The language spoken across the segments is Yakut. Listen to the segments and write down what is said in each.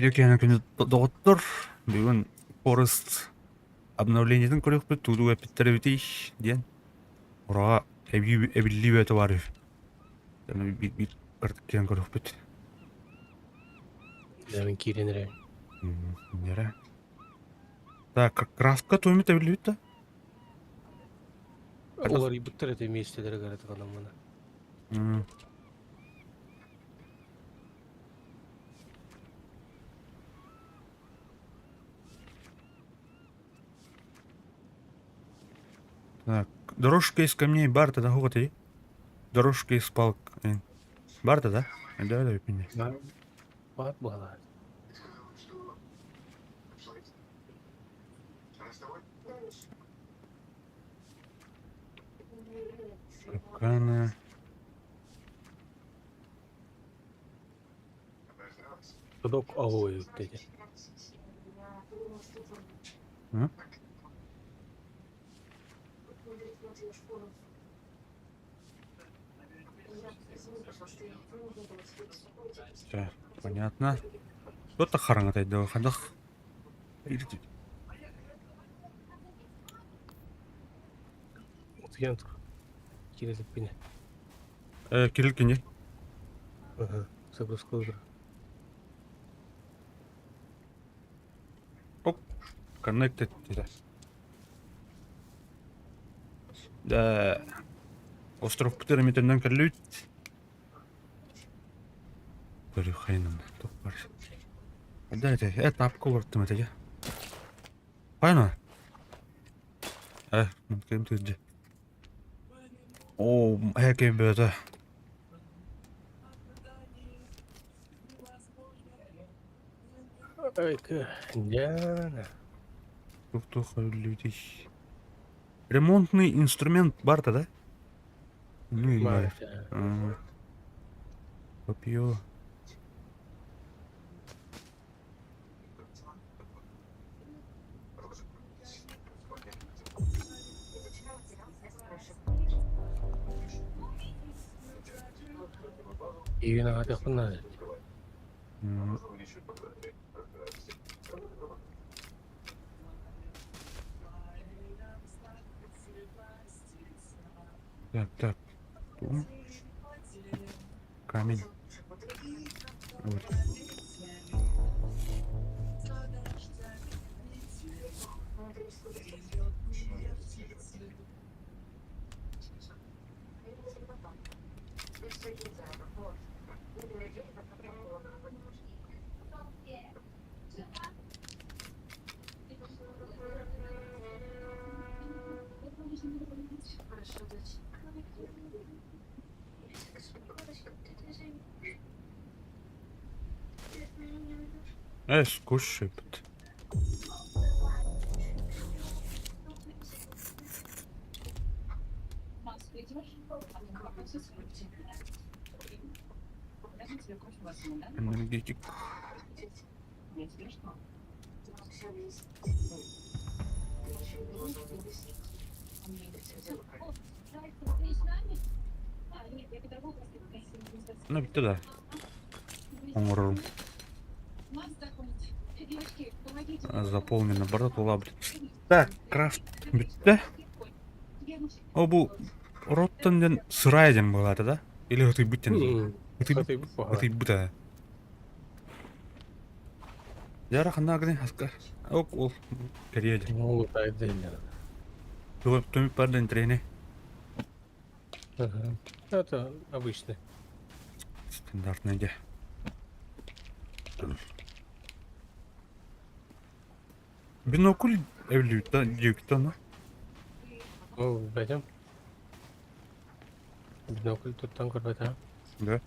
Үтүө киэһэ күнү доҕоттор, бүгүн Forest обновлениетын көрүөхпүт, тугу эппиттэр эбитий диэн. Ураҕа эбии эбиллии бөтө баар үһү. Биир биир киһэн көрүөхпүт. Мин киирэн эрэ. Нэрэ. Так, крафтка туомит эбиллибит да? Уларыйбыттар этэ миэстэлэрэ гаратыганаммына. Так, дорожка из камней барта да хугатый? Дорожка из палок. Барта да? Да, да, пинне. Баар буолар. Капкана. Ходок аҕуйут диэтэ. М? Всё, понятно. Кто-то хараҥатай хадах. Утуйан тур. Кирилиппине. Кирилл кини. Ага, загрузка Оп, connected диэтэ. Да, островпут эрэ кэллибит. Көрүөххэйин туох бар. Да, это, это тапка олортум это я. Хайна? Э, ким тыдды. Оо, эһэкэйим бөтө. Дьаана. Тух-туох өллүбүтүй? Ремонтный инструмент барта да? Ну, Баар. Копье. Иигин аҕатыахпын наада. Так, так. Камень. Вот. Э, скушай. Энергетик. Ну, бүттэ да. Оҥорорум. Заполнено барыта тула Так, крафт бүттэ. О, бу роттан диэн сырай диэн буолаата да? Или ытыйбыт диэн? Ытыйбыт буолла. Ытыйбыт ээ. Дьара ханна гынай хаска? Ок ол кэриэ дьэ. Ол тайдыйна. Түмүк бар да интэриэһинэй. Ага. Это обычный. Стандартный дьэ. Бинокль эвлюта дьүктана. Ол бэтим. Бинокль туттан көрбөтө. Да.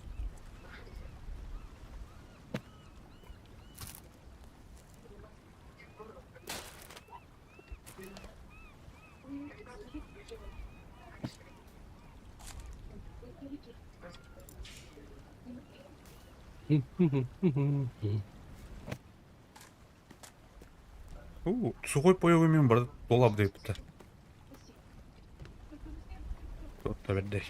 У, сухой паёк мен бар долап деп Тотта бердей.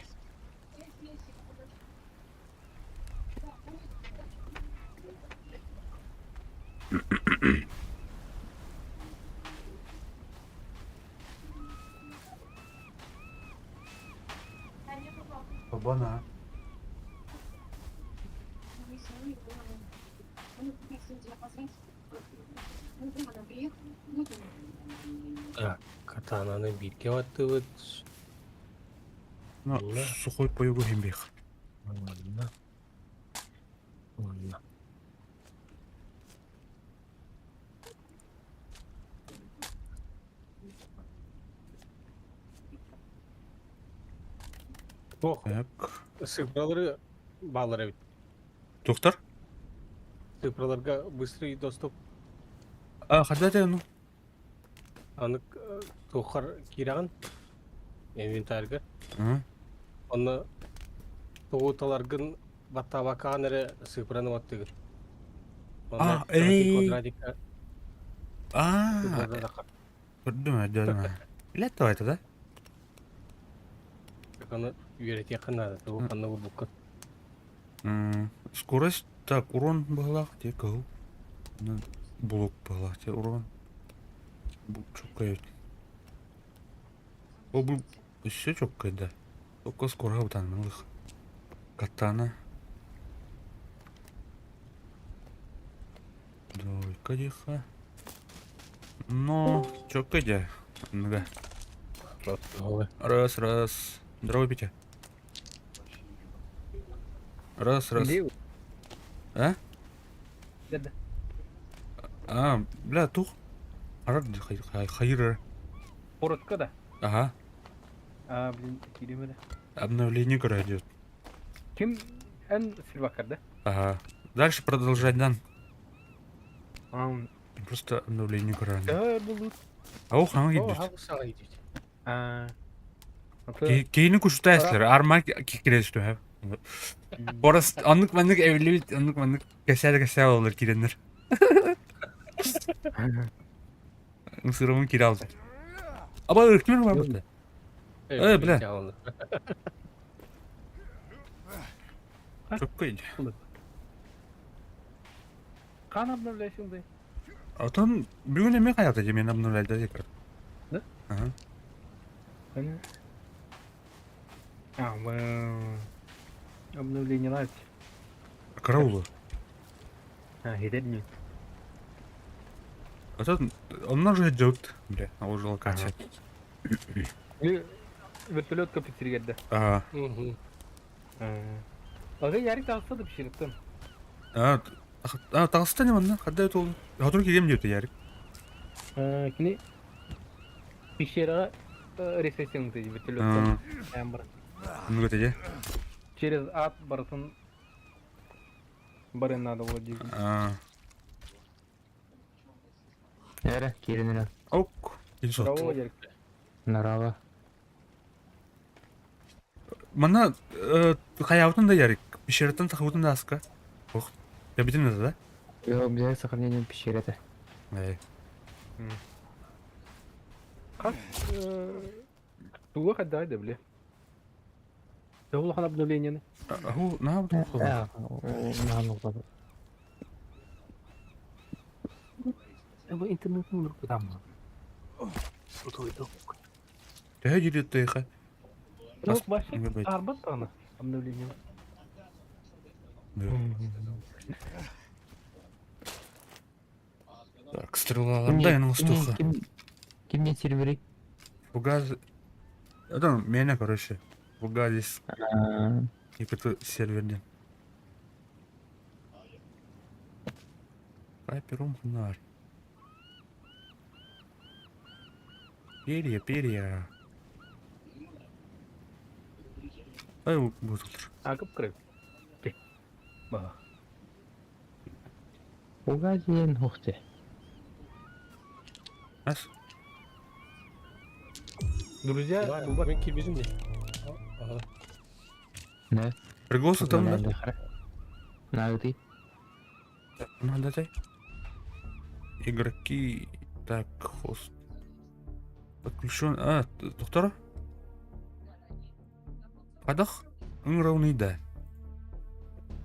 Катананы бииргэ баттыыбыт. Ну, Уонна сухой паёгу химбих. уонна уонна. Ох, Так. цифралары баалар эбит. Доктор? Цифраларга быстрый доступ. А, хадата ну. Аны туоххар киирэҕин инвентарьга. Онно тугу таларгын баттаабаккаҕын эрэ сыыпыраны баттыгын. Онно А, эй. квадратика А, цифраларга көрдүм, өйдөөдүм. Билет это, да? Аны үөрэтиэххэ наада, тугу ханна булбуккун. Скорость, так, урон быһылаах, те кыһыл. Блок быһылаах, те урон. Бу чөккөй. Ол бу өссө чөккөй да. Только скоро бутан мылых. Катана. Двойка диха. Но чөккөй дьэ. Нга. Раз, раз. Здорово, Петя. Раз, раз. Где? А? Да-да. А, бля, тух. Хайр. Коротко, да? Ага. А, блин, киирим Обновление идет. Ким эн сервакар, да? Ага. Дальше продолжать, дан. А, Просто обновление короче. Да, был. А ох, ана О, идет. хагусаға идет. А. Кейini кушта Арма кирес түһэ. Борос аннык маннык эвлибит, аннык маннык кесер кесер олар киреннер. Ысырымын кире алды. Аба ыркмер бар бу. Э, бля. Çok köy. Кан обновляйсың да? Отон бүгүн эме каята же мен обновляйда декер. Да? Ага. А, обновление нравится. Караулу. А, не. Отон он же идет, бля, а уже локация. Вертолет капитергерде. Ага. Ага, ярик тағысы да пişiriptim. А, а, тағыста не манна? Хадда это ол. Хатыр кирем диyor ярик. Кини пещераға ресесең дейді вертолеттан. Ну это Через ад барсын барын надо было дейді. А. Эре, киринere. Ок. Здорово, Ярик. Нарава. Мана хаябытын да ярик. Пещераттан тахыбытын да аска. Ох. Я битин да? Yok, bize сохранение пещеры. Эй. Қас туға қайда да біле. Улахан обновлениені. Аху, на бу Да, на нукта. Бу интернет номер там. Төһө жүрүт тыйха. Ну, вообще, арбат аны обновление. Так, стрелаларда яның устуха. Ким не сервери? Фугаз... Это меня, короче. Фугазис. Это серверден. Хайперум хунар. Перья, перья. Ай, вот А, кып кырып. Ба. Фугазиен ухте. Ас? Друзья, Мен кирбизим не. Ага. Не. Пригласил там, да? На ты. Ну, дай. Игроки. Так, хост. Подключен. А, доктора? Падах? Равный, да.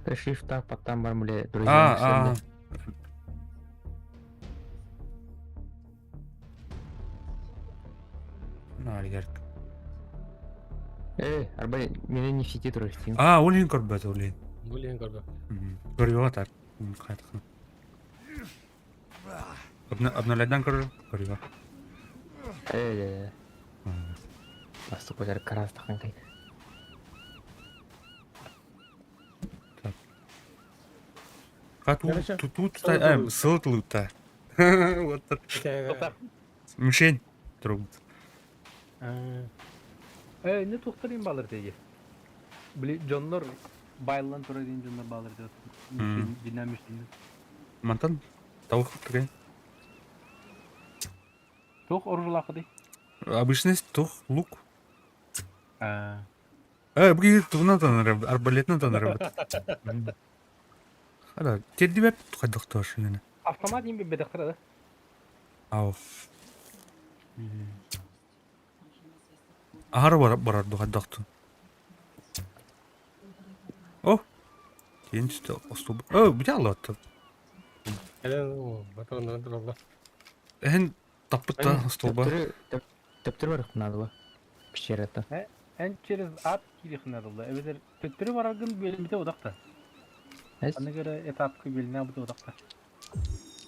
Shift потом бар мле друзья. А, а. На, ярк. Э, арбай, меня не в сети тростим. А, олин көрбөт, олин. Блин, көрбө. Көрүө так. Кайтыкын. Обновляйдан көрү, көрүө. Э, Бастакы дьарыккараастаххын кэй. Так. Как Короче, тут тут сыл сыл тылыта. Вот Это мишень труб. Э, не тухтарин балыр деги. Били дьоннор байлан турар диэн дьоннор баалар диэт. Динамик мишень. Мантан тавых такая. Туох оружулаахыдый? Обычный тух лук. Аа. Э, бүгүн тугунан танар, арбалетынан танар. Хара, тердибеп хайдах яны. Автомат им бедехтер да? Ау. Ахара бар барар хайдахту. О! Кейин остул. О, бүтэ аллатты. Патроннарын тураллар. Эһин таппытта остолба. Төптөрү барых надо Пещерата. Эн через ад кирихнадылла. Эбетер төттөрү бараргын бөлүмүтэ удакта. Аны көрө этапка бөлүнэ бут удакта.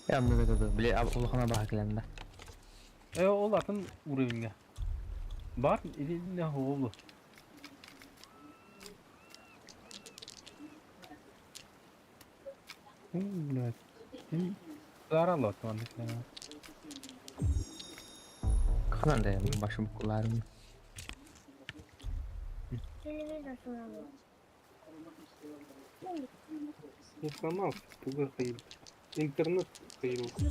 Я много тут, бля, улахана баха кэлэннэ. Э, ол атын уровеньга. Бар или не оолу. Блядь. Заралот он. Ханан да башым куларым. Не сломался, туга стоит. Интернет появился.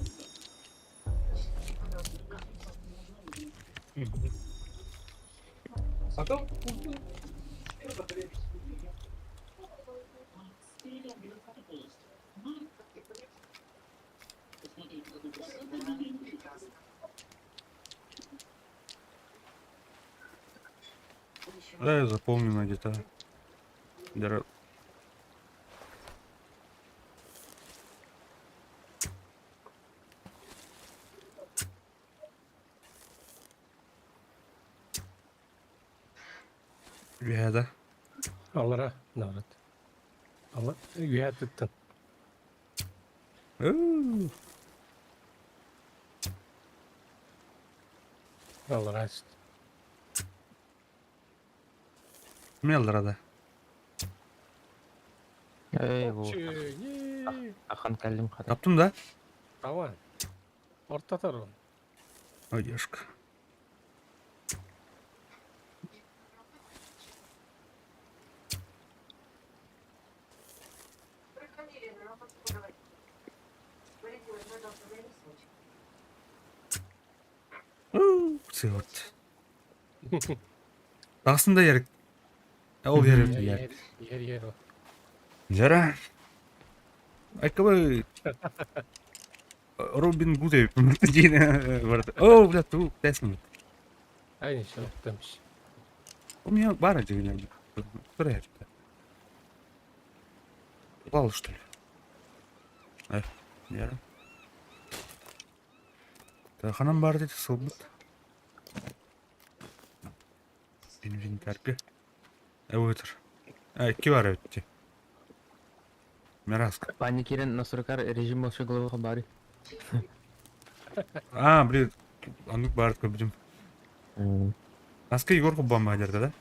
А то Да, я заполнена где-то. Дара- Үһэ Аллара, народ. Алла, үһэ туттан. да. Аллара. Мелдера да. Эй, бу. Ахан кэллим хата. Таптым да? Ава. Ортатар он. Ой, девушка. Вот. Тағысын да ярик. Ол ярик, ярик. Ер, ер. Жара. Айкабы Робин Гуд О, бля, ту, тесми. Ай, ничего, тамш. У меня бара дегенер. Которая Упал, что ли? Э, яра. Ханам бар дети сылбыт. Инвентарьга. Өтір. Ки бар өтті. Мираска. Пани кирен насуркар режим больше головы бары. А, блин, анук бар көбүдүм. Наска Егор кубама жерде да?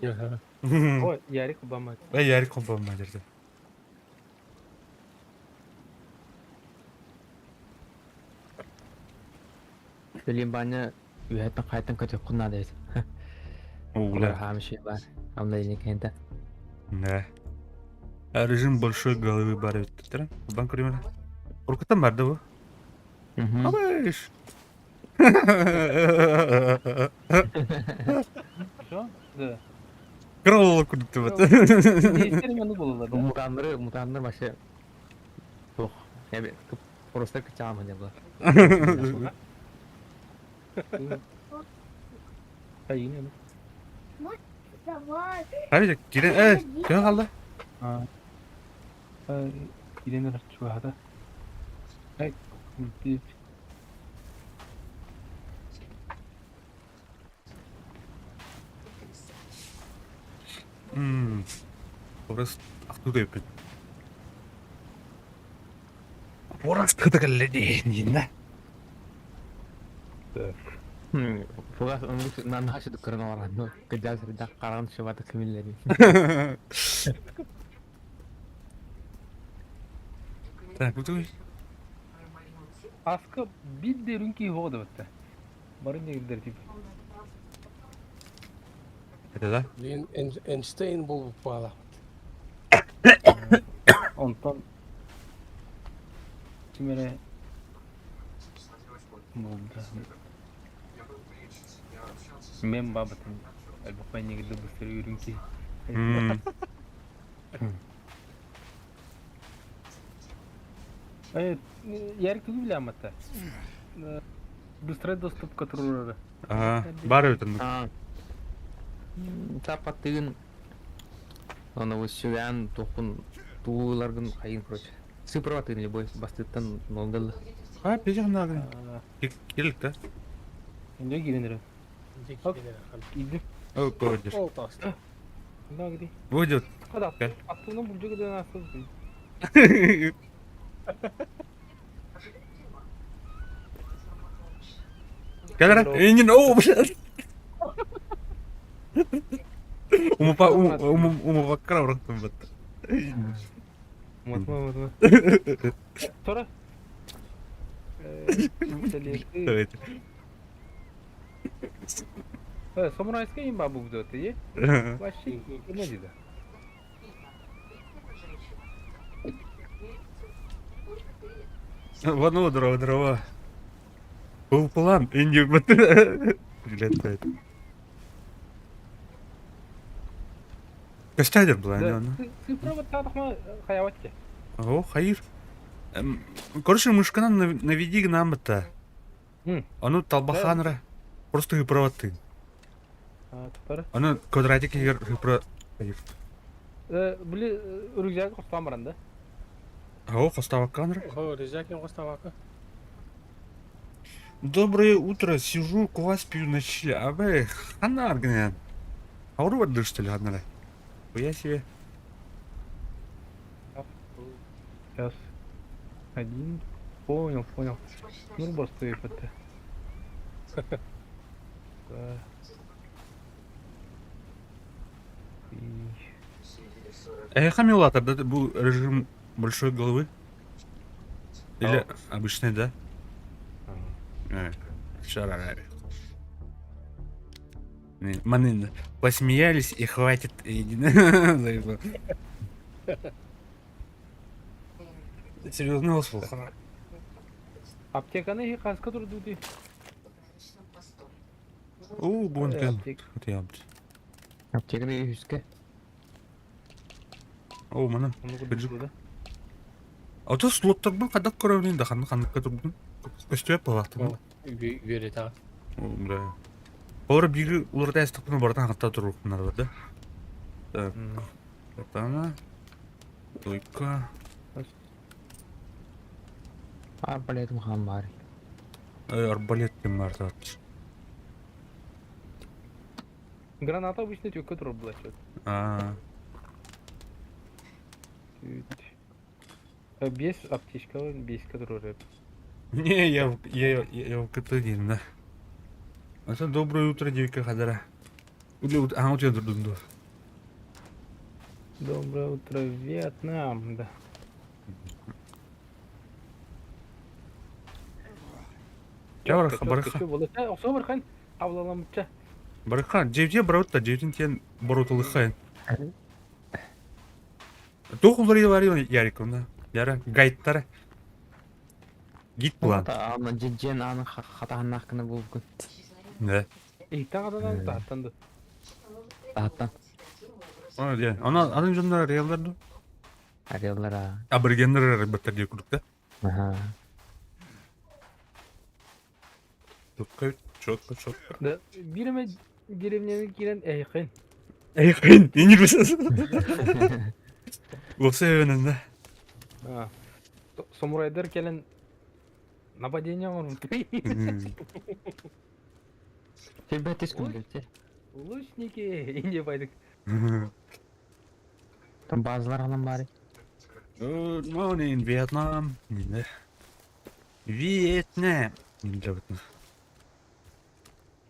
Ага. Ой, Ярик Обама. Э, Ярик кубама жерде. Билин баня үһәттен кайтын көтөп кунна дейт. О, бля. Хамши бар. Амда кенте. Да. А режим большой головы бар өттү. Банк примерно. Уркутан бар да бу? Абыш. Что? Да. Кролл курдук вот. Действительно было, да? Мутаннары, мутаннар вообще. Ох, я бе просто кычаам не было. Айын. Давай. Хайда кирен э, кем калды? А. Ирен чугада. Ай, ты Орыс ақтуды өппін. Орыс тыдығылы дейін да. Так. Фугас наһаа көрөн олорон кырдьаҕас сирдээх хараҕын шыбата кимиллэрий. Так, бутуй. Аска биир да үрүҥ киһи суох да бытта. Бары негрдэр типа. Это да? Блин, Эйнштейн буолбут баалаахпыт. Онтон ким эрэ булда. Мен бабытым элбэх негрдэр быстар үрүҥ киһи. Ярик тугу билээммэтэ? Быстрый доступ которую Ага, бар эбит оннук. Таппаттыгын Ону сүгээн туохпун тугу ыларгын хайын короче. Цифроватыын любой бастыттан нолдалла. А, печах надо. Кирилик да? Инде киирэн эрэ. Иди. О, көрдür. Ол таста. Да, где? Выйдет. Када? Gel. Аттığını bulacak eden asıl. Gel lan. Engin о, блядь. Умупа ум умупаккара бырахтым бат. Матма матма. Тора. Давайте. Самурайская имба бу бдот, е? Вообще, не дида. Вано дрова дрова. Был план, Индию бат. Блядь. Костядер была, не она. Цифра татахма хаяватте. О, хайыр. Короче, мышканан наведи нам это. Ону талбаханра. Просто хыпроваты. Ону квадратик егер хыпро... Били рюкзак хостан баран да? О, хоставаканра. О, рюкзак хоставака. Доброе утро, сижу, квас пью на чили. А вы хана аргня. Ауру что ли, ханара? Я себе. Сейчас. Один. Понял, понял. Ну, просто это. Эхамилатор, да, был режим большой головы? Или обычный, да? Маны посмеялись и хватит. Серьезно, был. Аптеканы хаска турду. О, гонка. Аптеканы үске. О, мана. А то слоттар был, когда көрөмүн да ханны ханныкка турдум. Көстүөп балаттым. Үөрет аҕа. Да. Олар биги уларда эстакпын бардан хатта турук да. Так. Катана. Только. Арбалетым хан бар. Арбалет кем бар Граната обычно тёкка турар была что-то. А. Без аптечка, без которой. Не, я в КТ-1, да. Это доброе утро, девка Хадара. А, у тебя друг Доброе утро, Вьетнам, да. Барахан. Барахан, девде бараутта, девдин тен барауталыхайн. Тух улары варил Яриковна. Яра, гайдтара. Гид план. Ана жен аны хатаһаннах кына булгун. Да. И тағадан тағаттанды. Тахаттан. Ана де. Ана аны жоннар реалдар Ареллара. Аборигеннер рыбаттар диye курдук да. Аха. Четко, четко, четко. Да, биреме деревняны кирен эйхин. Эйхин, не билесиз. Лосевенен да. А. Самурайдар келен нападение оңорбут. Тебе тез күндөлтө. Лучники, инде байдык. Там базалар алан бары. Good morning, Vietnam. Вьетнам.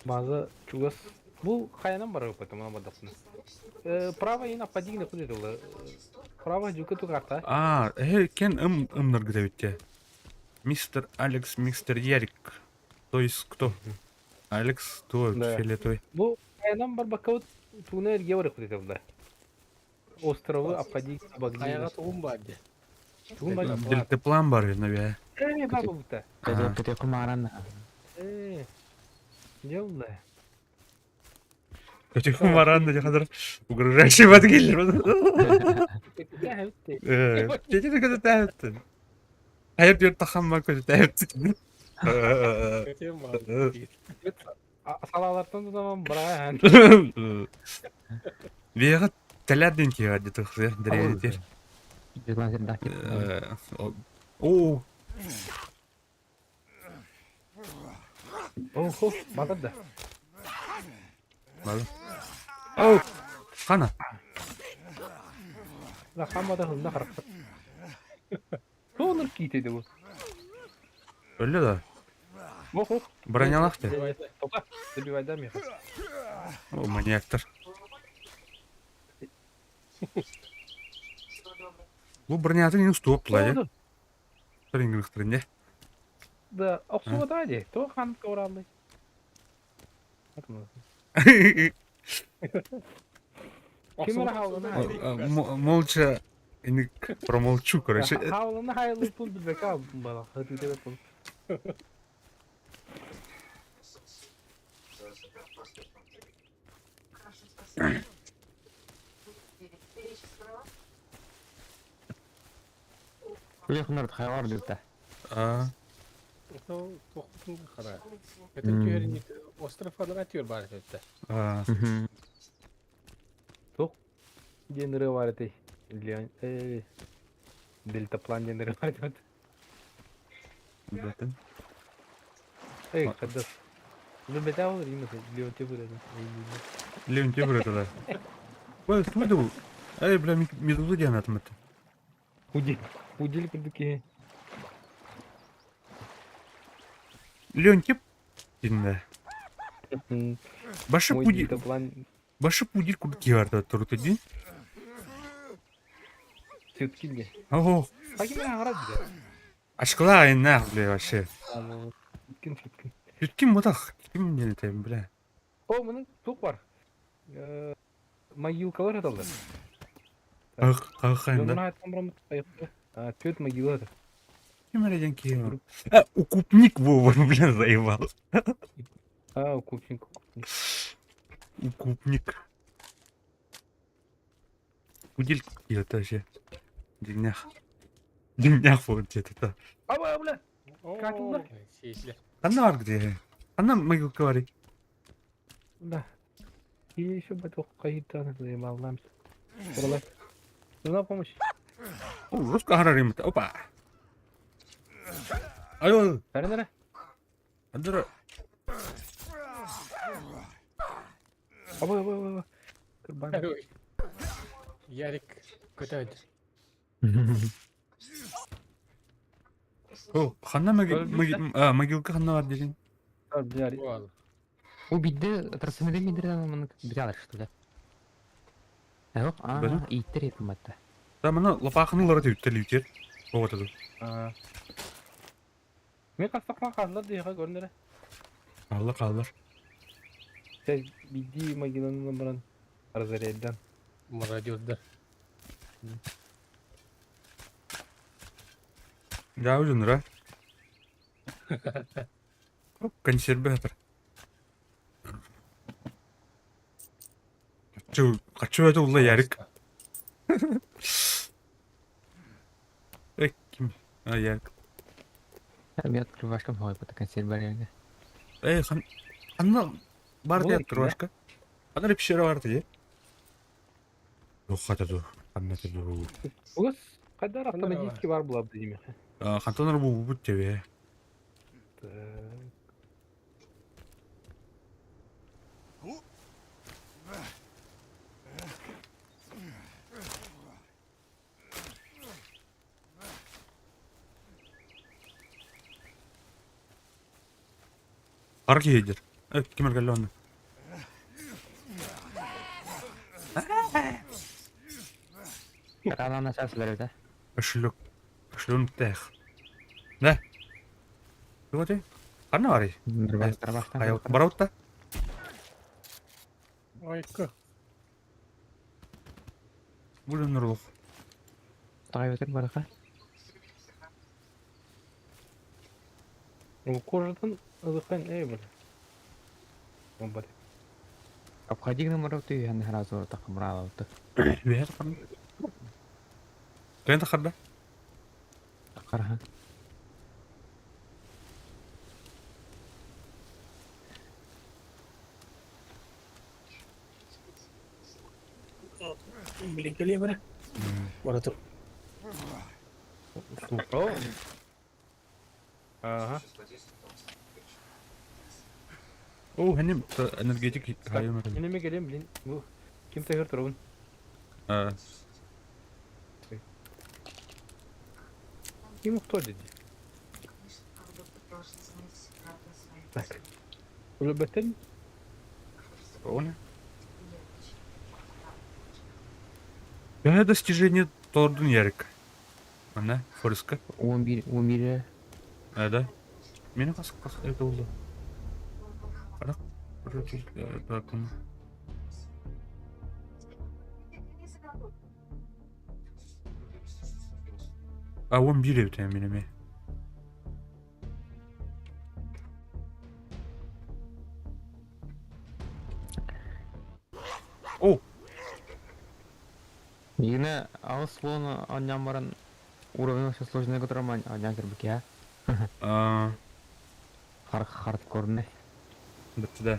База чугас. Бу хайанан барар потому бардахпына. Право ин аппадигне куди дылы. Право жука тукарта. А, кен ым ымныргыта битте. Мистер Алекс, мистер Ярик. То есть кто? Алекс, то Да. фиолетовый. Бу хайанан барбакка тууна эрге бар куди дылы. Островы аппадиг Хайаҕа абагдин. тугум баар дии. Тугун бар. Дельтаплан бар, наверное. Баба бута. Ага. Көтө кумаран. Дело. Көтөхүм баран да хадыр угрожающий бат келер. Кетер көтө тәһәттен. Хайыр диyor тахам көтө тәһәттен. Көтүөм баар дии. Салалартан да zaman бара. Бега теләрден киға деді қыз, дәрежедер. Жуган сен дак. О, Охо, батыр да. Ладно. Оу, қана. Да хаммада хызна харахта. Тоонур киитеди бу. Өлі да. Охо. Бронялақты. Тока, добивай меха. О, маньяктар. Бу бронятын ең стоп тула, е. Бір не. Да, охсуга ди. То хан кораллы. Ким эрэ хаалына Молча, промолчу, короче. Хаалына хайлы пул билбека бала. Хатыды пул. Үле хунар хайвар дилта. А, Туохпутун хара. Көтөн түһэрин остров анара түөр баар этэ. а, Денеры бар эти. Леон Дельтаплан денеры бар эти. бөтен. Эй, кадас. Ну бета ол римас Леон тебе это. Леон тебе это да. Ой, что бу? Эй, бля, медуза диэн атым это. Удель. Удель курдуки. Леон тип динде. Башы Мой пуди, дельтаплан башы пудир курдуки бар туруп дин. все-таки Ого, Хаким харат бile. ашкыла айна, бля, вообще. Сүткін сүткін. Бүткін ботақ, ким ден этем, бля. О, мының тук бар. Могилкалар аталды. Қағайында. Мына айтқан бұрын аяқты. Төт могила это. Ким әледен кейін? А, укупник Вова, бля, заебал. А, укупник. укупник. Укупник. Удель это вообще. Дегнях. Дегнях вот где-то. это. Аба, бля. Катылдар. Сиэтлер. Анна бар где? Анна могилка бар. Да. И еще бы қайытаны заебал Уралай. Нужна помощь. О, жестко харарим. Опа. Айо, Бәрі Андра. Аба, аба, аба. Кырбан. Ярик көтөд. О, ханна могилка ханна бар деген. Бәрі. Буол. У бидде трасымыды мидер маны биралар что ли. Эок, а, Бәле? иттер етім атта. Да, мына лапақынылары деп үттер. Оғатады. Мен қастақпан қазылар дейға көрінері. Алла қалдар. Сәй биди могиланы баран разряддан. Мародердар. Да, өзін, ра. Консерві жатыр. Қачу, қачу это улла Ярик. Эй, ким? А, Ярик. Мен открывашкам хой бата консерварияга. Эй, хан... Ханна бар Бұл деп екен, да? открывашка. Ханна пещера бар деп. Жоқ, хата Ханна ту. Угас қайдар Қандай автоматически бар бұлар дейме. Хантонар бу бут тебе. Арки едер. Ким эргэллэ онно? Рана начаас да. Кошелек. Кошелек тех. Да. Туга ты? Ханна барый? Барабытта? Айка. Бу дьоннор Таҕайбытын барыха. Бу кожадан ылыхан эй бля. Бомба. Обходи номеров ты я сразу так брала. Үөһэ тахарда. Кайын тахарда? Карха. Блин, кэлиэ бара. Бара тур. О! Ага. О, ханим энергетик хайым. Энеме келем, блин. Бу ким тагыр турабын. Ким кто деди? Так. Уже беттен? Понял. Төһө достижение тордун Ярик? Ана, Фореска. 11 11 Да. Мени хас хас это болду. Карак, короче, так. А 11 эбит мин эми. О, Yine ağız слона аннан баран уровень вообще сложный, которым аннан кирбик я. а, Хар хардкорный. да.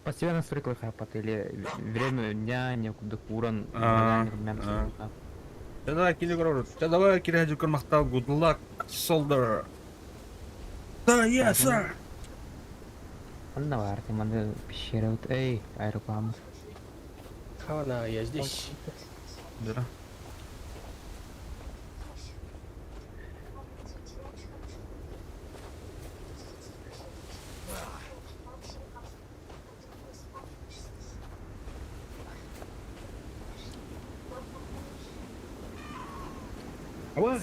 Постепенно настройка хапат или время дня некуда куран. А, а. Да, кили көрөр. Да, давай кире жүкөр мактал. Good luck, soldier. Да, yes, sir. Анна бар, ты манды пещера вот, эй, аэроплан. Хана, я здесь. Да. Ой!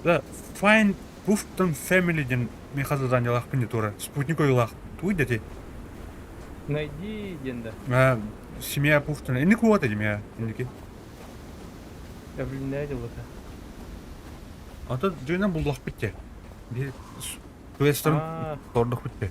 Да, find Puffton Family диэн мин хас заданиелаахпын тура. Спутник ойуулаах. Туй дети. Найди ден А, семья Пуфтон. Инник вот эти меня. Инники. Я, блин, не видел это. А то дүйнен буллах битте. Bir квесттен А, тордук битте.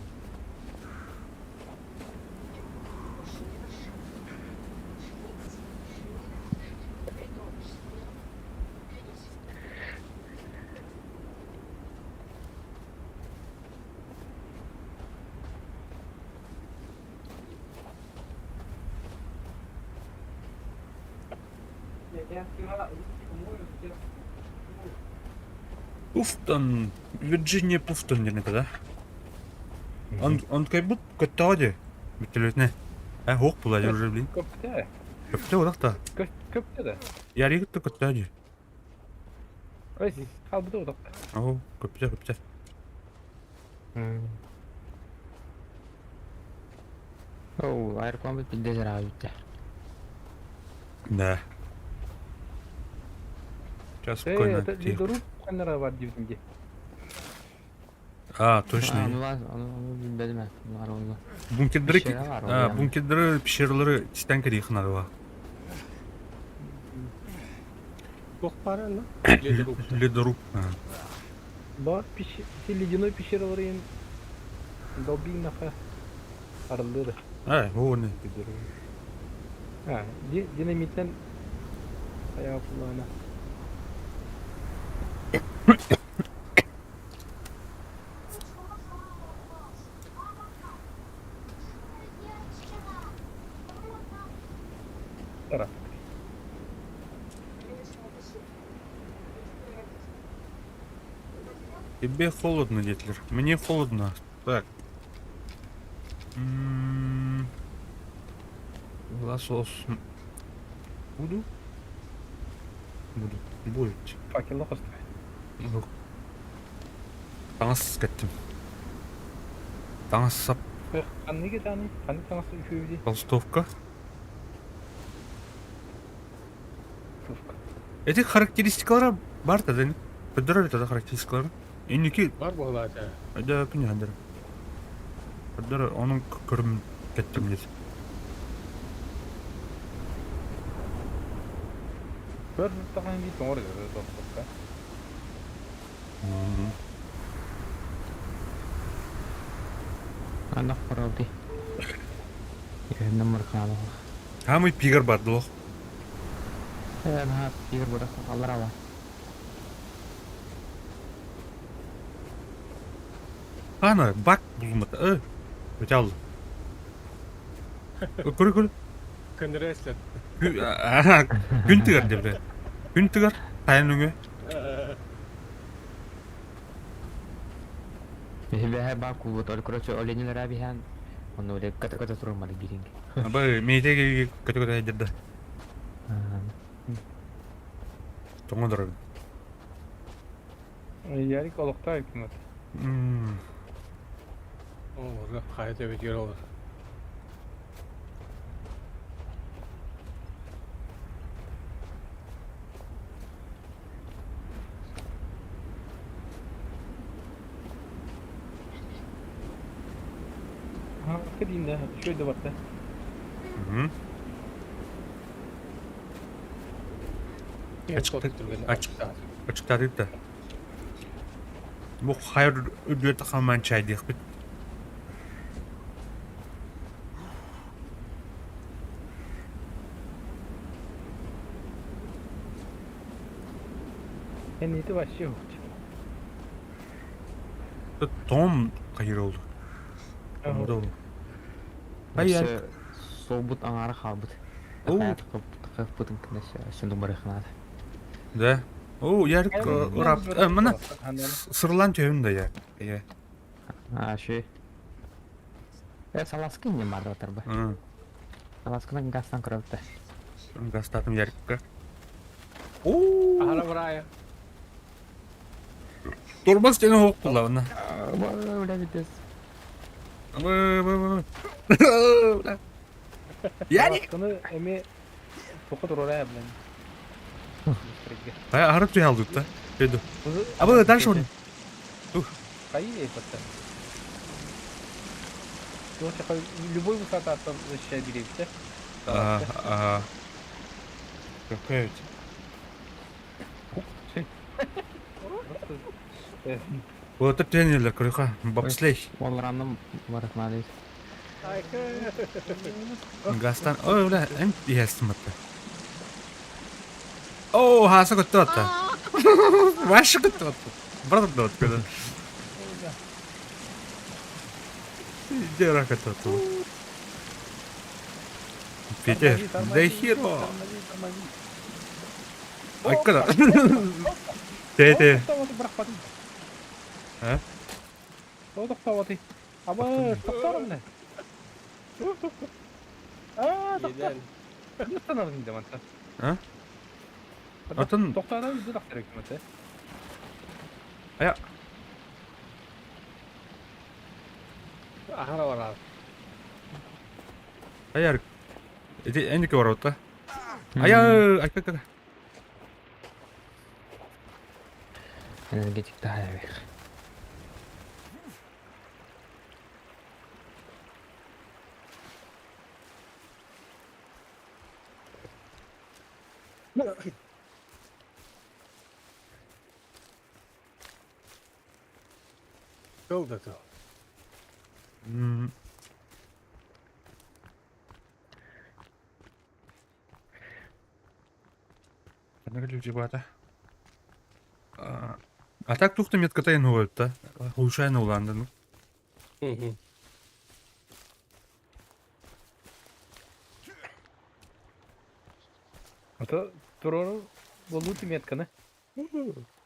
Пуфтон, Вирджиния Пуфтон диэн этэ да? Он он как будто көттөҕө Бүттүлүтүнэ. Э, хуох була уже блин. Көптө. Көптө урах Көптө да. Яригытта көттөҕө дии. Ой, халбыта удак. Оо, көптө көптө. Оу, аэроплан бит билде жара битте. Да. Сейчас Э, спокойно. это тихо. ледоруб канара бар дибитинде. А, точно. Ну ладно, ну билбедим. Бар oldu. Бункердери Пещера бар, а, ол бункердери пещералары тистен кирихнарыва. Туох баар ана? Ледоруб. Ледоруб. А. Бар пещ... Ти ледяной пещералары им долби наха арылдыры. А, о, не. А, динамиттен аяğı kulağına. Тарап. Тебе холодно, Детлер. Мне холодно. Так. М, Лосос. Буду? Буду. Будет. Факел хостой. Таҥас кэттим. Таҥас сап. Ханнык этаный? Ханнык таҥас үчүгэйдий? Толстовка. Толстовка. Эти характеристикалара бар тогда. Көрдөрөр тогда характеристикалары. Инники Бар буолаата. Да, күнүһэндэр. Көрдөр onun көрүм кеттим диз. Көр тахан дии тоҥор толстовка. Анах паралды. Номер хаалла. Хамый пигар бар дуох. Наһаа пигр бура алларала. Ана, бак булмата. Өте алды. Көрө көрө. Көнрәслет. Күн тыгар деп. Күн тыгар. Тайын өңө. Бэһэ баа кулбут ол короче оленин рабихан. Оны оле ката-ката турмады биринг. Абы мейтеге көтө-көтө дерді. Тоңодор. Ярик олохтоо кимат. О, хайа бит olur. Ха, кадим да, что это барта? Açık da. Bu hayır üdüet хаman чай диэхпит. Энити вообще yok. Том хайыр oldu. Том oldu. Ай Солбут аңара халбыт. Оо. Тақып кінесі сүндің барыхнады. Да. О, ярик урап. Мына сырлан түйін да я. Я. А, ши. Саласкын не марды отыр бы. Саласкының гастан көрөпті. Гастатым ярикка. О, Ара барая. Турбас тені хоқ құлауына. Бля, битес. Ярик. Саласкыны эми тоқы турара блин. Ай, арып түй алдык да. Педу. Абы дальше он. Кайы эпатта. Любой высота там защищает деревья. Ага, ага. Какая ведь? Вот это тренерлер, корюха, бобслей. Олараным барыхнады. Гастан, ой, бля, эм ястым атта. О, хаса көттү атта. Вашы көттү атта. Брат да атта. Дера көттү атта. Питер, the hero. Айккада. Те-те. А? Тоқтауаты. Аба, тоқтарым не? Аа, тоқтар. Тоқтарым да манта. А? Атын Тоқтарым да тоқтар екен Ая. Ахара барар. Аяр. Эти эники бар отта. Ая, айкка. Энергетик тахая Тыл да тыл. Люди бата. А так тухта метка тайын да? Улучшайны уланды. Ата турору болути метканы.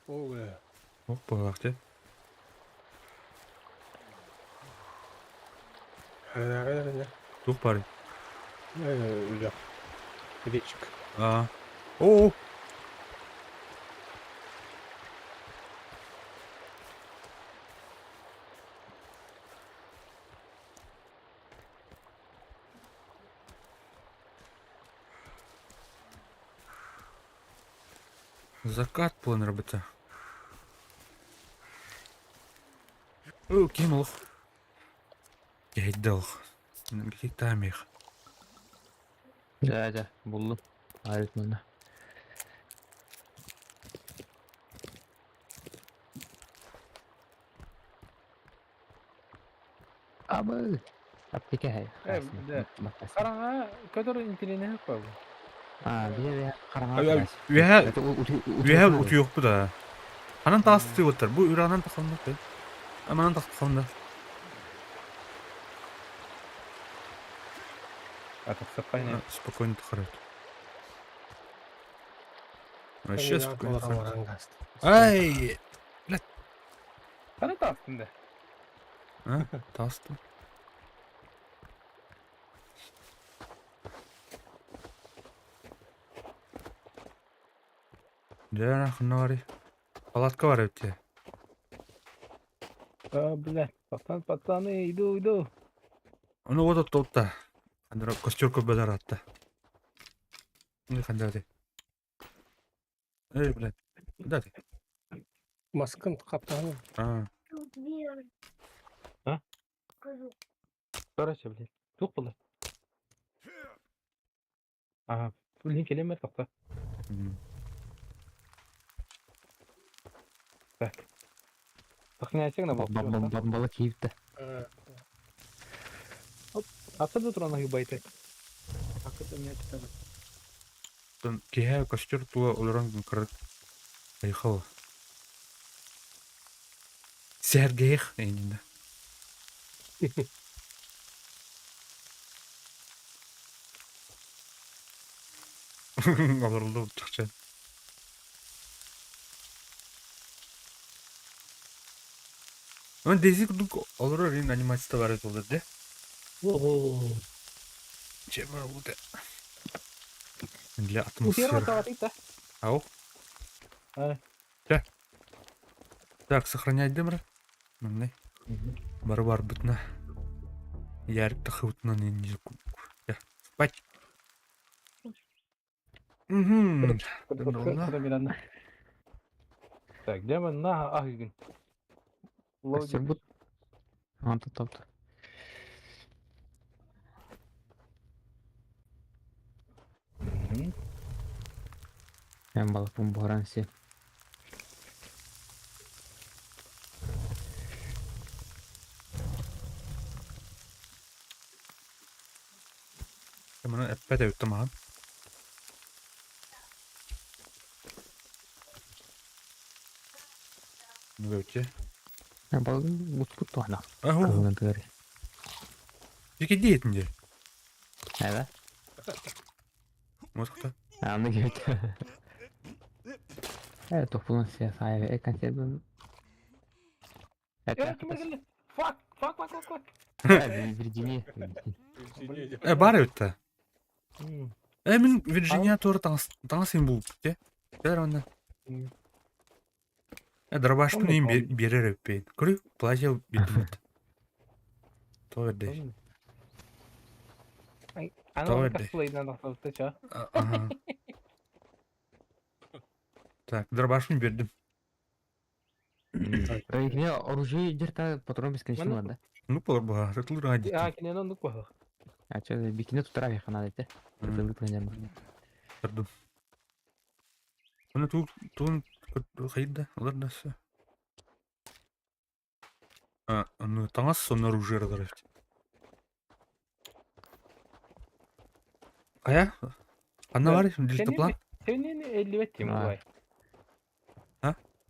О, бля. Оп, те. Тух пары. Речик. А. О. Закат буолан эрбитэ. Оо, ким олох кэһэйдэ олох. Киттаамиэх. Дьэ, дьэ, буллум. Арыт манна. Абы! Аптека Э, да. Хараҥа көтөр интеллигент буолла. А, бие хараҥа. Үөһэ үөһэ утуйуохпут аа. Ханан таастыыбыттар? Бу үрэҕинэн тахсаллар. Аманан тахсаллар. А тахсаппайна. Спокойно тахарат. Вообще спокойно. Ай! Блядь. Ханан таастын да? А, таастым. Дьэ, ханна барый? Палатка бар эбит дии. А, бля, пацан, пацаны, иду, иду. Ону вот оттолта. Хандара костер көрбөтөр атта. Ханда ты. Эй, блядь. Куда ты? Маскын хаптаҕын. А, А? Короче, блядь, туох буолла? Аа, билин кэлиэмэр тохто. Так. Тахнячек на Бомбала киипте. Ата да туран аһыыбайты. Киһэ костер тула олорон кырыт айхал. Сэргээх иннинэ. Олоруллубут чахчы. Ön Daisy курдук олорор ин анимацията баар буолар дии. Чэ баар Для атмосферы. Ау. Чэ. Так, сохранять дымры. Маннай. Бары барбытына. Ярик тахыбытынан инни Спать. Угу. Так, где мы на ахыгын? Костер А, тут топ. Мен балықпын буһаран си. Маны эппэт эбит маһан. Нүгөчче. Балыгын утпут туһана. Аху. Кыһылын тыгары. Жеке диетин же. Эбэ. Мозгта. Аны кебит. Э, тохпунун се саайы э консервын. Э, ким келди? Fuck, fuck, fuck, fuck, fuck. Вирджиния. Э, бар эбит та. Э, мин Вирджиния туора таҥас таҥас иһин булбут те. Бэр онно. Э, дробашпын иһин биэрэр эбиппин. Көрү, платье биэрдим. Тоҕо бэрдэй. Аны Тоҕо бэрдэй. косплейынан тахсыбыта ча. Ага. Так, дробашпын биэрдим. Кини оружие дерта патрон бесконечный бар да. Ну, полар буһа, сытылыр А, дии. кинени оннук баһах. А чё, бикини тутара хана дете. Тутулук тыгын Турдум. Оны туу туун хайда, олар да все. А, ну таҥас сонно оружие олорор. Хайа? Ханна бар дельтаплан? Сенин 55 тем А. булай.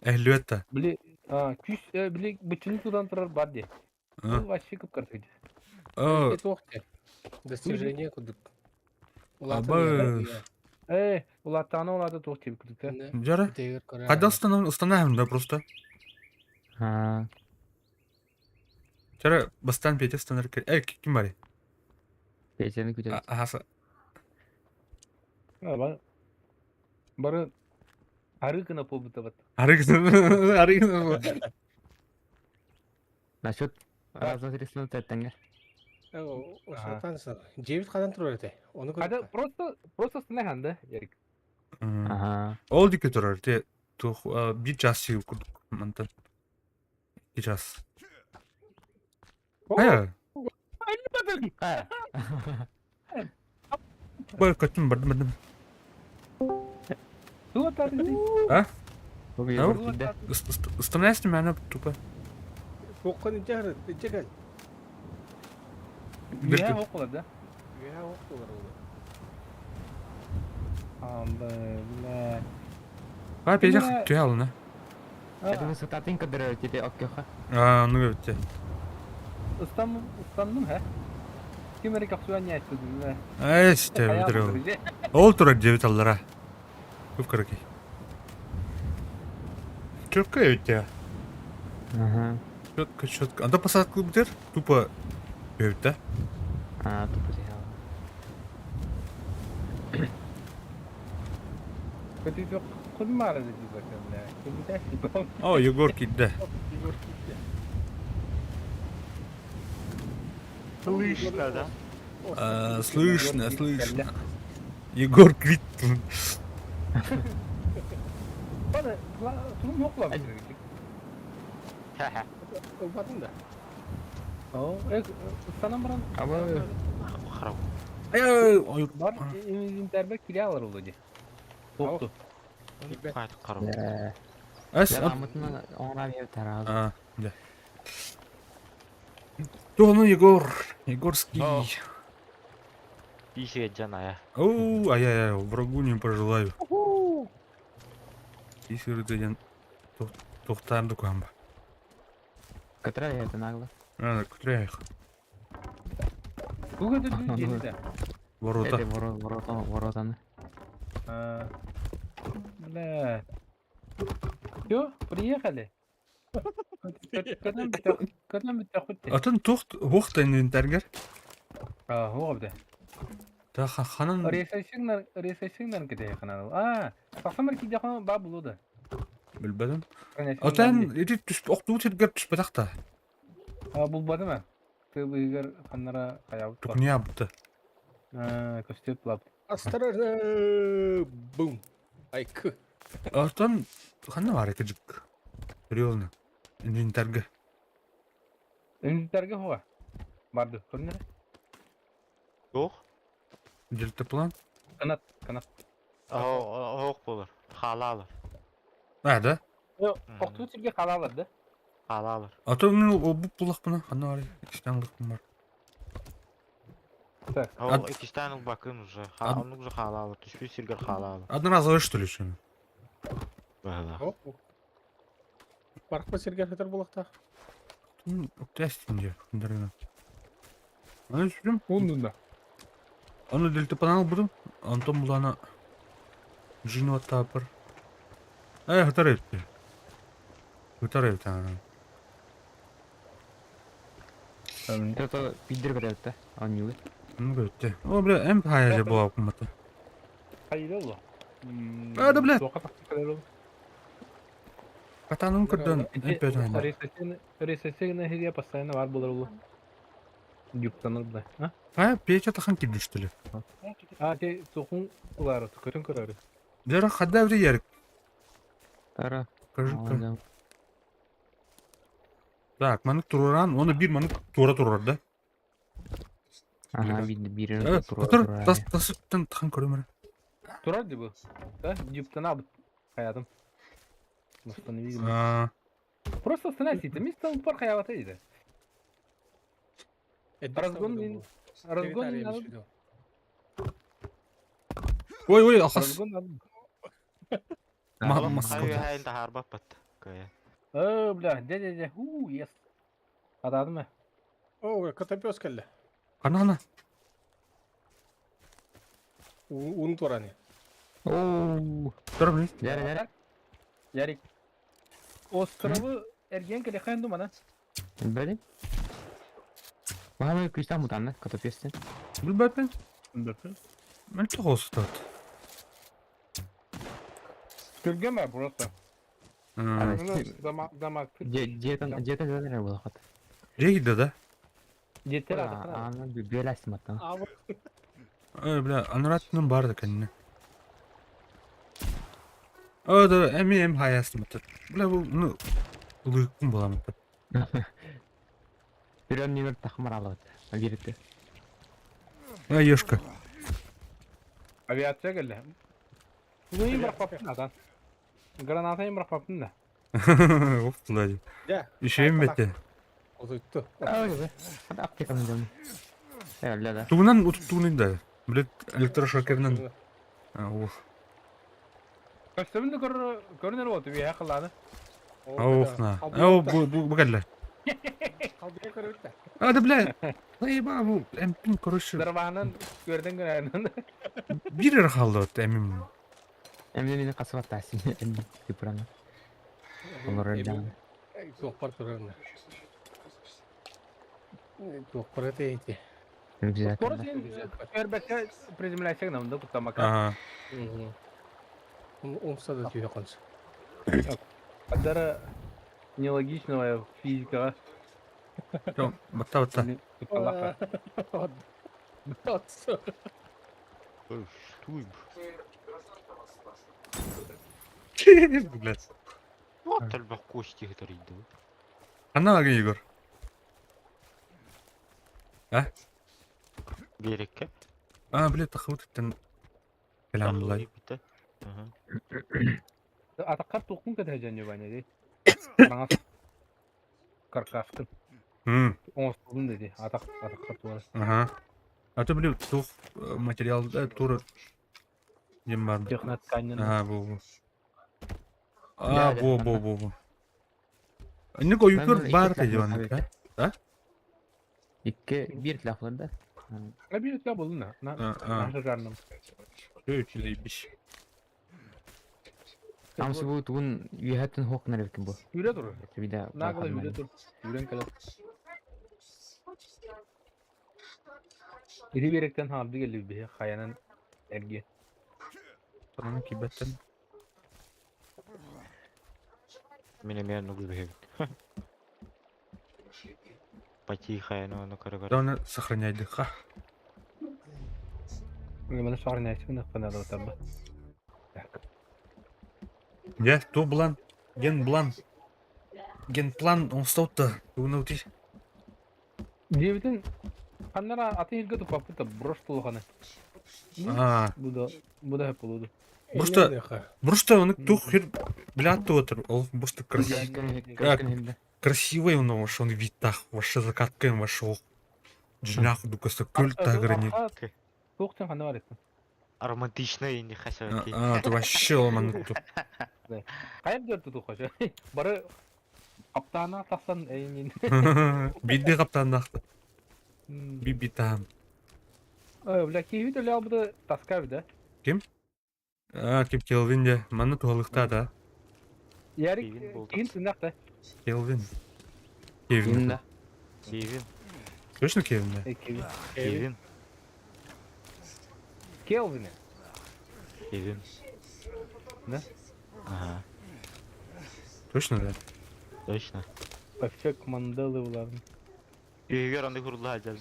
Эллүэт та. Били, а, күс, били бычын тудан турар бар де. А. Бұл вообще көп картыйды. О, Достижение кудук. Абы. Э, улаттаны улады туох деп күдік та. жара. Хайда установим, да, просто. А, Жара, бастан Петя станар. Э, ким бар? песені күтеді. Ага, Бары ары гына болбута бат. Арыгын, арыгын. Насчет раз, два, три, снова тәттәңгә. Ошотан Жебит хадан турар эте. Оны Хада көрдүк. просто просто сынайхан да, Ярик. Аха. Ол диэки турар, те туох биир чаас сиир курдук мантан. Икки чаас. Хайа? А. Бой көттүм бардым бардым. Туга тардый? А? Бу Ау? Егор киирдэ. Ыстанайсты мээнэ тупо. Туоххун илдьэ илдьэ кэл. Үөһэ окула да? Үөһэ окулар ол. Бля. А, петях түһэ алына. Это высотатын кадыры тебе оккеха. А, ну өттө. Ыстанным, ыстанным, хэ? Ким эрэ көхсүөн ньээттэ, бля. Эй, сте, бүтүрэ. Ол турар диэбит аллара. Күп кыракый. Четко өттө. Ага. Четко, четко. Анда посадка бүтер, тупо өттө. А, тупо тиһэ. Көтүтү кунмаары дии бля. Көтүтэ. О, Егор киирдэ. Егор киирдэ. Слышно, да? А, слышно, слышно. Егор Крид. Бана, тулум yok la. Ылбатын да. О, ыстанан баран Аба Харап. Ай, ай, бар инвентарьга кире алар ол ди. Тоқту. Билбэт. Хайтып харап. Эс, Я амытына оңрап еб тараз. А, да. То, ну, Егор, Егорский. О. Ишиге жан ая. Оу, ай-яй-яй, врагу не пожелаю. Исирден тохтаан куамба. Которая это нагло. А, күтрәйх. Бу көтүтү диэбитэ. Ворота. Это ворота, воротаны. А, Бля. Все, приехали. Көтөн бүтэ Атын тохт хохта инвентарьгар. А, хуга бүтэ. Та ханан Ресайсыңнар, ресайсыңнар кете ханан. А, саксамар киде хан ба булуды. билбедим. Атын ити түс октуу тиргер түспэтэх та. А, булбады ма? Тыбыгар ханнара хаябыт. Тукния бутта. А, көстөп лап. Астарар бум. Айкы. Атын ханна бар экижик. Серьезно. Инвентарьга. Инвентарьга хуга. Барды, көрүнөр. Yok. Дельтаплан. Канат, канат. Ок болор. Хала алыр. А, да? Октуу тирге калалар да. Хала алыр. А то мен ол бу булак буна ханна бар. Иштен бар. Так. О, икистен бакын уже. Ха, уже хала алыр. Түшпүй сиргер хала алыр. Одноразовый что ли еще? Бала. Оп. Барықпа сергер хатар булакта. Октястин де. Аны сүрүм. Ундунда. Аны дельтаплан албыдым. Антон булана жинуа тапыр. Ай, хатар этти. Хатар этти аны. Это пидер берет, да? Он не Ну өтте. О, бля, Empire же була кумата. Хайда болду. А, да, бля. Катанын көрдөн Empire аны. Ресесен хедия постоянно бар болор болу. Юптаныр бля. А? А, печа тахан кирдиштили. А, те сухун улары, көтөн көрөрү. Дера хадда бир ярик. Тара. Кажы. Так, маны тураран, оны бир маны тура турар да. Ага, видно, бир. Тур, тас тасыттан тахан көрөмөр. Турар ди бу. Да, юптана бут. Хаятым. Восстановили. А, Просто остановись, место пар хаябата иди. Разгон Разгон надо. Ой, ой, алхас. Разгон надо. Ма- Москва. Хай хайын да харбап бат. Кая. О, бля, дядя, дядя, у, ес. Атадым О, котопес келді. Кана кана. Уун тураны. Оу. Тура били. Яры, яры. Ярик. Островы эрген келе хайынду мана. Бери. Махамы кристалл мутанны, котопестен. Билбеппин. Мен тоғыз тат. Көрген ба просто. Ара. Замак. Жетен, жетен жетен было хат. Жегиде да. Жетер атакана. Аны беләсем аттан. Абы. Ой, бля, анраттын бар да кәнне. О, да, эми эм хайастым. Бля, бу, ну, ылыыкпын буламмыт. Үрэн нөмер тахмар алабыт. Биирде. А, ешка. Авиация кэллэ. Тугу бырахпаппын атан. Граната бырахпаппын да. Ох, тулай. Дьэ, Ишейм бетте. Утуйту. Аптеканы дьон. Эллэ да. Тугунан утуттугунун да. Блядь, электрошокерынан. Ох. Көстөбүн да көрүнэр уоту үөһэ халлааны. Ох, на. О, бу бу бу кэллэ. Халбыйа көрөбүт да. А, да, бля. Заеба, бу эмпин, короче. Дарбаһынан көрдөн гынан. Бир эрэ хаалла эмим. Эмне мени касып аттасын. Эмне типурана. Олорор дьаҥ. Туохпар турарна. Туохпар эти. Рюкзак. Скоро сен өрбекке приземляйся гынан да куттамака. Ага. Умса да түйе конс. Адара нелогичного физикаға. Жок, батта батта. Кутталаха. Туй. Блядь. Вот элбэх кости кытарыйды. Ханна аген Егор? Берекке. А, блядь, тахыбыт иттен. Кэлэн Бите. Ага. Атаққар туққун кэтэ жан баня дей. Караңас каркаскын. М, Оңостулун деди. Атақ атаққар туара. ага. А то, блядь, тух материал тура дем бар. Технат каннен. Ага, бу бу. А, Да, да. бу бу бу бу. Нико юкөр бар те диван, да? Икки бир тилах да. А бир өткә булды на. На А, а. наша жарным. Үчүлейбиш. Амсы бу тугун үйәтен хоқ нәрбекин бу. Үрә тур. Биде. Нагла үрә тур. Үрән кэлэ. Ири беректен харды келди бе хаянан эрге. Тананы кибеттен. Мен эме нугу бехебит. Потихо, ну, ну, короче. Главное, сохраняй дыха. Мені шарняйсы на фанада таба. Так. Я, то блан. Ген блан. Генплан, он стал-то. Унаути. Дебитин ханнара атын илге тупапы та брош тулханы. А, Бу да хеп болуду. Просто- просто он тух хер, блядь, отыр. Ол просто красивый. Красивый он, ваш он вид так, ваше закатка, ваш Джинах дукаса көл таграни. Туктан ханна бар итин. Романтично и не хасаки. А, ты вообще ломан тут. Кайып дөртү тухаша. Бары каптана тасан эйнин. Бидди каптаннахты. Биби там. Ой, бля, киви төле албыды таска биде. А, кип Келвин де. Маны туалықта да. Ярик Кевин болды. кийин тынакта. Келвин. Кевин. Да. Кевин. Точно Кевин, да? Кевин. Кевин. Келвин. Кевин. Да? Ага, Точно, да? точно. Эффект Манделы буларын. Үйгер аны курла жаз.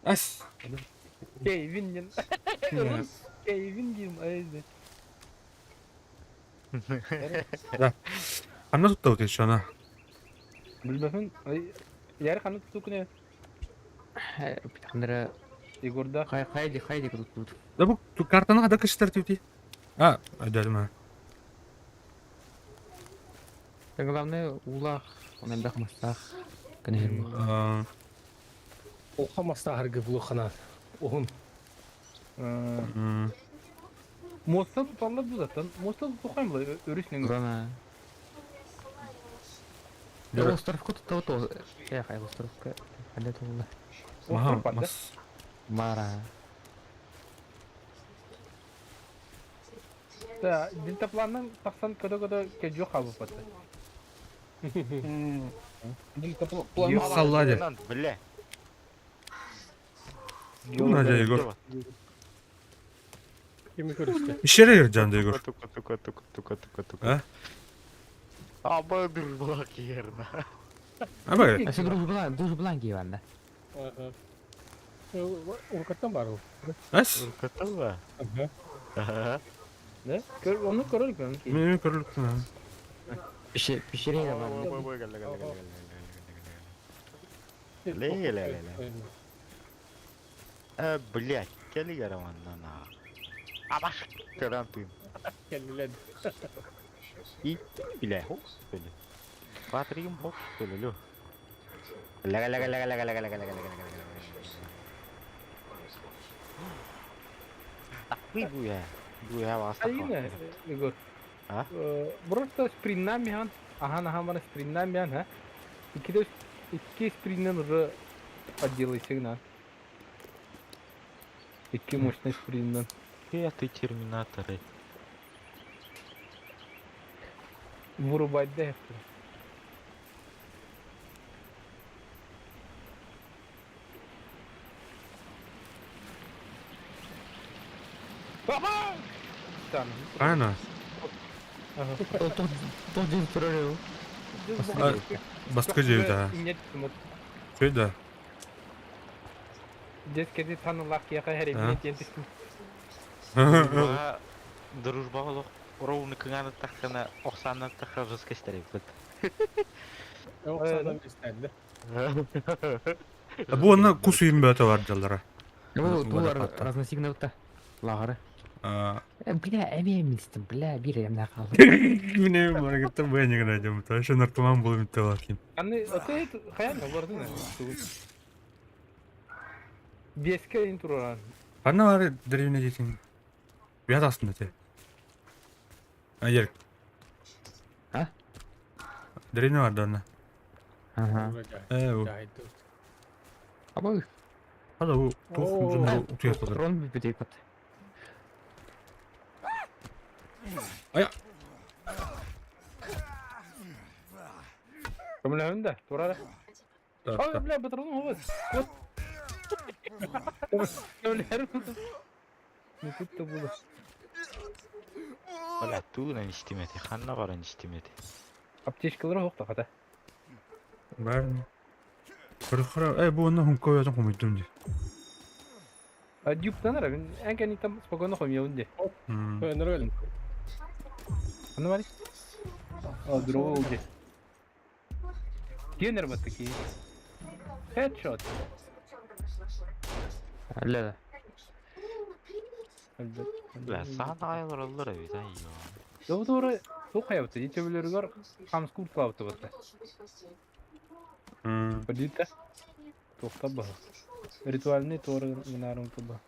Ас. Кевин. Кевин дейм, айды. Ана тут вот еще она. Билбесин, Ярик аны туту күнө Питхандара Егорда. хай хайди хайди тут. Да бу ту картаны када кыштар тюти. А, айдалма. Главное улах, он бах мастах. Кенер. А, Оқамаста харгы булухана. Оһун. м, Моста туталар бу заттан. Моста тутукайм бу өрүснүң. Грана. Дөрө. Островка тут то. Э, хай островка. Хәле тулы. Маха, Остров бар да. мас. Мара. Да, дельтапланның тақсан көдө-көдө кежо кабып батты. Саллади. Бля. Надя, Егор. Кими көрүстө. Ишере жанды Егор. Тука, тука, тука, тука, тука, тука. А? Аба дурбалак ерна. А бай. Әсе дружбалан, дружбалан кийванда. Ага. Уркаттан бар ул. Ас. Уркатала. Ага. Ага. Да? Көр, ону көрөр көрөн. Мен көрүлүктүн. Пещерение бар. Ой, ой, ой, кэллэ, кэллэ, кэллэ, кэллэ, кэллэ, кэллэ. Ле, ле, ле, ле. Э, блядь, кэлигэр манна на. Абаш, көрөн тыын. Кэллилэр. И, бля, господи. Патрим, господи, лю. Кэллэ, кэллэ, кэллэ, кэллэ, кэллэ, кэллэ, кэллэ, кэллэ, кэллэ, кэллэ. Такый буя. Буя вас Айына, Егор. А? Просто сприннан бихан, ахан ахан бана сприннан бихан, ха? Икки икки сприннан уже отделайсың Икки мощный сприннан. Э, ты терминаторы. Вырубать да. Баба! Там. Ана. Ага. Тот день прорыв. Баска жеби да. Чөй да. Дескеди танылақ яқа А? хәребіне тентістім. Дружба, дружба олох ровно кыҥааны таххана, охсааннан тахха жескестер эбит. Оксадан истәнде. Бу онна кус үйін бөтө бар жаллара. Ну, Бу тулар разносигнал-то. Лагары. Э, бля, эми эмистим, бля, бир эмне калды. Мине маркетте бу эне гына жам. Таша наркоман болуп митте лакин. Аны, аты хаян бардын. Беске ин туран. Ана бар деревне жетин. Уят астында те. А ер. А? Деревне бар да ана. Ага. Э, бу. Абы, Хада бу тух жун утуя салар. рон битеп бат. Ая. Көмләһүн дә, турара. Ой, бля, патрон вот. Вот. Көмләһүн. Не тут-то было. Бля, тугунан истимэти, ханна баран истимэти. Аптечкалар хоқта қата. Бар. Көрөхөрө, э бу онна хунко ятын хумуйдум ди. А дюптан ара, мен әнкәни там спокойно хомьяун де. Өнөр өлüm. Аны бар. А, дрова улде. Генер вот такие. Хедшот. Ля. Бля, саана айлар оллар эбит, ай ё. Doğru тоқ аябыты. Ечебелері хамс куртлабыты бытты. Білді Тоқтап ба. Ритуальный торы гынарын туба.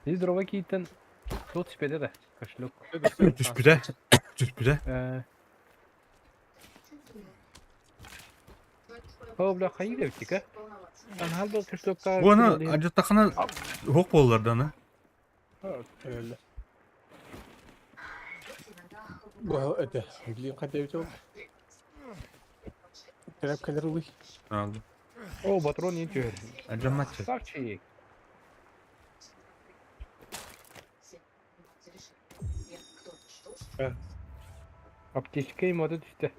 Biz дрова кейттен тот түспеді да. Кошелек. Түспүдэ. Түспүдэ. О, бля, қайы деп а? Анхал был кошелекка. Бу ана ажаттахана хок боллар да ана. Öyle. Bu öte. Bileyim kaç evde oldu. Trap kadar uy. Алды. О, патрон не түйер. Ажаматчы. Красавчик. Аптечка им оды түсті.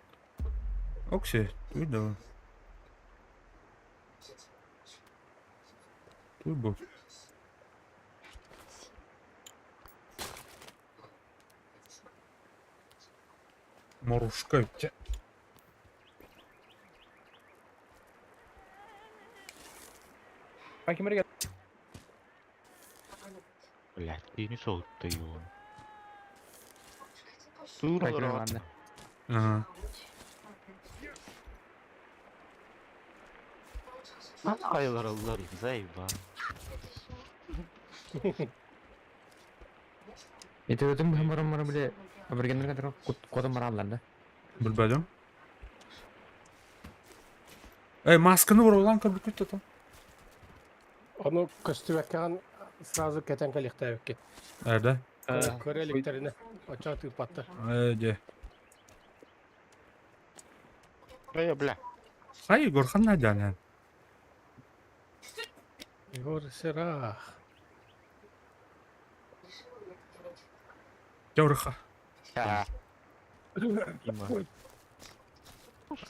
Окси, туй да. Туй бу. Морушка өтте. Хакимерге Бля, тыны соғытты ё. Тур Хакимер олар. анда. Ага. Ханна айлар оллар эбит, заеба. Это өтүм бу барам бля. Абергеннер кадar кодом баралар да. Билбедим. Эй, масканы урулан көрбүт күттө там. Onu köstüvekkan сразу кетен калихта öpke. Эрде. Köreliklerine. Açağı tüpattı. Э, де. Бля, бля. Хай, горхан надяна. Егор Серах. Жаурха. Ха. Има.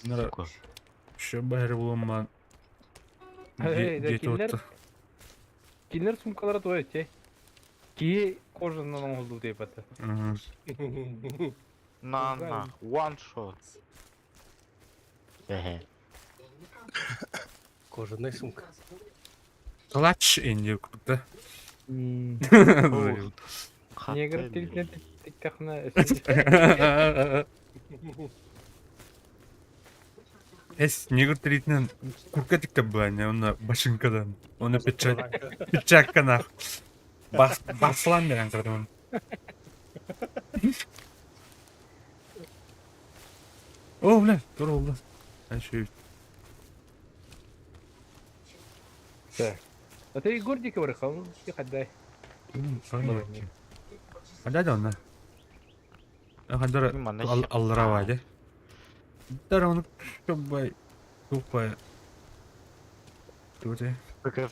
Нара. Сука. Şu бәрі болма. Эй, да Жеті киндер. отты. Киндер сумкалары той те. Киһи кожанан оҥоһуллубут диэбэтэ. На на, one shot. Эһэ. Кожаная сумка. Клатч инди курдук да. Негр тилтен тиктэхна Эс негр тиритинэн курка тиктэ былаанньа онно башинкадан. Оны печакканах. Бас баслан берен кырдым. О, бля, тура oldu. Ben şey А ты Егор диэки барыхал, хаддай. Хадда да онна. Хаддара аллара вайде. Дара оны көббай тупай. Туте.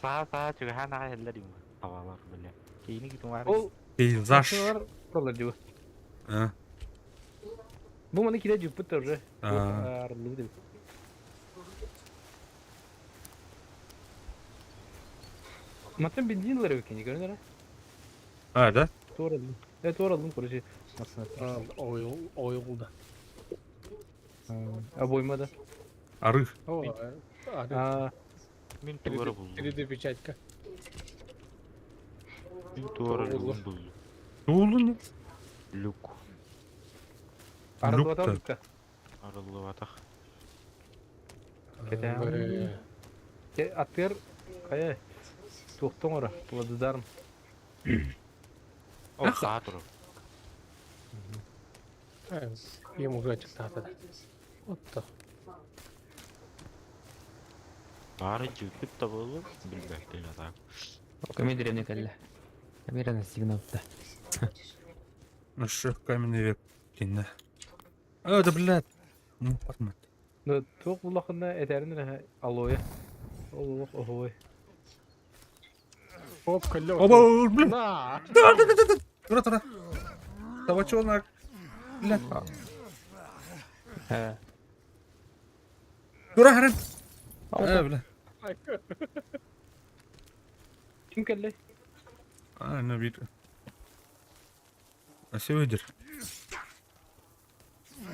Саа саа чугаһаан аҕай иһэллэр им табалар бile. Киини китумаар. Ол Пейзаж. Пролар диба. А. Бу маны кире жуппут уже. А. Арылды. Матын бензин лары бекени көрүнөр. А, да? Туоралдым. Э, туоралдым, короче. Масына. Ойл, ойл да. Обойма да. Арых. О, А, Мин тугары булдум. 3D печатька. Мин тугары люгун булдум. Туулун. Люк. арылып аталдыкка. Арыллыбатах. Кетем. Аттыр кая туохтон ора, туладыдарым. О, саа турар. Ем уже читата. Вот то. Бары жүүпүт да болу билбэттин атак. Ками деревня кэллэ. Камера сигналда. Еще каменный век. Кинне. А, да, блядь. Ну, потмат. Ну, туох буллахына этэрин эрэ алоэ. Ол олох оһуой. Оп, колёс. Оба, блин. На! Да, да, да, да, да. Тура, тура. Табачонок. Блядь. Э. Тура, харан. А, бля. Ким кэллэ? А, ну, вид. А сегодня.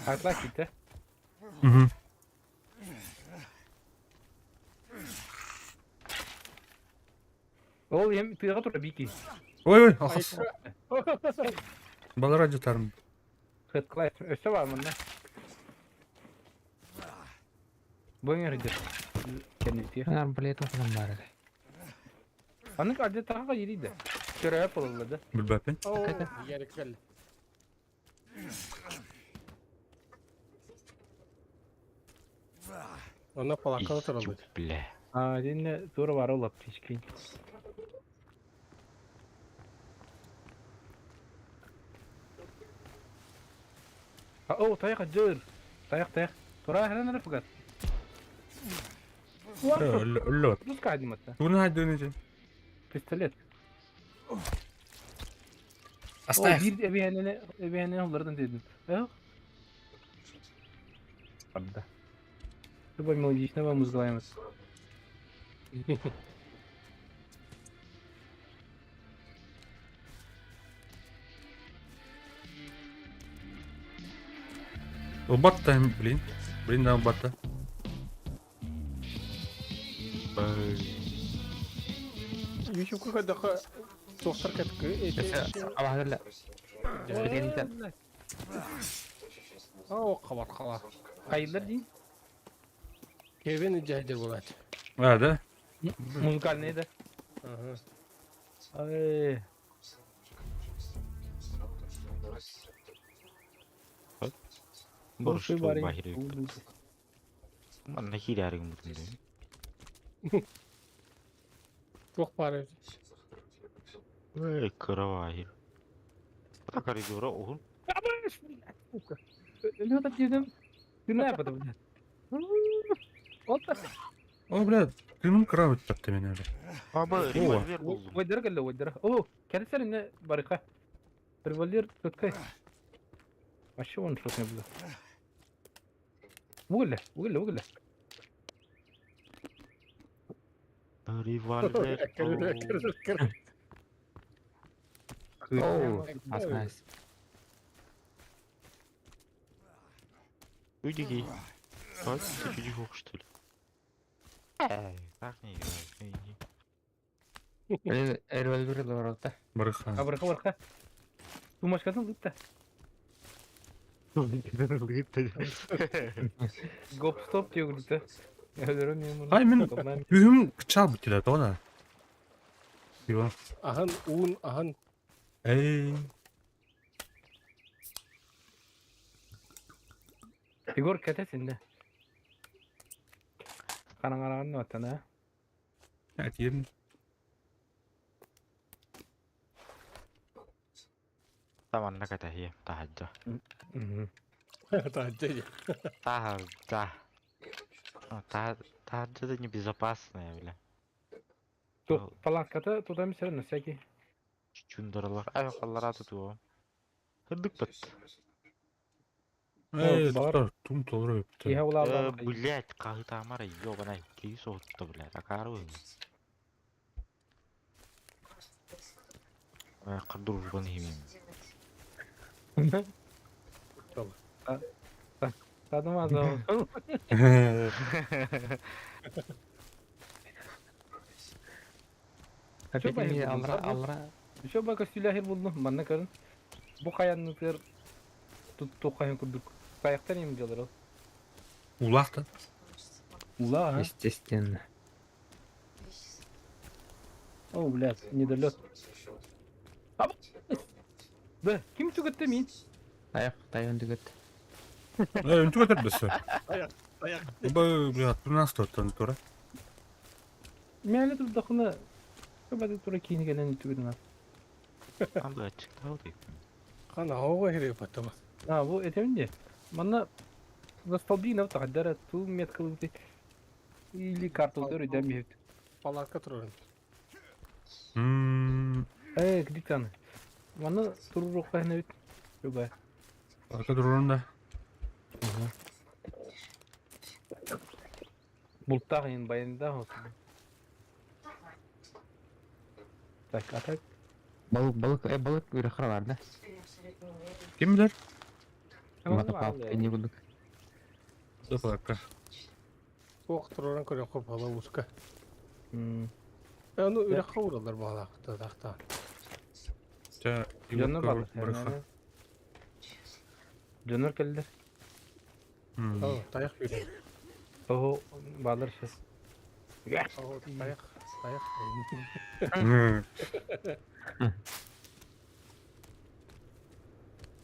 Атла китте. Угу. Ол эм тыга тура бики. Ой, ой, ахас. Балара жатарым. Хыткалай. Өссө бар мында. Бу эҥэр Кэннити. Арбалет оҕолон баар этэ. Анык арды таға ериді. Төрөп болалады. Билбэппин. О, Ярик кэллэ. Она палакала туралбыт. Бля. А, динне тура бар олап тишкин. О, таяқ жыр. Таяқ, таяқ. Тура хрен рыфгат. Өллө. Пускай диматта. Туна хайдыны. Пистолет. Оставь. О, bir ebihene ebihene onlardan dedim. Yok. Правда. Любой мелодичный вам музлаемыз. Убатта, блин. Блин, да, убатта. Еще какая-то доктор катка. Абаһалла. Билгенитэ. О, хабар хала. Хайылар дейін. Кевин жайдыр болады. А, да? Музыкальный да. Ага. Ай. Борш Боршы бар бахири. Манна хирярыгым бутун. Туох бар. Эй, кыра бахир. Та коридора уһун. Лёта дедим. Ты на потом. Вот так. О, блядь, ты ну кравить так-то меня, бля. Аба, револьвер булдум. Выдер кэллэ, выдер. О, кәрсер не барыха. Револьвер туткай. Вообще он что-то не было. Угля, угля, угля. Револьвер. Oh, that's nice. Уйди. Вот, ты чуть что ли? Эй, так не играй, иди. Револьвер лоралта. Барыха. Абырха барха. Тумашкатын лытта. Гоп-стоп диye Өлөрөм Ай, мин Үһүм кычал бүтүлэ тоҕо Иван. Аһын, уун, аһын. Эй. Егор кэтесинде. Хараҥараҕын оттана. Этием. Там кэтэһиэм таһырдьа. Таһырдьа. Таһырдьа. Таһырдьа да небезопасная, бля. Тут палатката туда мисер на всякий. Чучундаралар. Ай, халлара тутуо. Хырдык бат. Эй, Бар. доктор, тум толору өптө. Иһэ улааллаан. Блять, хаһытаамар, ёбанай, киһи соһутта, блядь, акаары быһыы. Дружбаны химим. Садым. Опять байы не булдум, алра сабы? алра. Еще бака сүләһир булдум. Манна көрүн. Бу каянны тыр тут каян курдук. Каяктан им делар ол. Улахта. Ула, а? Естественно. О, блядь, недолет. Да, ким түгөттө мин? Аяк тайын түгөт. Эй, үнтү көтөр бөсө. Аяк, аяк. Бу, бля, тунас тоттон тура. Мәле турдахына. Көбәде тура кийин келен түгөдүн. Анда чыктау дейм. Хан ауға хире потом. А, бу этеминде. Манна застолбина тагдара ту меткалыты. Или карту төрү дәмбет. Палатка турарын. Э, где Манна туру кайна бит. Жуга. Арка турурун да. Булттаг ин баянда olsun. Так, а так Балык балык э балык үрэ бар да. Ким билер? Мата палка не будут. Да палатка. Ох, турарын көрө коп бала узка. Э, ну, үрэ хауралар бала тахта. Ча, Жонор бар. Барыха. Жонор келдер. О, таяк бир. Ого, балыр сейчас. О, таяк, таяк.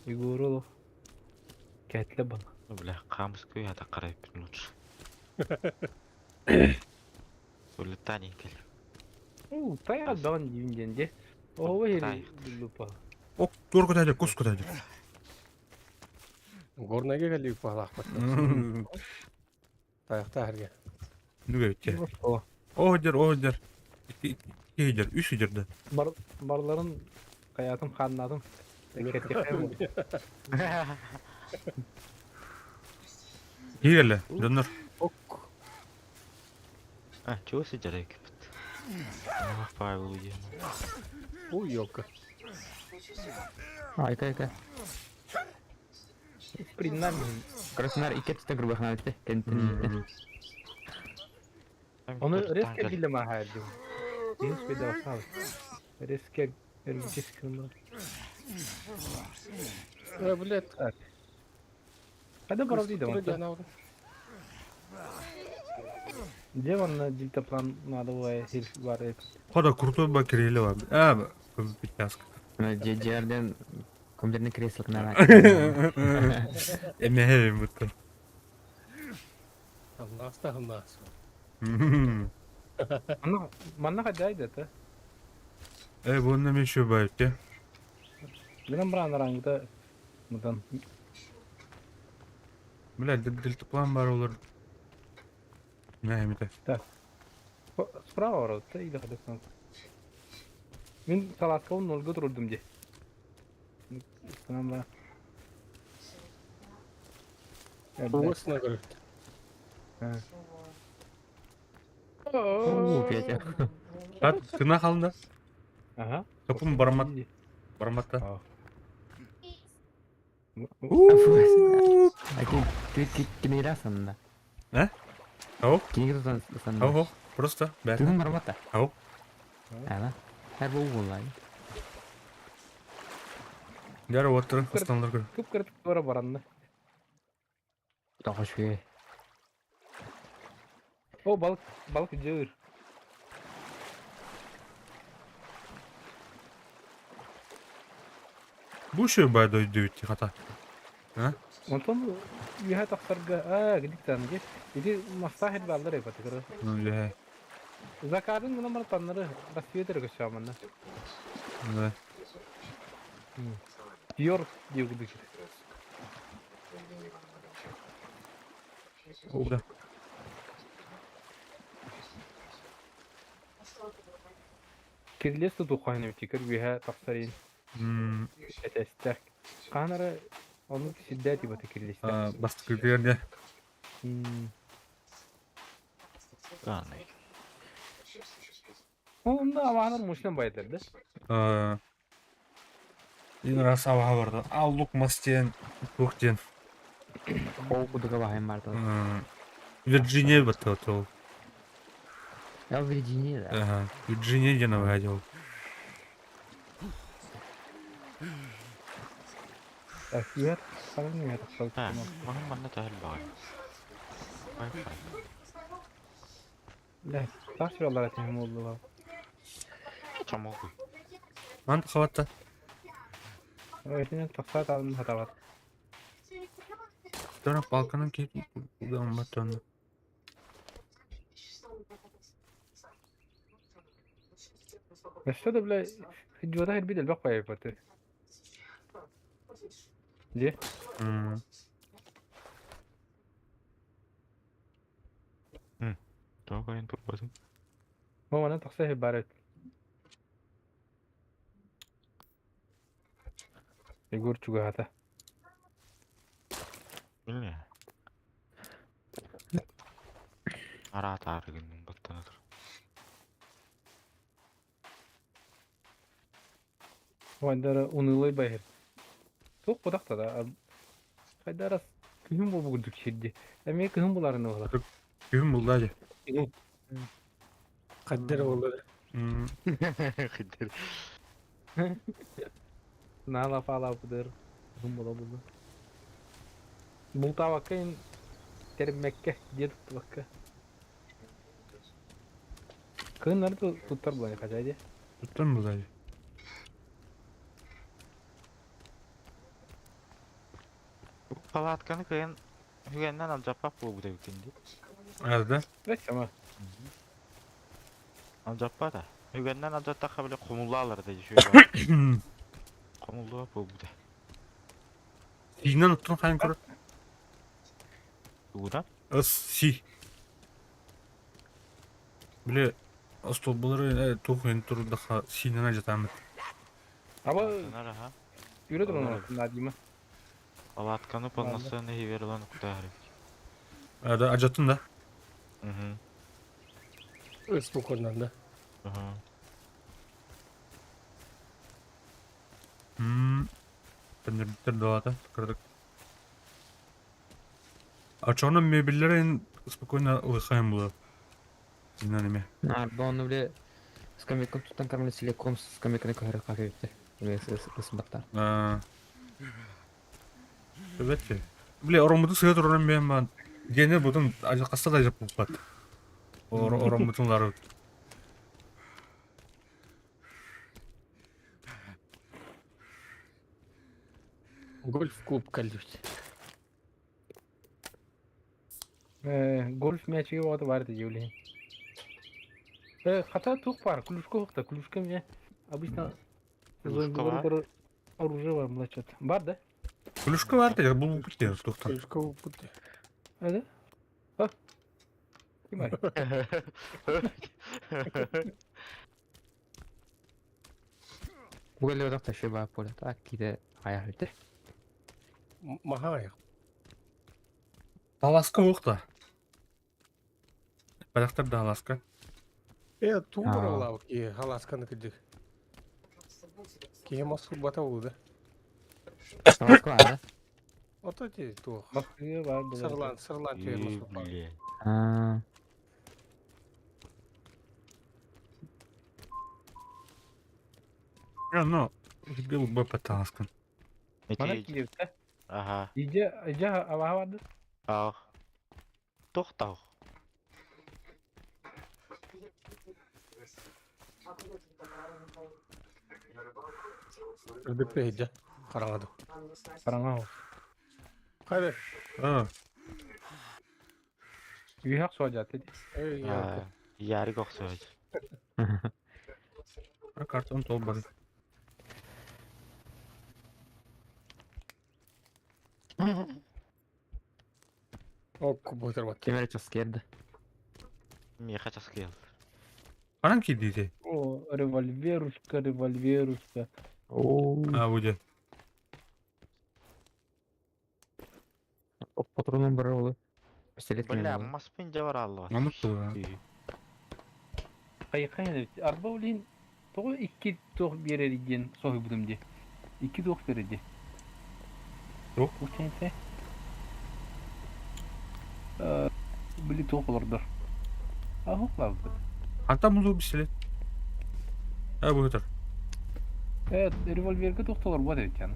Егорулов. Кәтле бала. Ну, бля, камскую я так карайып лучше. Улетание кел. У, таяк дан дивинденде. Ого, хери лупа. Ок, тур көтәде, кус көтәде. Горнайга келип бала. Таякта херге. Нүгө битте. О, дер, о, дер. Ики дер, үч дерде. Бар барларын каятым ханнадым. Кигеле, донор. Ок. А, чего сидят кипит? Павел уйди. Ой, ёлка. Айка айка. Приннами. Краснодар ике түстен кырбах навитте. Кентин. Оны резко биле махайды. Дин спеда осталось. Резко энергетический. Э, блядь. Кайда барып дейді Тура он? Где он на дельтаплан надо было бар Хода крутой ба киреле бар. А, пятяска. Жерден компьютерный кресло на. Эме бутта. Аллах Аллах. Манна манна кайда это? Э, бу неме еще байты. Менен бран рангда мыдан. Бля, дельтаплан бар олар. Не, эмете. Справа барат или кадасан. Мен салатка он нолго турдум де. Санам ба. Угосна көрөт. О, Петя. Тат, тына халында. Ага. Топум бармат. Барамматта. Аа. Кинигэ санна. Э? Ау? Кинигэ тутан санна. Ау, просто бәрі. Бүгін барматта. Ау. Ана. Her bu bullay. Дәрі оттырын, останлар көр. Кып кырып бара баранна. Тоқо шуе. О, балык, балык жыр. Бу үші бай дойду хата. Онтон үһэ тахсарга аа гидиктан ге. Иди мастахит баллар эбат кыры. Ну, ле. Закарын гына бар таннары рассветер көчаманна. Да. Йорк диугдык. Да. Кирлес тутухайны тикер үһэ тахсарын этестер. Канара onu сиддә дип аты кирлестер. Бастық күлгерде. Аны. Онда аванар мушлен байдар да. Ин рас аға барды. Аллук мастен, туқтен. Ол кудуга бахайм барды. Вирджиния бітті ол. Я в Вирджинии, да. Ага. Вирджиния где наводил. Так, үһэ тахсарын үһэ тахсар. Ha, маһын манна тахал багай. Ай ай. Лә, тахсыр атым болду. Чамогу. Ман хаватта. Өтінен тахсар алым хатабат. Дора балканын кейт удан баттан. Өссө да бля хиджода хир бидел бак бай баты. Же? Тоҕо турбатын. Мамана тахса хир барат. Егор чугата. Биле. Ара таарыгын баттана тур. Вайдара унылай байыр. Тоқ будақта да. Хайдара күхүн бу бугудук ширди. Эме күхүн буларын ола. Күн булды ажы. Каддер olur. Хидер. Нала фала будыр. Күхүн була булды. Бултавакка термекке дед тутвакка. Кыннар туттар булай хажайды. Туттан булды ажы. Палатканы кыйын хүгеннен алжаппак буолбут эбиккин дии. Арда. Бәс ама. Алжаппа да. Хүгеннен алжаттахха биле кумуллаалар да шүй. Кумуллаа буолбута. Синен уттан хайын көрө. Тугудан? Ыс си. Биле столбалары тух ен турдаха синен ажатамыт. Аба Аха. үрө турун надима. Палатканы полноценный хиверлан кутаар. Арда ажаттын да. Мгм. Өс bu konudan da. Аха. Тендер далата кырдык. А чоны мебеллерин спокойно лыхаем было. Синен эме. Арда оны биле скамейканы туттан карманы целиком скамейканы көһөрө какебитте. Ысбаттар. Evet. Биле оромуту сыга туран мен бан. Гене бутун ажакаста да жап бат. Ор оромутунлары. Гольф клуб калдыбыт. Гольф мячиге вот бар дии Хата тух бар, клюшка хта, клюшка мне обычно Клюшка бар? оружие бар млачат. Бар да? Клюшка бар да бул бутте тухтан. Клюшка бутте. А да? А? Ким бар? Бугале одакта шөй баа поле. Так киде аяк өтө. Маха Таласка уқта. Баяқтар да аласка. Э, тура Аа. олау ки халасканы кыдык. Киһи мас ылбата буолуо да. Москва, да? Ото ти туох. Москваҕа баар буолар. Сырлаан, сырлаан түһэр Ии, Москва. бля. А, Ну, был бы потаскан. Мана Ити- киирбитэ. Ага. Иже иже абаһа барды. Ах. Тохтау. Үрдүккэ иһдьэ. Хараҥа Хараҥа ол. Хайда. А, Үһэх суодьаата дии. Эй, А, Ярик охсуһуй. картон толбар. Ок, бутерброд. Кемер часкерді. Миэхэ часкыйал. Ханан киирдиити? О, револьверушка, револьверушка. О, А, будет. патронун бар олы. Пистолет Бля, кемен. маспын дьэ алла. Маннык тула. Хайыхай эбит. Арба олин тоҕо икки туох биэрэр диэн соһуйбутум дии. Икки туох биэрэр дии. Туох? Ученте. Били туох олордор. Аһук лаабыт. Хантан булуу пистолет? А, будет. Э, револьверга туох толорбот эбит яны.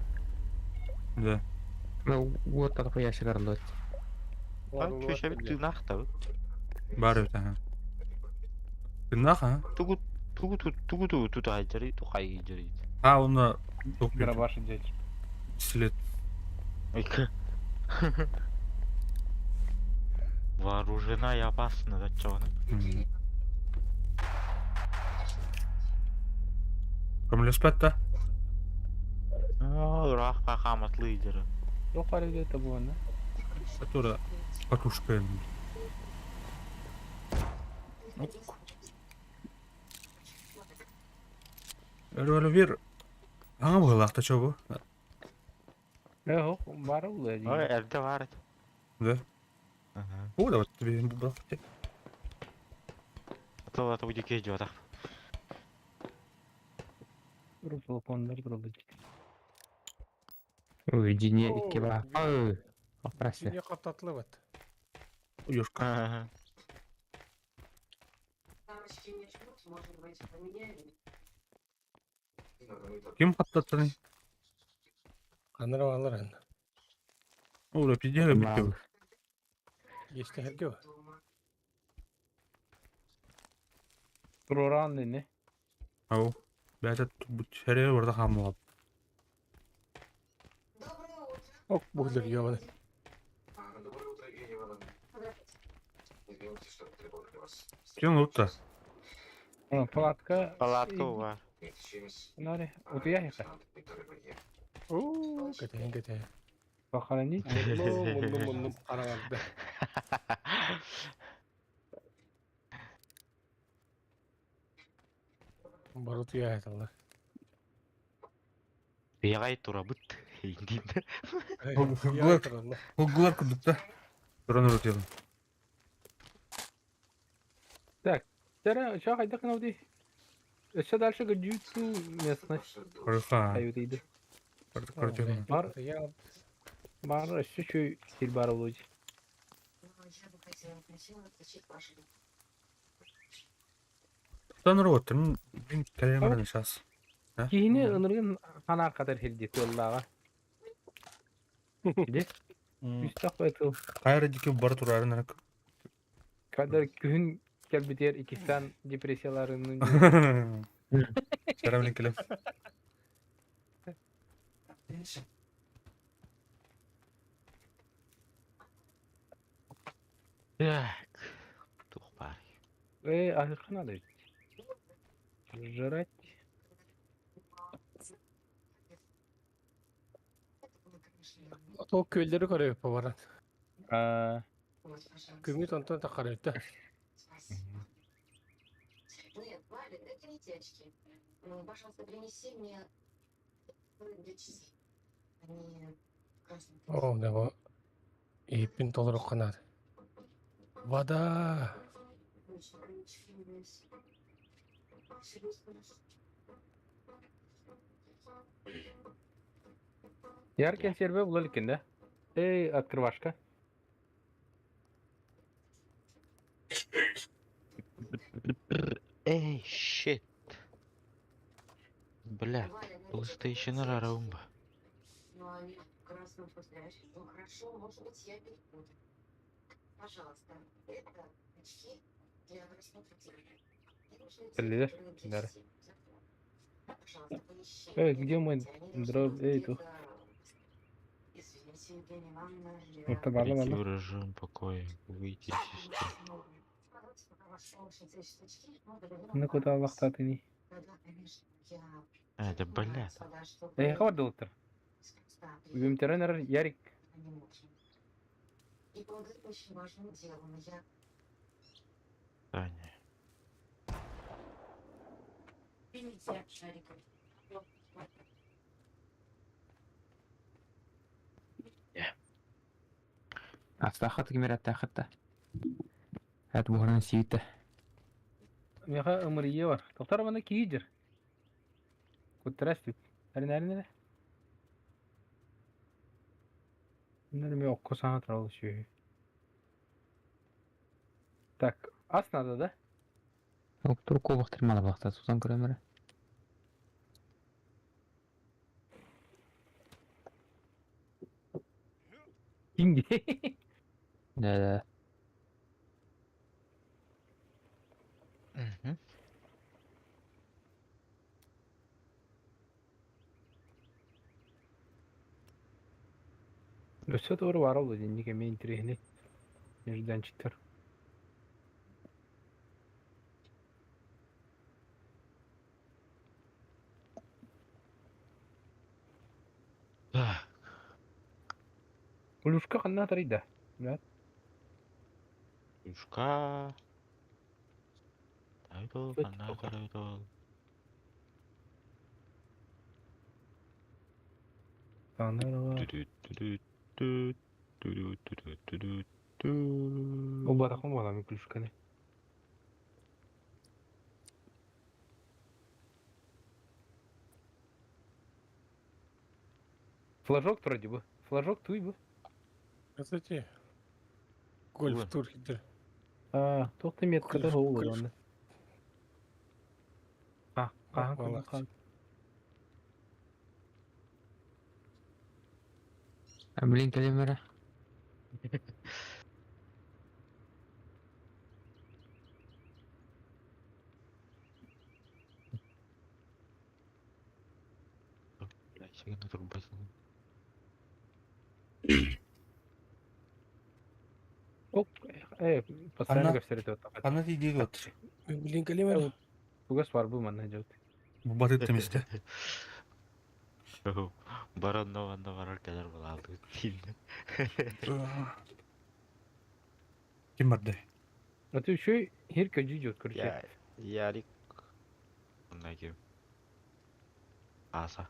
Да. Ну, вот такой ящик арылды. Чүшэбит тыынахтабыт. Бар эбит, ага. Тыннах, а? Тугу тугу тугу тугу тутаайдары тухайдары. А, онно туох биэрдэ? Грабаш дьэ. Пистолет. Вооружена и опасна, да чё она? Көмөлөспөт да? Ыраах пахаматлы идеры. Туох баар эбит это буолна. Которая катушка. Ок. Револьвер. Аңа быһыылаах чо бу? Э, ох, баар улла дии. Ой, эрдэ бар. Да. Ага. О, давай тебе бу То это будет кежди вот так. Руслоконнор тураллар. Ой, дьине О, икки бар. Ой, апрася. Дьиҥэ хаптатылыбыт. Ёшка. Ага. Ким хаптаттаны? Ханара алар эн. О, пиздец, Мал. бүттү. Естеһэргэ. Турораан дини. Ау. Бәтэ бут хәрэ барда хамлап. Ок, буһлар ёбаны. Ким утта? Палатка. Палатка бар. Наре, утуйа хэ. Оо, кэтэһин кэтэһин. Похоронить. Муннум, муннум, муннум хараҥарда. Бары утуйа сыталлар. Бегай турабыт. Индин. Утуйа тураллар. Хуггулар курдукта. Туран урутуйдum. Тара, чё хайдах гынабытый? Өссө дальше гүдүүтүү местность Короче, айутыйды. короче. Бар, Утуйа бар өссө чүй сир бар болуй. Туран уруттум. Мин кэлэмэрин сейчас. Киһини ыныргын ханаа катар хирди тыаллааҕа. Ди? Үстэх байтыл. Кайра дики бар турарын арак. Кадар күһүн кэлбитиэр иккистан депрессияларынын Сарам келем. Так. Тух бар. Э, аһыхха надо. Жрать. Ол күөллэри көрөбүп баран. А, Күҥҥүт онтон таххарыйта. Нет, Валя, это не те очки. Ну, пожалуйста, принеси мне для часы. Они красные. Оо, да бу иһиппин толоруохха наада. Вода! Яр кэнсиэрбэ була иликкин да? Эй, открывашка. Эй, shit. Бля, PlayStation арарым ба. Но они в красном футляре. Ну хорошо, может быть, я перепутаю. Пожалуйста, это очки для просмотра телевизора. Мне нужны те, Телевизор? которые для Да. чтения. Пожалуйста, поищи. Эй, где мой Они должны дроп? быть Эй, тух. где-то. Извините, Евгения Ивановна, я... Это барлы Перейти барлы. в режим покоя, выйти из системы. Ну куда Аллах татыни. А, это бля. Эй, хабар доктор. Үгүмтерен Ярик. И поговорить по очень важному делу, но я Таня. Извините, Шариков. Астахат кимер аттахатта. Эт буһаран сиитэ. Миха ымырые бар. Доктор бана кийдер. Куттрастит. Әрин әрин Нәре мен окко сана туралы шүйі. Так, ас надо, да? Тур кобах мала бахта сутан көрөмөрө. Кинги. Да да. Мгм. Өсө doğru var oldu dinlik emeğin интересный. Нежданчиктар. Так, Улюшка ханна тарыйда. Юшка. Тайтол, Өт ана тоқа. тайтол. Танарова. Ту-ду-ту-ду-ту, ту-ду-ту-ду-ту-ду-ту. Ол барақын баламын күлішканы. Флажок вроде бы. Флажок туй бы. Кстати, гольф Уэ. тур хидер. А, тоқты меткада Күліш, ол күліш. оны. А, а, Молодцы. Блин кэлемере. Бля, сегодня турбазин. Оп, постоянно Ана- gösterdi o Ана тиийдии вот. Блин, калимер. Тугас var bu manna жот. Бу батыт темисте. Баронно ванна барар кэлэр булаалды тиинне. Ким барды? А ты еще хирка жижот, короче. Я Ярик. Онна ким? Аса.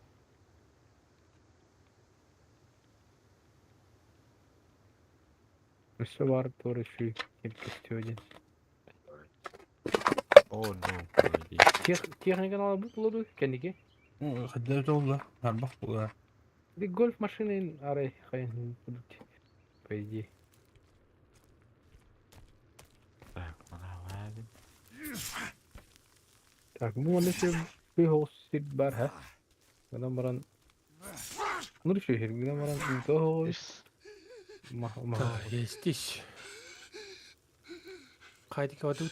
Все var doğru şu хирка сегодня. О, no, погоди. Тех техниканы алып булды кәнеге. Хадда толла. Нарбах була. Ди гольф машины арай хайын будут. По идее. Так, мана Так, bu manna şu bir host бар ха. Гынан баран. Ну şu хир гынан баран то ма ма. Да, я здесь. Хайдик вадут.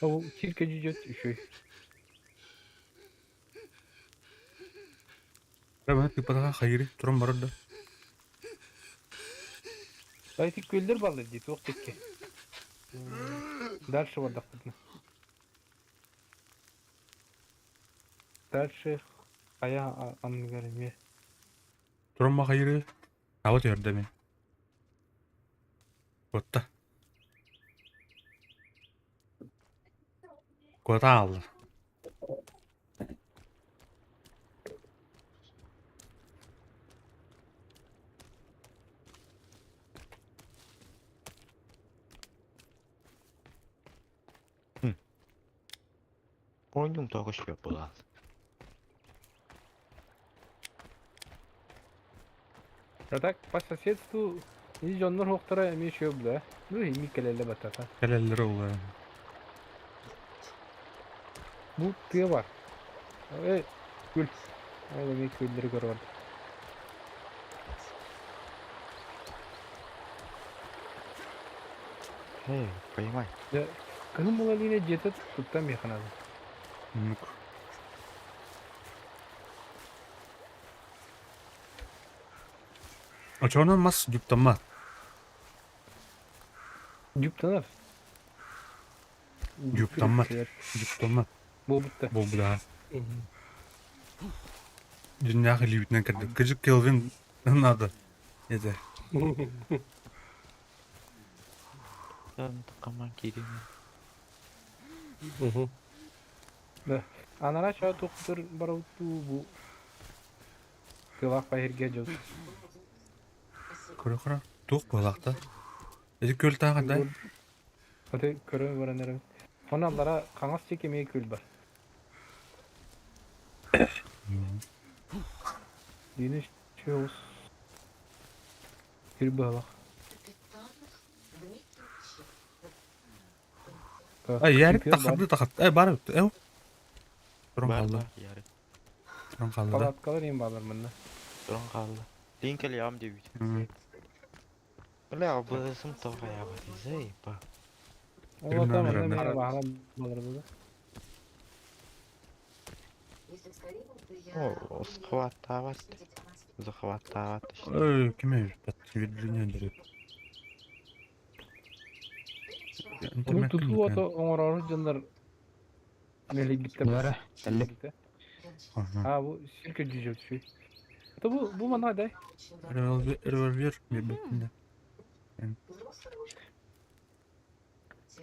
Ол хирка жижот еще. Рабана типа хайри туран барда. Давайте көлдер балды дейді, оқ текке. Дальше бардақ бұны. Дальше ая ангарме. Туран ма хайри. Ава терде мен. Котта. Кота алды. Ойнум тоғы шпеп булаалды. А так по соседству и дьоннор уохтара эмиэ үчүгэй да. Ну ими кэлэллэ баттата. Кэлэллэр ол. Бу тыа бар. Э, күл. Ол эмиэ күөллэри көрөр. Эй, поймай. Дьэ, кыһын буола илиинэ дьиэтэ туттан миэхэ наада. Оннук. Очоонон мас дьуптаммат. Дьуптанар. Дьуптаммат. Дьуптаммат. Буолбутта. Буолбута. Дьиннээх илиибитинэн кэрдик. Кыжык Келвин надо. Это. Коман киирин. Да. Анараа чаа туохтар барабыттуу бу тыалаах байырга дьон. Көрө-көрө. Туох буолаахта? Эти көл тааҕа Аты көрө баран эрэ. Оны аллара хаҥас диэки эмиэ күл бар. Дини чуус. Күл быһалах. Ай, ярик тахарды тахат. Э, бар. Э. Туран Бар хаалла. бар ярик. Туран хаалла да. Палаткалар им баалар мында. Туран хаалла. Тиин кэлиэҕим диэбит. Бля, бысым тоҕо ябат заеба. Ол ата Криминал манна эрэ. эмиэ баһара балар буолар. О, схватават. Захватават. Эй, ким Вирджиния дерет. Ону тутуу ото оҥороору дьоннор мэлийбиттэр. Бара, тэллик. А бу сиргэ дьүдьү. Это бу бу манна дай. Револьвер мебетинде.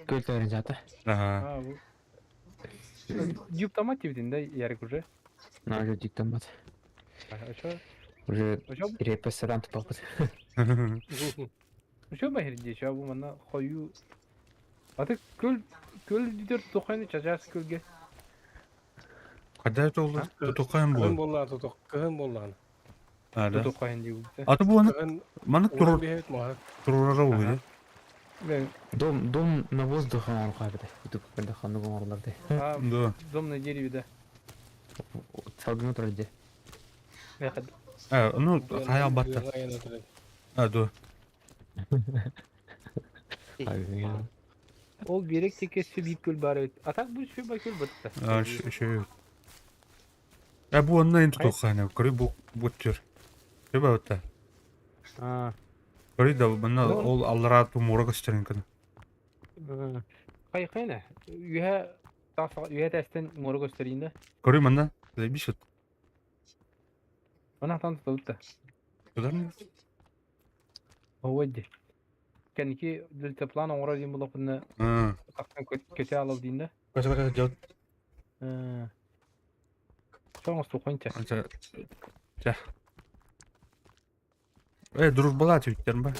Көл төрін жаты. Ага. А бу. Юптама тибдин да ярик уже. На уже диктамат. Ошо Уже ошо репес саран тупапыт. ошо бахир дии бу манна хою. Аты көл көл дидер тохайны чачас көлгө. Когда это oldu? Тутукайым Кыһын бу. буоллаҕа тутук, кыһын буоллаҕына. А, да. Тохайын дии бу. Аты бу аны Кыһын маны уон турur биэһит маһа. турурара Ага. ол. Мен Дом, дом на воздух оҥорхаабыта. Ютуб көрдө ханнык оҥороллор а Да. дом на дереве да. Салгыны турар дии. Выход. А, ну, хаял батта. А, да. Ол берек текесі биік көл бар еді. А так бұл шөбе көл бітті. А, şey. А бу онна ин тутукайны. Көрü бу буттер. Төбә отта. А, Көрü да мына Ну. ол аллара тумура көстерин кына. қай қайна? Үйе үйе тәстен моры көстерейін да. Көрü мына. Заебись вот. Она там тұтылыпты. Туда не? Ой, Кәнеки дельтаплан оңыра дейін бұл оқыны А. тақтан көте алып дейін да. Кача кача жат. Соңыз тұқойынша. Анча. Жа. Э, дружбала түйүттерин ба.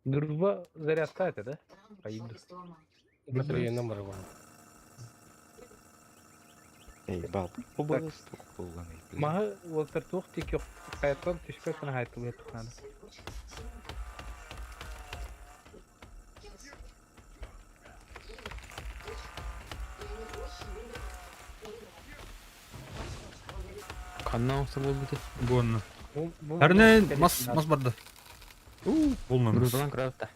Дружба зарядка это, да? Айыбды. Батареянан бар буолла. Эй, бал. Бу булган. Маһы уолтар туох тики қаяттан түспек кына хайтыл еттік. Ханна оңсор болбут. Бу онна. Бу бу Әрне мас мас барды. У, болмамыз. Дружбалан кыраатта.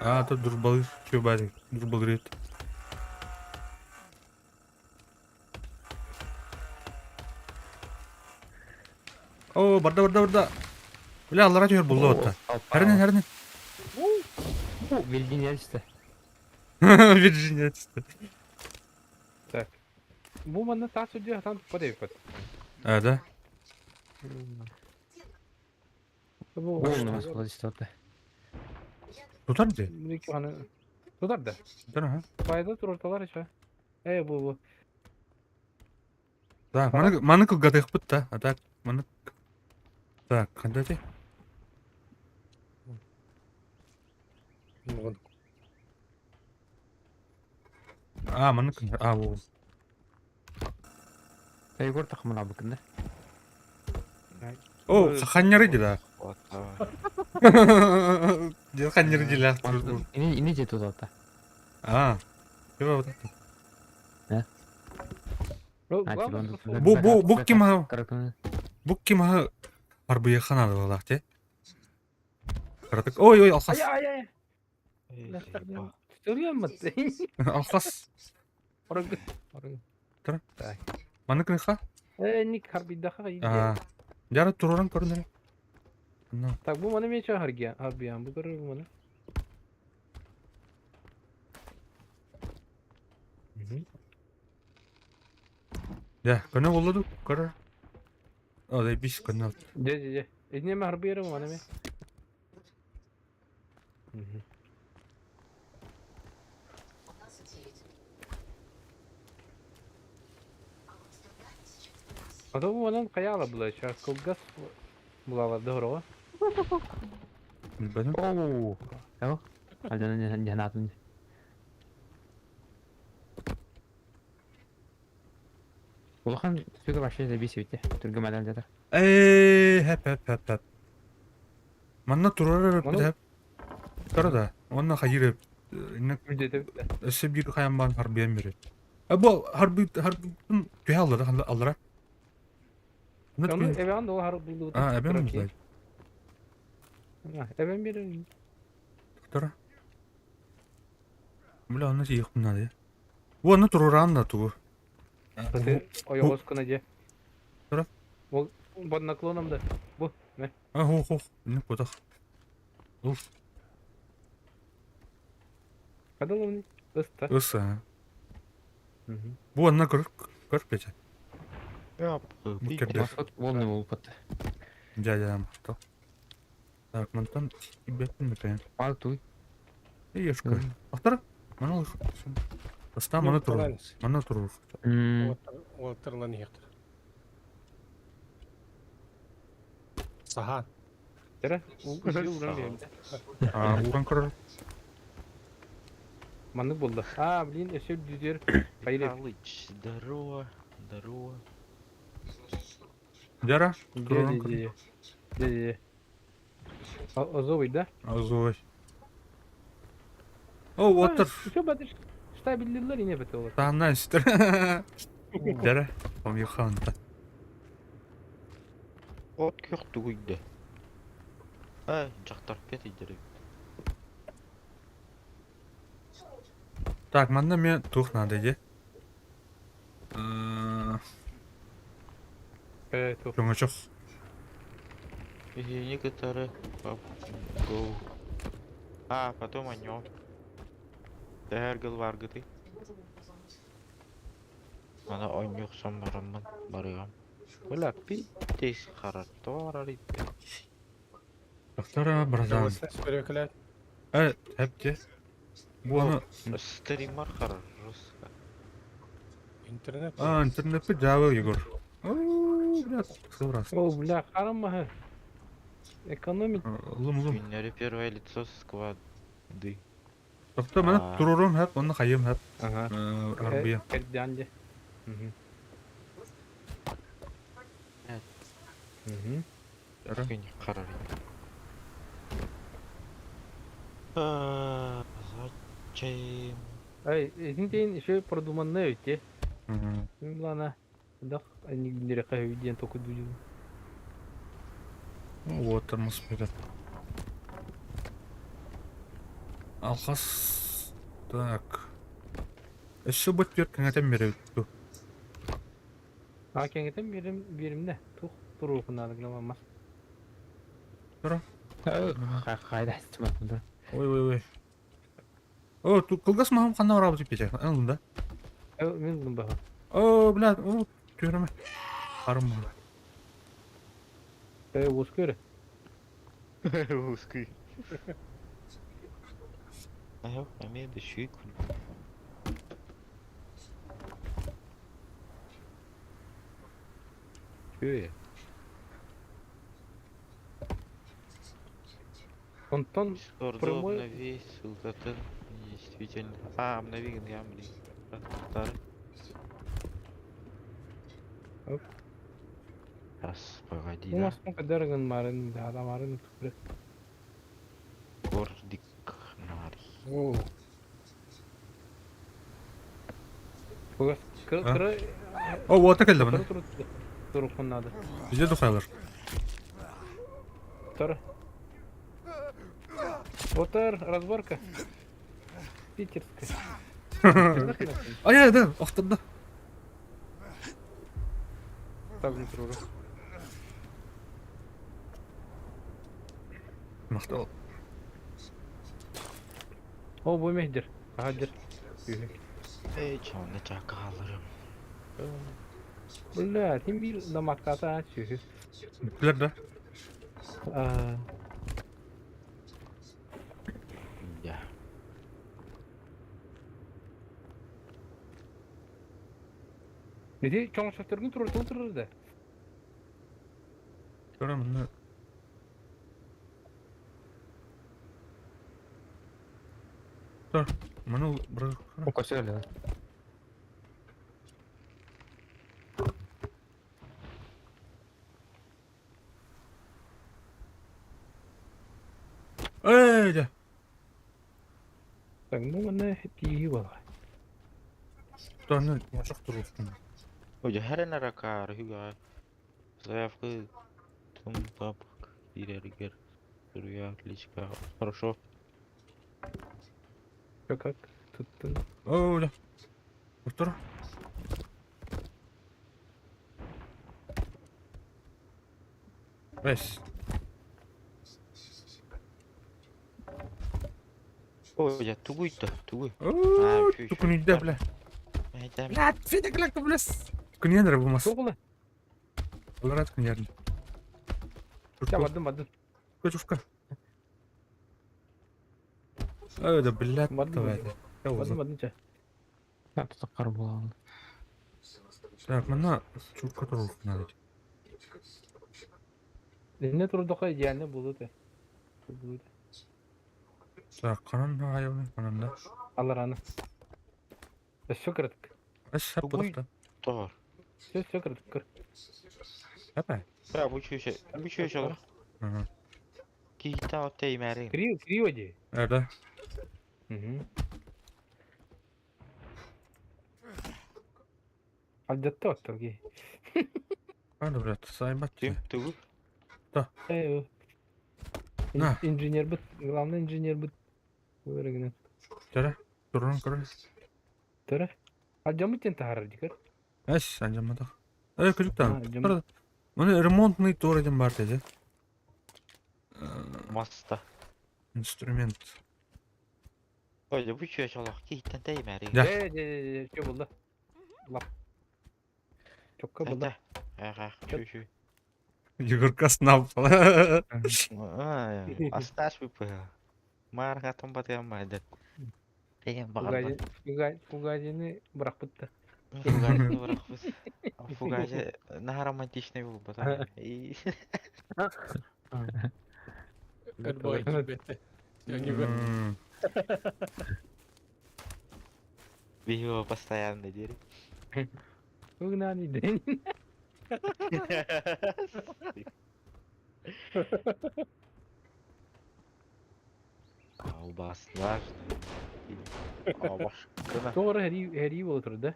А, то дружбалы, чё бari, дружбалы рет. О, барда барда барда. Бля, аллара түйөр болду отта. Әрне, әрне. Вирджиния түсті. Вирджиния түсті. Так. Бу манна тас үдү хатан туппа дейбит. А, да. Бу Болну мас була түсті отта. Тутар де. Муники аны тутар да. Тутар, ага. Пайда турорталар еще. Э, бу бу. Да, маны маны кылгатык бит да. А так, маны Так, кандай те? А, маны а, бу. Егор тахмын абыкында. О, ханнары дила. Дел ханнары дила. Ини ини же туталта. А. Кем Да. Бу бу бу ким бу ким арбыйа ханады балах те. Кыратык. Ой ой алхас. Ай ай ай. Алхас. Тұр. Маны кыныха? Ник харбидаха. Жара туруран көрүнөр. Так, бу маны мен ча харгия, харбиян, бу көрөр бу маны. Я, көнө болду, көрөр. О, бис көнө. Же, же, же. Эдне харбияр бу маны мен. А то бу манан каяла була, ча кылгас булала дорога. Билбедим. Оу. Эо. Алдан жанатын. Улахан сүгө башы забисивите. Түргө мадал жатар. Эй, хеп хеп хеп хеп. Манна турар хеп. Тара да. Онна хайыр. Өссө бир хаyan бан харбиян берет. А бу харби харби түһә аллара аллара. Оны эбен дол харбы. А, эбен музай. Эбен бир. Тара. Бля, оны тиих надо. Бу аны туруран да тугу. Ойоғыз кына же. Тура. Ол под наклоном да. Бу, ме. А, хо, хо, не кудах. Уф. Кадал оны? Ыста. Ыса. Бу анна көр көр пече. Бу кебе. Волны болупат. Жа жа махто. Так, мантан ибеттин бетен. Ал туй. Ешка. Ахтар. Мана Аста мана турур. Мана турур. Уолтерлан ехтер. Саха. Тера. Уран А, уран көрөр. Маннык болды. А, блин, өсө дүзер. Пайреп. Михалыч, здорово, здорово. Жара. Же, же, же. Озовый, да? Озовый. О, Уотер. Что батыш? Штабелдилер ине бит олар. Тааннан үстер. Жара. Помиханта. От көх тугуйды. Ай, жақтар пет идер. Так, манна мен тух надо, де. Э, тух. Чоңочок. Некоторые go. А, потом о нем. Дәргіл варгыты. Ана ойнюк самарамын барыгам. Бля, пиздец, харатор. Доктора, братан. Э, хепте. Бу аны Стримар хорошо. Интернет. А, интернет Java Егор. О, бля, собрался. О, бля, харам Экономить. Лум лум. Күннәре первое лицо склады. Тобто мене турурум хеп, оны хайым хеп. Ага. Арбия. Кердянде. Угу. Күн карар. Зачем? Ай, изинтейин еще продуманный өте. Мин Да, они не ден только дудил. Вот тормоз берет. Алхас. Так. Өссө бут бер кеңетен беребит. А кеңетен берим беримде. Тух туру кунады гламамас. Тура. Кайда да. Ой ой ой. О, ту кылгас махам ханна барабы деп кетер. Аңлын да. Мен булдum баха. О, бля, о, түөрөмө. Харым. Э, ускөрө. Узкий. Ага, амеда шик. Чё? Антон Дискорд прямой- обнови, ссылка ты действительно. А, обнови, я, блин. Старый. Оп. Раз. Погоди, Бу да. маспын кадары гынмарын, даадамарын тупры. Гордикнарий. Оо, Кыра А? кыра О, уота кэллэ кыра мана. туру турукун надо. Везде духайлар. Тор. Отар, разборка. Питерская. Ай, да, охтурда. Так не туру. Махтал. О, бу мехдер. Хадир. Эй, чоны чакалырым. Бля, тим бир намаката сүһү. Бүттүлэр да? Аа, Да. Ити чоҥсотторгун турар турар да. Көрө манна. Тор, маны бырах. Көсөлө. Эй, да. Так, ну манна тииһи буолла. Тор, ну, мочох туруохтун. Ой, хәрен аракар, хүгә. Заявка тум папк ирергер. Суруя, отличка. Хорошо. Чё как? Туттун. О, да. Тор. Бэс. Ой, я тугуй-то, тугуй. О, чуть-чуть. Тукунүйдэ, бля. Әйтәм. Бля, фидек блес. Күнен рэ бумас. Тоҕула. Олар күнерин. Ча бардым бардым. Көчүшка. Ой, да, блядь, Бардым, давай. Бардым бардым ча. Тутаккар буолан. Так, манна чурка туруох надо. Инне турдоха идеально буолуо этэ. Буолуо этэ. Так, ханан хаайабын, ханан да. Аллараны. Өссө кыратык. Эс сап Тугуй. будахта. Тор. Все, все кыратык кыр. Апа. Бра, бу чүшө, бу чүшө. Ага. Кита отей мәрин. Крио, крио дии. Эрде. Мгм. Алдьатта оттор киһи. Аны, блядь, сайбат. Тим, тугуй. Э, На. Инженер быт, главный инженер быт. Өлөрүгүнэн. Төрө. Турун көрө. Төрө. Алдьаммыт диэн таһаарар дии көр. Эс, анжамматах. Э, күлүктан. А, жам- Маны ремонтный тур один бар деди. Маста. Инструмент. Ой, бу чүшө олох киттен тей мәрин. Да. Э, э, э, чё булда? Лап. Чокка булда. Ага, чүшө. Егорка снап. Асташ бу. Марга томба дем майда. Тем багарба. Фугази, фугазини бырахпытта. Фугази бырахпыт. Фугази на романтичный был бы. Ырбай килбэтэ. Сөнүгө. Его постоянно дери. Угнани день. Албаслар. Албашкына. Тоҕо хэрии хэрии буола турар да?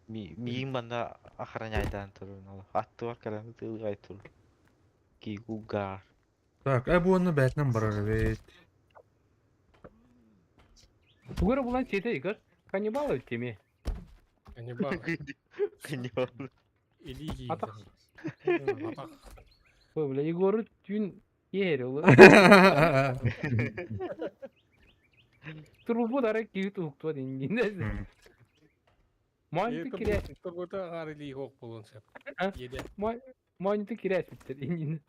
Миин банда охраняйдан турун ал. Аттыгар кэлэн тыылгай тур. Кигугар. Так, э, бу онно бээтинэн барар эбит. Тугу эрэ булан сиэтэ Игорь. Каннибал эбит эмиэ. Каннибал. Каннибал. Илии Атах. киирдэ. Атах. Ой, бля, Егору түүн иһэр ол. Турбут ара киһи туһуктуа диэн. Моонньуту кирээс. Тургута аҕар илии хоох буолуон сөп. А? Иэдэ. Моонньуту кирээс бүттэр иннин.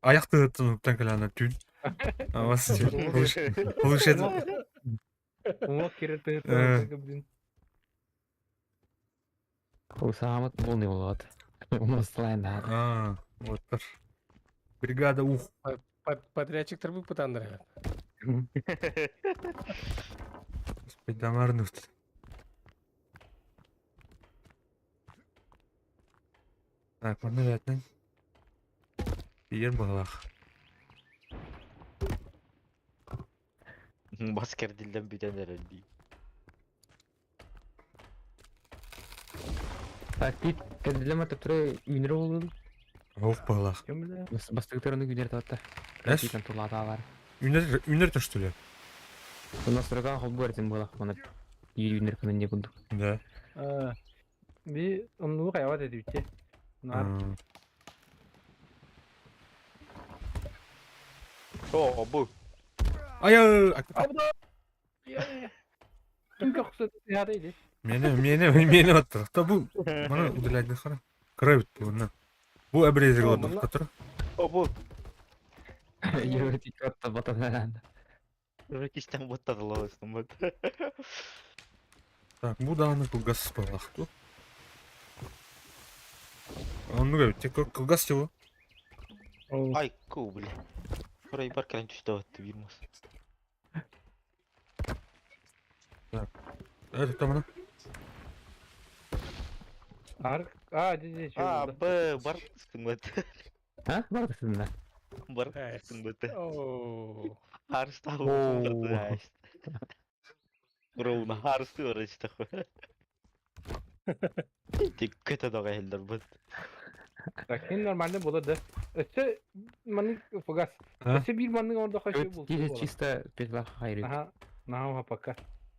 Аяқ тыгыттан уктан кэлээнэ түүн. Авас получает. Уҥуох кирэр Э. тыһыттан блин. Усаамат полный болот. Умаслайн да. А, вот тар. Бригада ух. Подрядчиктар бу пытаннар. Господи, дамарнут. Так, манна бээтинэн тиийэр быһыылаах. Бас кэрдиллэн бүтэн эрэр дии. Так, тиит кэрдиллэн төптөрө үүнэр буолуон. Оһох быһыылаах. Кем бля? Бастыгытар ону үүнэр таатта. Эс? Тиитэн тулаатаалар. Үүнэр үүнэр төстүлэр. Настройка холбу эртин буолах мана биир үүнэр кынын не курдук. Да. А, Би оннугу хайабат этибитти. Наар. О, бу. Ай Ким көхсө яда иди. Мени мени мени оттор. Та бу мана удалять хара. Кыра бит бу. Бу обрезали олордук котор. О, бу. Йөрти катта батанан. Ракистан боттадылабыстым бут. Так, бу даҕаны кылгас буоллах дуу. Оннук эбит. Кылгас чего? Ай, ку, бля. Урай бар кэлэн түстэ батты биир мас. Это там Ар, а, ди ди А, Б, бар түстүң бат. А? Бар да. Бар түстүң бат. Оо. Харыстау. Оо. Ровно харысты бар ичте. Тик көтө дага элдер бут. Так, хин нормально было да. Өссө маны фугас. А? Өссө бир манны орда хаши бул. Тиз чисто петла хайры. Ага. Нахуй пока.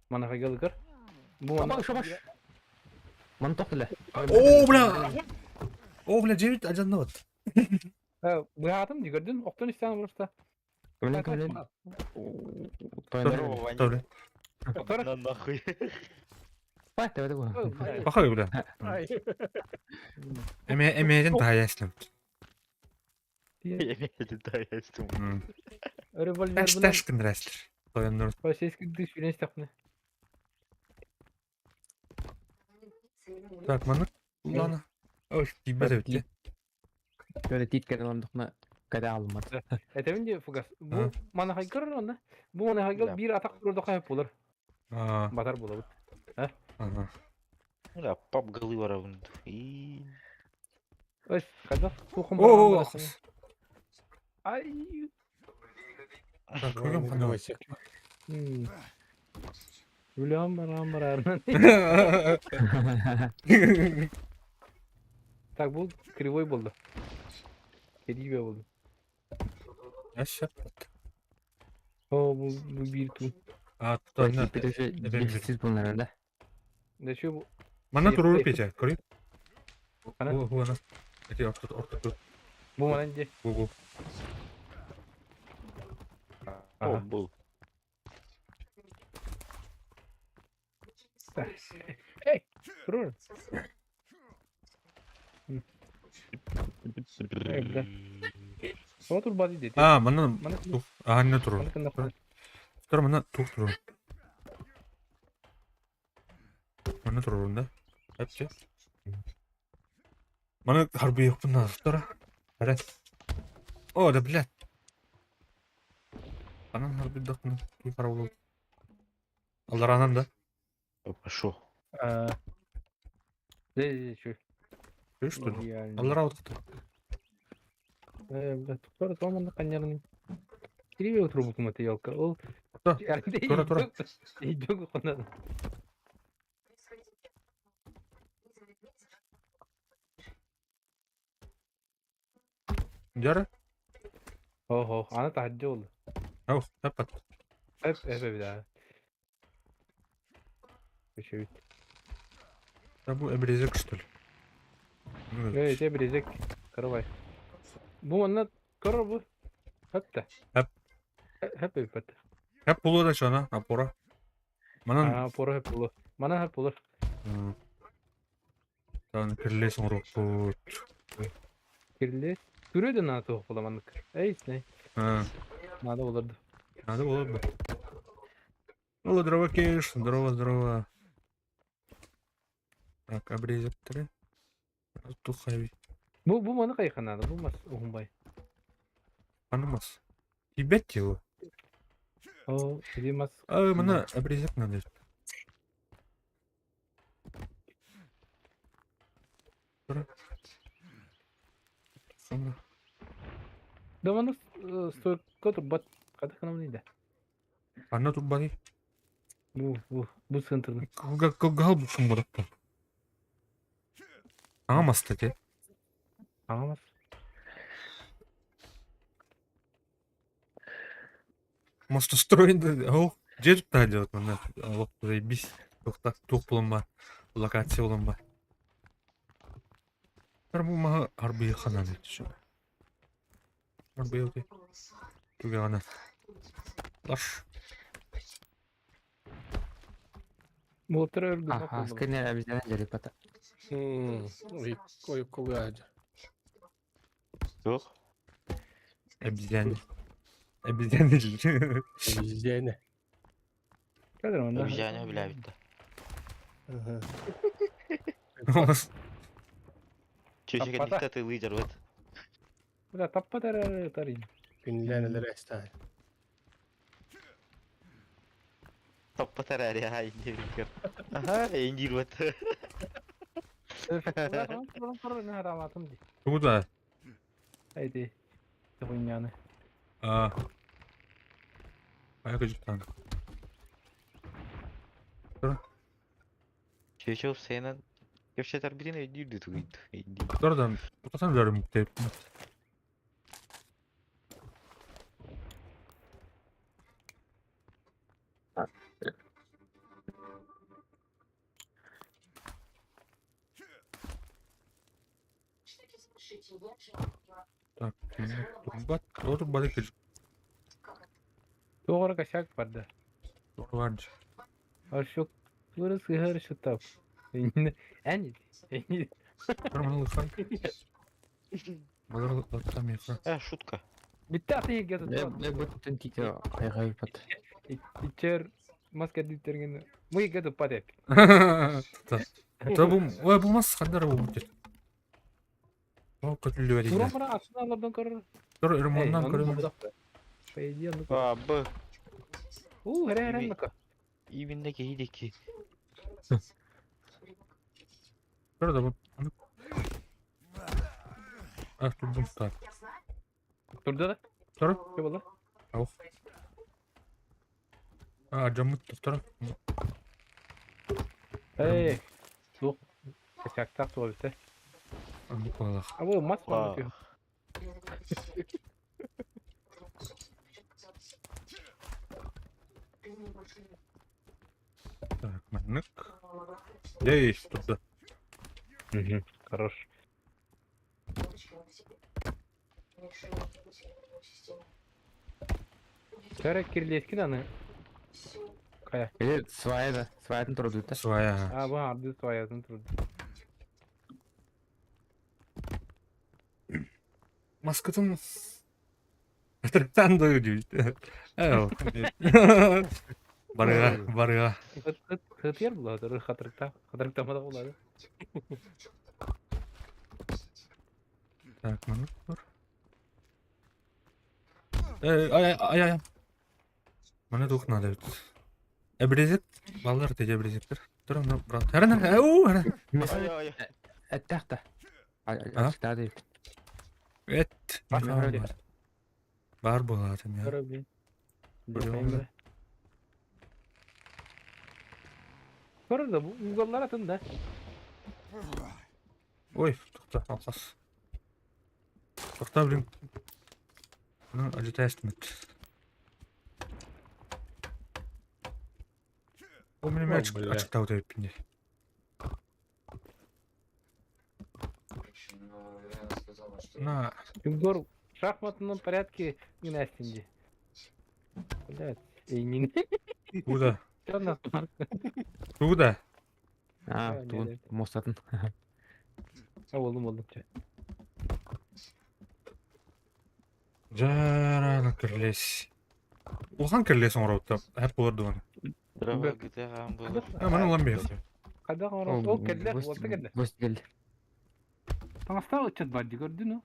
Мана хайгылгыр. Бу мана. Шабаш, шабаш. Ман тохтала. О, бля! О, бля, 9 один вот. Быһаатым дигердин, октон истән просто. Кемлен кемлен. Здорово, Ваня. Что, бля? Октор. На нахуй. Пай, давай давай. Пахай, бля. Ай. Эме эмеден таяслым. Я летаю, Револьвер. Таш таш кындрастыр. Тояннор. Российский дыш билен истәпне. Так, маны улана. Ой, тибет эбит. Şöyle тит кәден ондукна кәдә алмады. Әтәмин ди фугас. Бу А. мана хайгыр онна. Бу мана хайгыр бир атак турда кайып булыр. А, Батар булыр. ага. Да, пап голы воровн. И Өс, кайда? Кухым. О, Ай. Так, көргөм кандай. Үләм барам барарнан. Так бу кривой булды. Кривой булды. Аша. О, бу бу бир ту. А, тонна. Дефицит bunlar да. Да чё бу? Мана турur пече, көрү. Ана? Бу бу ана. Эти орто орто тур. Бу манан ди. Бу бу. О, был. Эй, турur. Эй, бля. О, тур бади дети. А, мана Мана тух. А, не турur. мана кында. Тур мана тух турur. Мана турur да. Әпче. Мана харби yok bundan sonra. Evet. О, да блядь. Анан харби дакны карап Алар анан да. Пошел. А. Де, де, чё? Көрүш тур. Идеально. Алар аудыкты. Э, бля, туктар томанда канярны. Кривой трубу кумата елка. Ол. Да, тура, тура. Идёк хонан. Жара. Ого, ана таһаджы ол. Ау, таппат. Эп, эп, эп, да. Еще ведь. Да бу обрезок что ли? Ну, Эй, те брезек. Каравай. Бу манна кор бу. Хәп Хәп. Хәп хәп. Хәп булу да шана, опора. Манан А, пора хәп булу. Мана хәп булыр. Таны кирлес оңрокпут. Кирле. Түрө дә на тоқ була манык. Эй, не. А, Надо булырды. надо было бы. Ну, здорово, Кеш. Здорово, здорово. Так, обрезок три. Тухави. Бу бу маны кайхан надо. Бу мас ухунбай. Анамас. Ебать его. О, иди мас. А, мана обрезок надо. Тура. Доманы стойка турбат. Када кынамын иде. Анна турбаный. Бу центрны. Кылгал буксун бодоттон. Аңа маста те. Аңа мас. Мостостроен ол жер та делать манна. Олох заебись. Тухта тух булан локация булан ба. Бу маһы арбыйы ханан итші. Арбыйы Түгәгәнә. Лаш. Молотыр өргү. Аха, сканер обезьяна жерепата. Ой, ой, кулгады. Жоқ. Обезьяна. Обезьяна. Обезьяна. Кадр мында. Обезьяна билә бит. Ага. Чөшеге Таппата. диктаты лидер вот. Бля, таппа тарары тарин. Күнләнелер әстә. Таппа тарари ай дибикер. Аха, эндир вот. Куда? Айди. Хуйняны. А. Аяк жуттан. Чөшөп сенен кепшетер бирин эндир тугит. Эндир. Дордан. Тутасан бәрім деп. Так, турбат, турбат кел. Тоғыр косяк барды. Турбат. Аршок. Лыры сыгар шутап. Әни. Әни. Нормально хан. Балар там я. Шутка. Битте аты егет. Я бөттен тите айгайпат. Ичер маска диттерген. Мы егет падеп. Та бу, ой, бу мас хандар бу бит. О, көтүлү бери. Тура мара асыналардан көрөр. Тур ремонттан көрөм. По идее, ну. А, Б. У, хре хре ну-ка. Именно кейдеки. Тур да бу. А, турдум так. Турда да? Тур. Че было? Аух. А, жамыт тур. Эй. Сух. Косяктак суға бітті. Бу А бұл мас Ва. бар. Так, маннык. Эй, турда. Хорош. Кәрі кирлескен аны. Кая. Или свая да, сваятын турду та. Своя. А, бұл арды суаязын тұрды. Маскатын Трактан да үдү. Эу. Барыга, барыга. Хытер болады, хатырыкта. Хатырыкта мада болады. Так, маннык бар. Эй, ай, ай, ай. Мана тух надо бит. Эбрезет, баллар теже эбрезеттер. Тур аны брат. Хәрән, ау, хәрән. Ай, ай. Әттәхта. А? Ачыкта деп. Эт. Бар, Бар, бар. бар. Бар булатым я. Көрі, блин. Көрі. Көрі да, бұл уголлар атын да. Ой, тукта, алқас. Тукта, блин. Ну, ажитайстмет. О, меня О, мяч бля. ачыктау деп пинде. На, Егор, в шахматном порядке не настенде. Блядь, эй, не куда? Чё нас Куда? А, А, тугун не, мостатын. А, болдым, болдым. Чё. Жараны кирлес. Улхан кирлес оңроутта. Әп болар дуан. Дрова гитара был. А, маны улан бер. Қайда қарап, ол келді, олты келді. Гость келди. Таңыстау өтчет бар, көрді, ну.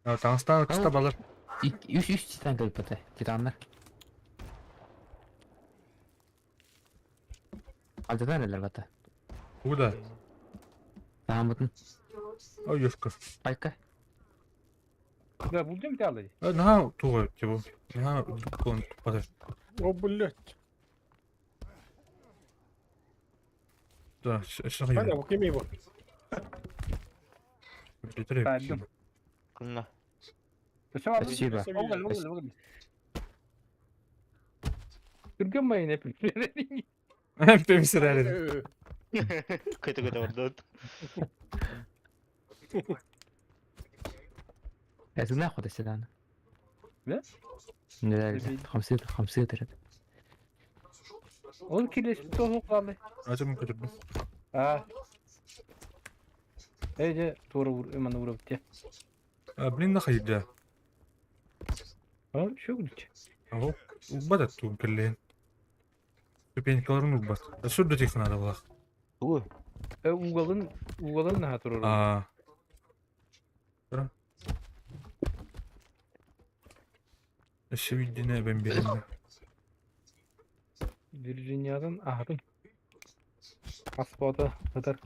Таңыстан кыста балар. Үч үч титан келип бата. Титаннар. Алдадан элер бата. Куда? Таамытын. Ой, ёшка. Байка. Да, булдум талы. Наһаа туга типа наһаа үрдүк буолан туппата. О, блядь. Да, өссө Аня, хайа. бу кимий бу? Тардым. Кынна. Спасибо. Оғыл, оғыл, оғыл. Түрген майын әпіл. Пемсирәле. Көтө көтө ордот. لازم ناخذ السلانة. لا؟ لا لا 50 50 ترى. Ол келесі тоғы қалды. Ачым көтөрдүм. А. Эйде, тура маны урап те. Блин, нахайда. А, шо гүлч? Аһо. Уббат тугун кэллээн. Ступенькаларын уббат. Сүрдө тихнада булах. Тугу? Э, угалын, угалын наха турur. Аа. Тура. Өссө билдине ben беремин. Вирджиниядан ахырын. Аспода ыдар.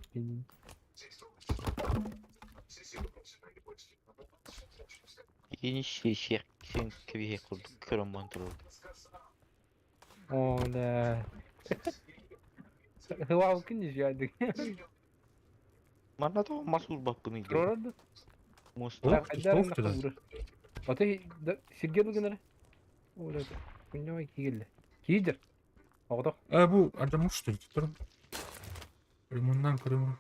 Ини шешек сен кебихе курдук көрөн бан турur. О, да. Хыва күн жадык. Манна то мас урбаппын иди. Турорду. Моста. Ох, ох, туда. Аты сирге бүгүнөр. Ола. Күннө кигилде. Кийдер. Оғдох. А бу адам что ли? Тура. Ремоннан көрөм.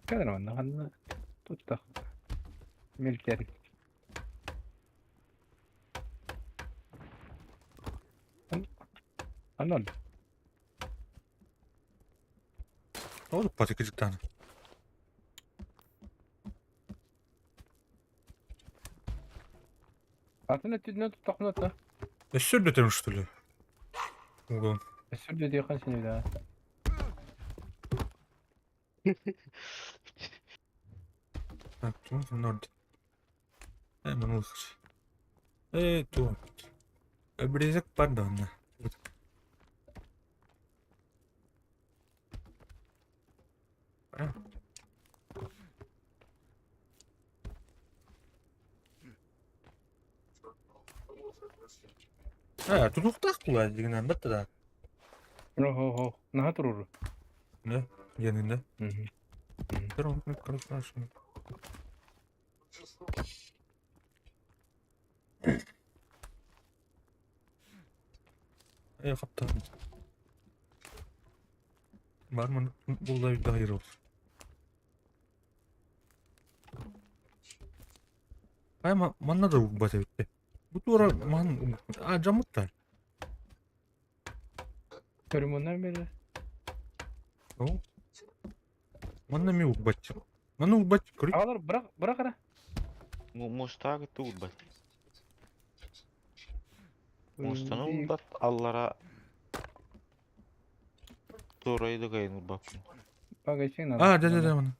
Кадыр манна ханна тутта. Мелкер. Анон. Ол патыкыжыктан. Атын өттүнө туттахна та. Өссө үрдүтөм что ли? Угон. Өссүрдө диэхэн сини да. Так, туун норд. Э, манул хаш. Э, ту. Обрезок пардон. А. А, тутуктах була дигенен битте да. Хо-хо. Наха туруру. Да, янында. Мгм. Бер он короче. Э, каптан. Бармын булда bir daha olsun. Ай, манна да уббат эбитте. Бу тура ман а жамыттар. Көрүмөннөр бери. О. Манна ми уббат. Манна уббат көрү. Алар бирак бирак ара. Моста кытты урбат. Мостаны урбат аллара Турайды кайын урбаппын. Багачын. А, да да да мана.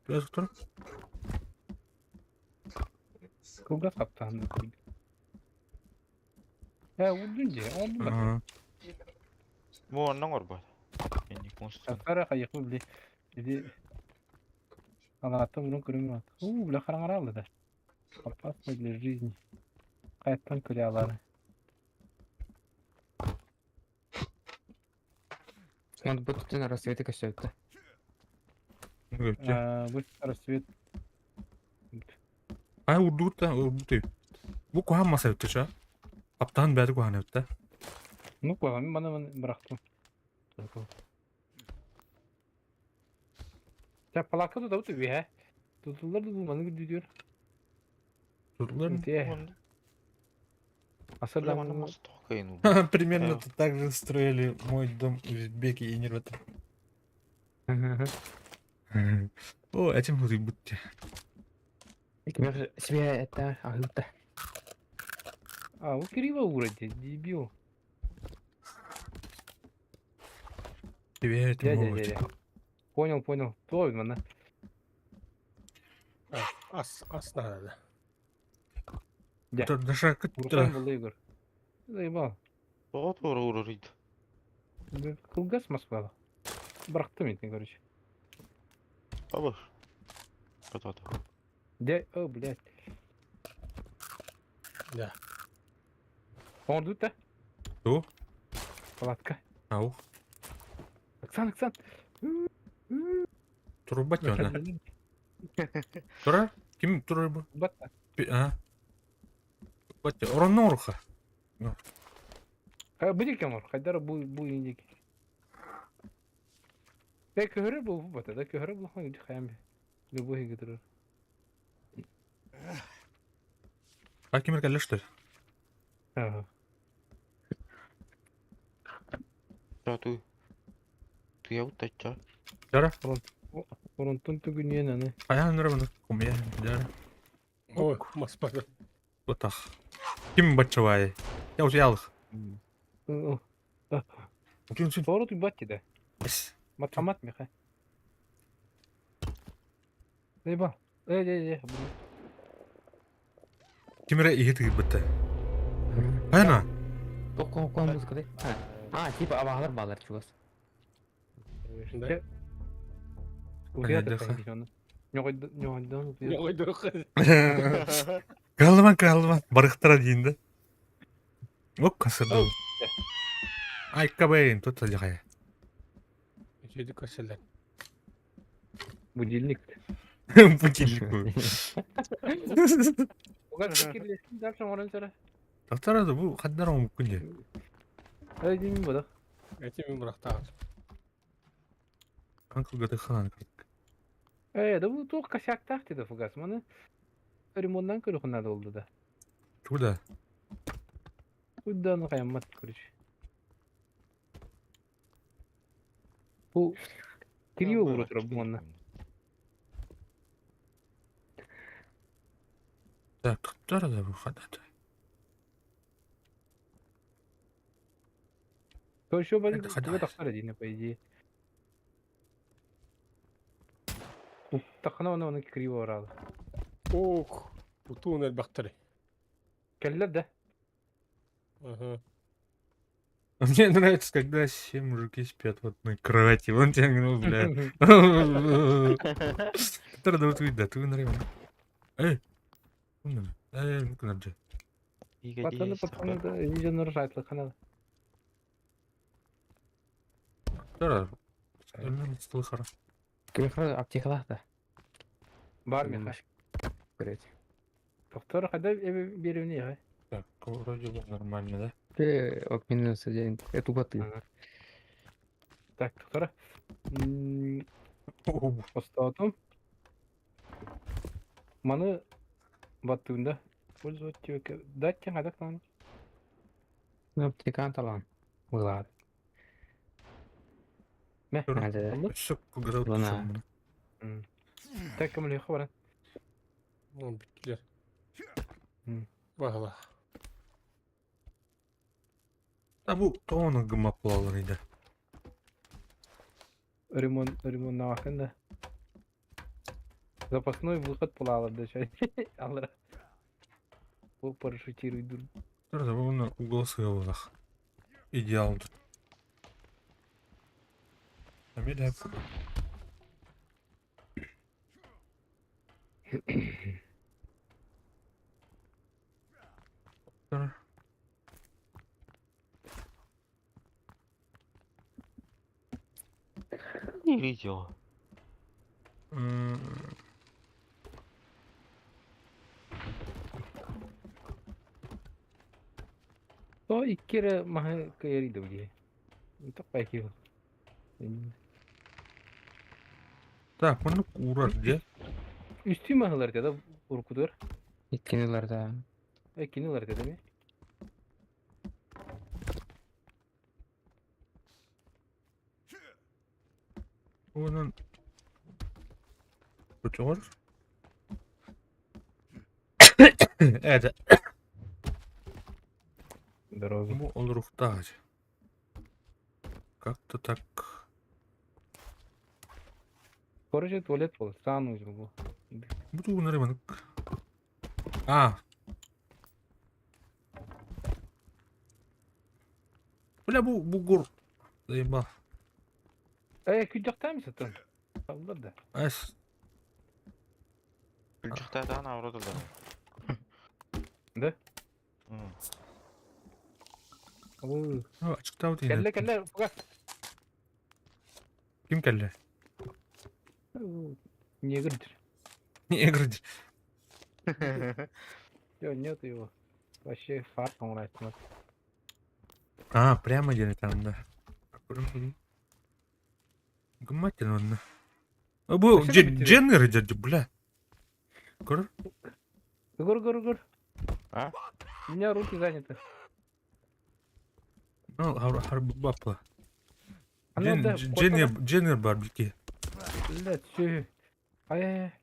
Biraz тур. Кылга каптан. Э, урдун же, олду ба. Ага. Бу оннан урбат. Меник моста. Сара кайыкы били. Иди. Алата мурун көрүмөн. У, бля караңара алды да. Опасно для жизни. Кайттан көрө алары. Он будет на рассвете костёт. Көрчү. А, бу рассвет. Ай урдута урдут. Бу кухан маса өттү Аптан бәді кухан өттү. Ну, койгон мана мана бырактым. Та палака да бу бе. Тутулар да бу маны гүдүр. Турлар. Те. Асырда Манна моста кайын урбат. Примерно Да. так же строили мой дом узбеки и нервы. О, этим будьте. Себе это агылта. А, у Кирилла уроди, дебил. Тебе этим Дядя, могут. дядя. Понял, понял. То мана. Ас, ас надо. Дя. Даша Урхан был Игорь. Заебал. Тоҕо туора урар ыйды. Кылгас Москвада. Бырахтым итини, короче. Табыр. Катата. Де, о, блядь. Да. Оҥордут да? Ту? Палатка. Ау. Оксан, Оксан. Турбат она. Тура? Ким турар бу? Бат. А? Бат, оронно оруха. Бу диэки оҥор, хайдара бу бу индики. Э, көһөрөр буолбут бата да, көһөрөр буолхан үдү хайам любой иһигэ турар. А ким кэллэ что ли? Ага. Да, ты. Ты я вот ча. Дара? Оронтон түгүнүөн аны. Хайаан нөрө маны кумия. Дара. Ой, маспады. Бутах. Ким баччабай? Я утуялых. Утуйун сүн. Соору туйбат деді. Матамат меха. Эй ба. Эй, эй, эй. Ким эрэ иһи тыгырбытта. Хайана? Токко куан музыка А, типа абаалар баалар чугас. Да. Утуя Ньоҕойдон утуя. Кыһаллыман, кыһаллыман. Барыхтара диин да. Ок, касырды. Айка бэйин, тут алихая. Үчүгэй көрсөлөр. Будильник. Будильник бу. Дальше оҥорон сара. Тахтара да бу хаддар оҥмуккун дии. Эй, дим буду. Эти мин бырахтаҕар. Ан кылгатыхханан кырк. Э, да бу туох косяктаах деді фугас. Маны ремонтнан көрүхүн надо болду да. Чуда. Куда хаяммат, короче. Бу криво ура бу манна. Так, тахтара да бу хадата. То еще бали Это туга тахсар дии, по идее. Тахана оны оны криво оралы. Ох, утуун элбэхтэри. Кэллэр да. Ага. Мне нравится, когда все мужики спят в одной кровати. Вон тебе, ну, бля. Который да вот да, ты нравится. Эй, эй, ну-ка, надо. Пацаны, пацаны, да, видео ржать лоханада. Да, слыхара. Кимхра аптекалах да. Бар меха. Көрөт. Доктор, когда беревне, а? Так, вроде бы нормально, да? Ты окминился день. Это ты. Так, доктора. Остатым. Маны баттığında пользовать дать тем адак нам. Ну, аптекан талан. Вылад. Мә. Все, кылгата Так, кім лехо баран. Ол бүттүлэр. Баһыла. А бу тоҕону гыммап буолаллар иде. Ремонт, ремонт навахан да. Запасной выход пулалар да чай. Алра. Бу парашютируй дур. Турда бу угол сыгыллах. Идеал тут. Амида. Не видел. То иккере маһы кыйар иде Таппай киһи. Так, маннык уурар дьэ. Үстүү маһылар да уркудур. Иккинилер да. Эккинилер да ми. Онон Бутугар. Это Дорога. бу олоруохтаах. Как-то так. Короче, туалет был, санузел был. Бу тугунары маннык. А. Бля, бу бугур. Заебал. Э, күдьэхтээн сытын. Саллар да. Эс. Күлдьэхтээтэҕин аҕыра тыллар. Да? М. Оо. Ачыктаабыт Кэллэ, кэллэ, фугас. Ким кэллэ? Негр. Негр. Всё, нет его. Вообще фарт оҥорооччу. А, прямо диэн там, да. Гыммат онно. Бу Дженнер дьэ, бля. Көр. Гур, гур, гур. А? У меня руки заняты. Ну, харбапла. Она Дженнер, Дженнер барбики. Блядь, все. Ай-яй-яй.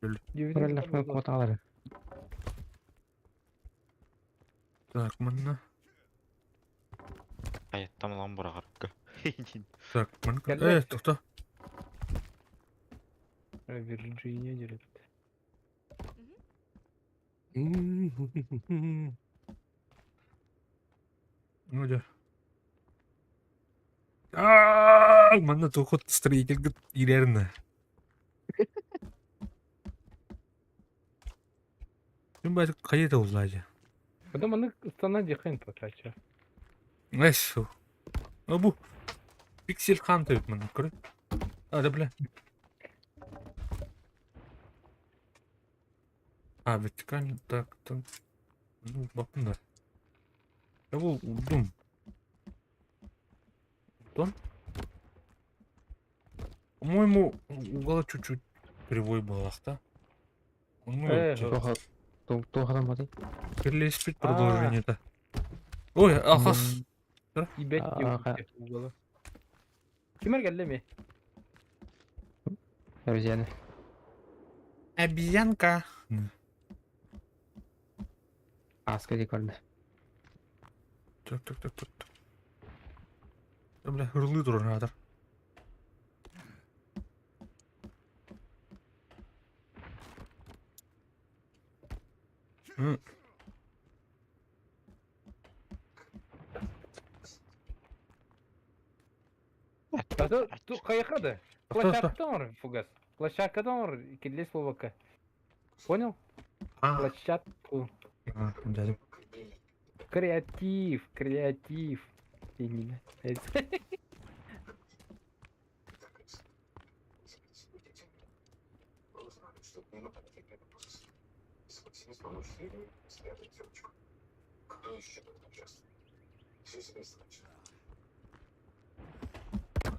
Роллер квоталары. Так, манна. Айаттам лан быраҕарга. Так, манна. Э, тохто. Вирджиния делит. Ну да. Аа, манна тухут строитель ирерна. Ким баар хайа да улаадьа. Потом аны ыстана диэхин потрачу. Эс. Бу пиксель хан төп манна көрө. А, да бля. А, вертикально так, так. Ну, бакын да. Я бу урдум. Урдум? По-моему, угол чуть-чуть кривой был, да? Э, Туохатан баты. Перелеспить продолжение-то. Ой, ахас. Ибет уголы. Кимер кэллэ ми? Обезьяны. Обезьянка. Аска дикорда. Так, так, так, так. так. Да, бля, хырлы турар аатар. М. А то хайаха да. Что, что? Площадкадан оҥор фугас. Площадкадан оҥор киллиэс буолбакка. Понял? А, Площадку. а, дядя. Креатив, креатив. Именно.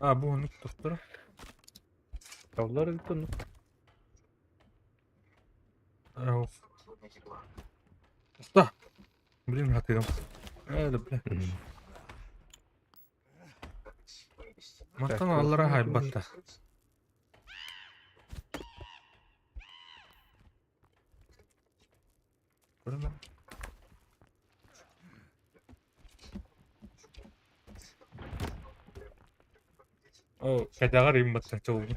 А, бу оннук тохтор. Доллар ыытын. Ау. Да. Блин, хатыгам. Э, да, бля. Мантан аллара хайбатта. Көрөмө? О, кэтэҕэр имматта чолбун.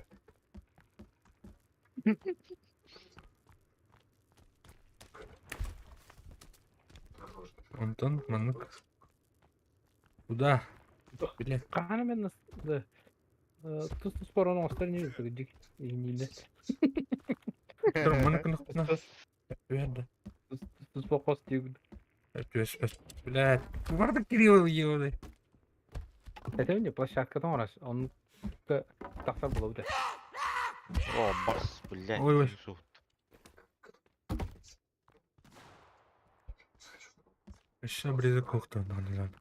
Онтон маннык. Куда? Бile. Хаһан эмэ да тус-тус порон оҥостор ини дик иҥнииллэр. Тур маннык гынахпына. Түһэр да. Тус бокос диигин. Түс өс. Блядь. Барды Кирилл ебаный. Это эмне площадкадан оҥорор. Оннук тахсар буолабыт ээ. О, бас, блядь. Ой, ой. Суут. Еще обрезок кухта, да, не знаю.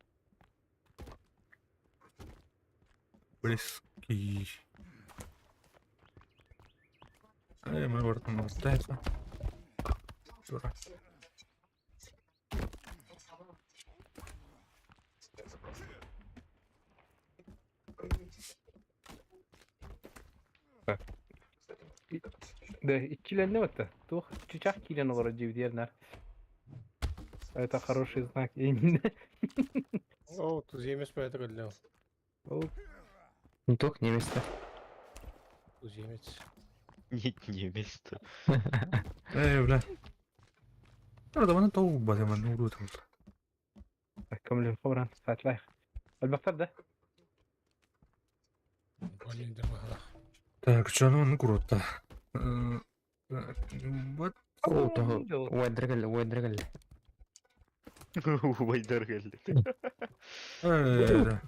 Близкий. Ай, мы вот там остается. Дура. Да, иччилэннэ батта. Туох чычах киирэн олорор диэбитигэр Это хороший знак. О, туземец по это кэллэ. Ол Не только немец-то. Туземец. Нет, не место. Эй, бля. Тура, давай на то убазим, ну урут. кэмлин форан сатлайх. Албактар да? Угольник быһалаах. Так, дьону ону куруутта. Вот. Оо, тоҕо уойдара кэллэ, уойдара кэллэ. Убайдар кэллэ. Э,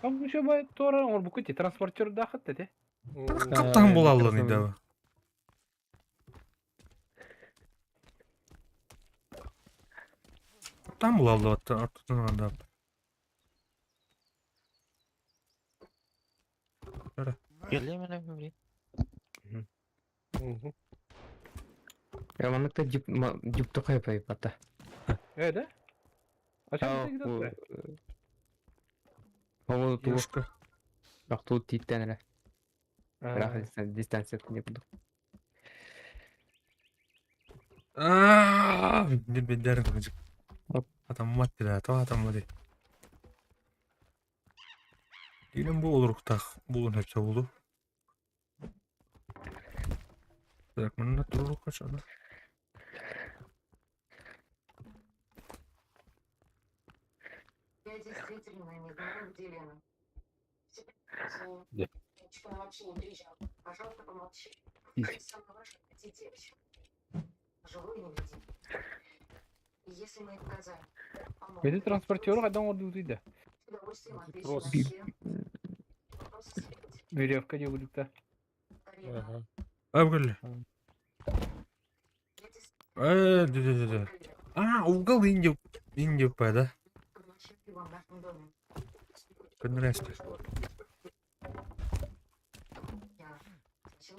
Там еще бай туора оҥорбуккут дии, транспортердаахыт да те. Хаптаһын булаллар идэбэ. Хаптаһын булаллар ортотун анда. Кэллэ Мгм. Я маннык да дьип дьип тухай пата. Э, да? А чем ты играл? Ол туу Девушка. Ахтуу тииттэн эрэ. Ыраах дистанцияттан не курдук. Аа, билбеддерин кыжык. Атаммат диле, то атаммат. Дилем бу олуруктах булун hepsi oldu. Так, манна турук качана. Я действительно не знаю, где Лена. Да. Она вообще не приезжала. Пожалуйста, помолчи. Самое важное, найти девочку. Живую и невредимую. И если мы доказали, Беди транспортер қайдан орды да. С удовольствием отвечу Трос. на все вопросы. Веревка не будет да. Ага. А, бгали. Э, да, да, да, да. А, угол инди, инди да? Конресты. Сначала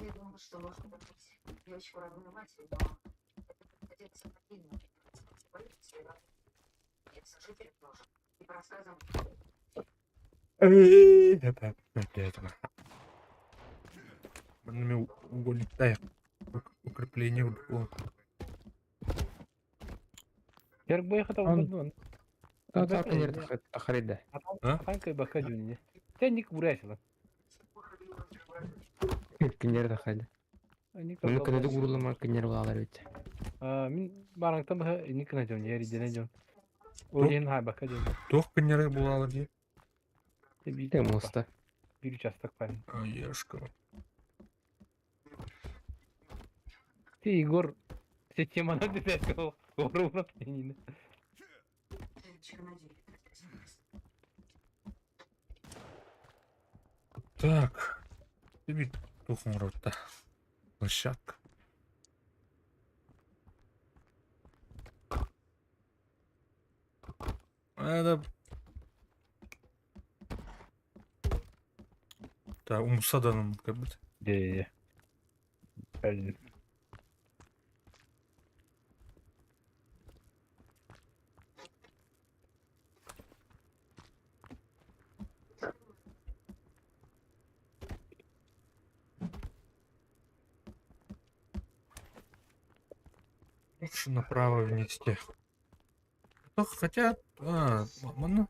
я думала, что можно вернуть девочку родной матери, но это придется обидно. И сожитель тоже. И по рассказам Э, это, это, это. Манна уголиттай укрепление урдук. Ярк байхата Он- олорду. Тахарид тахарид. А? Ханка бака жуни. Тенник бурясила. Кинер тахарид. Мunu көнөдү гурулама кинер булалар бит. Мин бараңтан баха ник на жон, яри дене жон. Олен хай бака жон. Туох күннere булалар дии. Те моста. Bir участок бар. Ешка. Ты Егор, все теманы деп ору Так. Тебе тухом ротта. Площадка. Это... Так, умсаданым как бы. Де. Блин. Лучше направо внести. Ну, хотя, а, ну,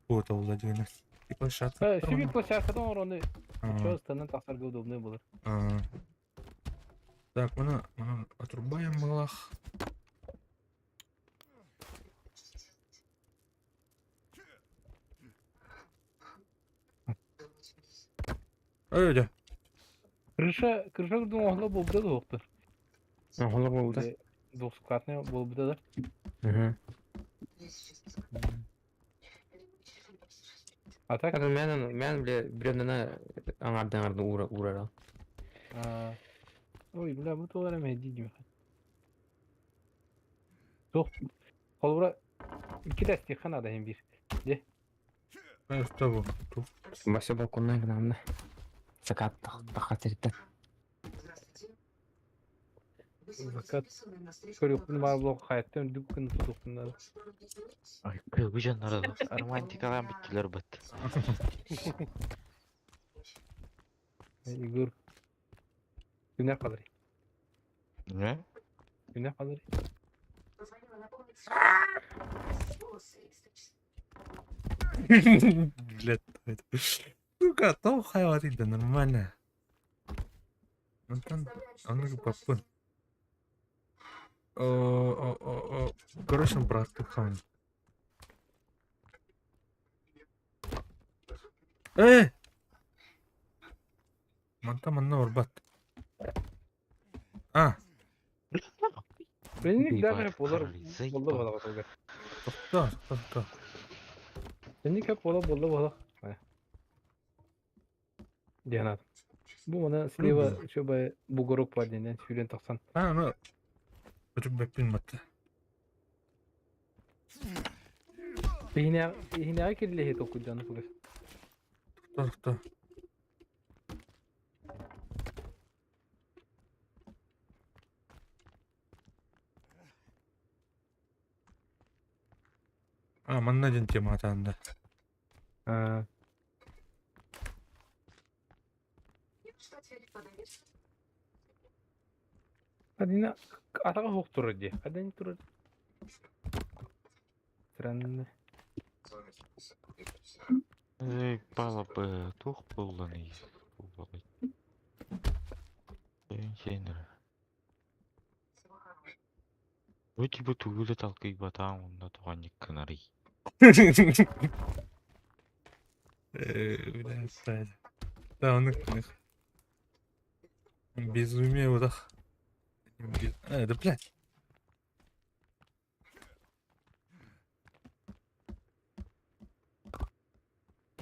вот Владимир. И площадка. Себе площадка ороны. А, Чё, станет тахсарга удобный было. а. Так, мы мы отрубаем балах. Эй, да. Крыша, крыша курдук оһло болбута да оқтыр. Оһолор болду. Двухскатный болбута да. Мгм. А так, Ата мен мен биле бревнена аңардан аңардан ура урара. а, ой, бля, бу туғара мен дидим. Тох, холбура iki дасти хана да hem bir. Эй, что вы? Тут. Бася балконнан гынамна. Сакат тахатырта. Здравствуйте. Вы сегодня Закат. записаны на встречу Көрөкпүн бар блок хаяттан дүк күн тутуктун. Ай, кыргыжаннар романтикалан бүттүлөр бит. Игорь. Күнә калыр. Не? Күнә калыр. Позвонила напомнить, что волосы и стричься. Блядь, это. Ну-ка, то хайваты, да нормально. Антон, Представляю, что а ну что папа. О, о, о, о. Короче, брат, ты хан. Э! Онтон манна барбат. А, Бенник даже Ебать, болар Харли, болла заебал. бола болар. тохтоо, тохтоо. Бенник хеп бола болла бола. Дианат. Бу мана слева шөбө бугорок бар денден сүүрэн тахсан. А, ну, өтүп батта. Ихинэ ихинэ кирлеhe токуйдан фугас. Тохтоо, тохтоо. А, манна диэн тема атаанда. А, Что теперь подавишь? Адина атага хоктур ди. Адин тур. Странно. Заебало бы, тух полный. Вроде бы тугуля талкай батаң онда туған кынары. Бля, Да, он их. Безумие вот ах. А, да блядь.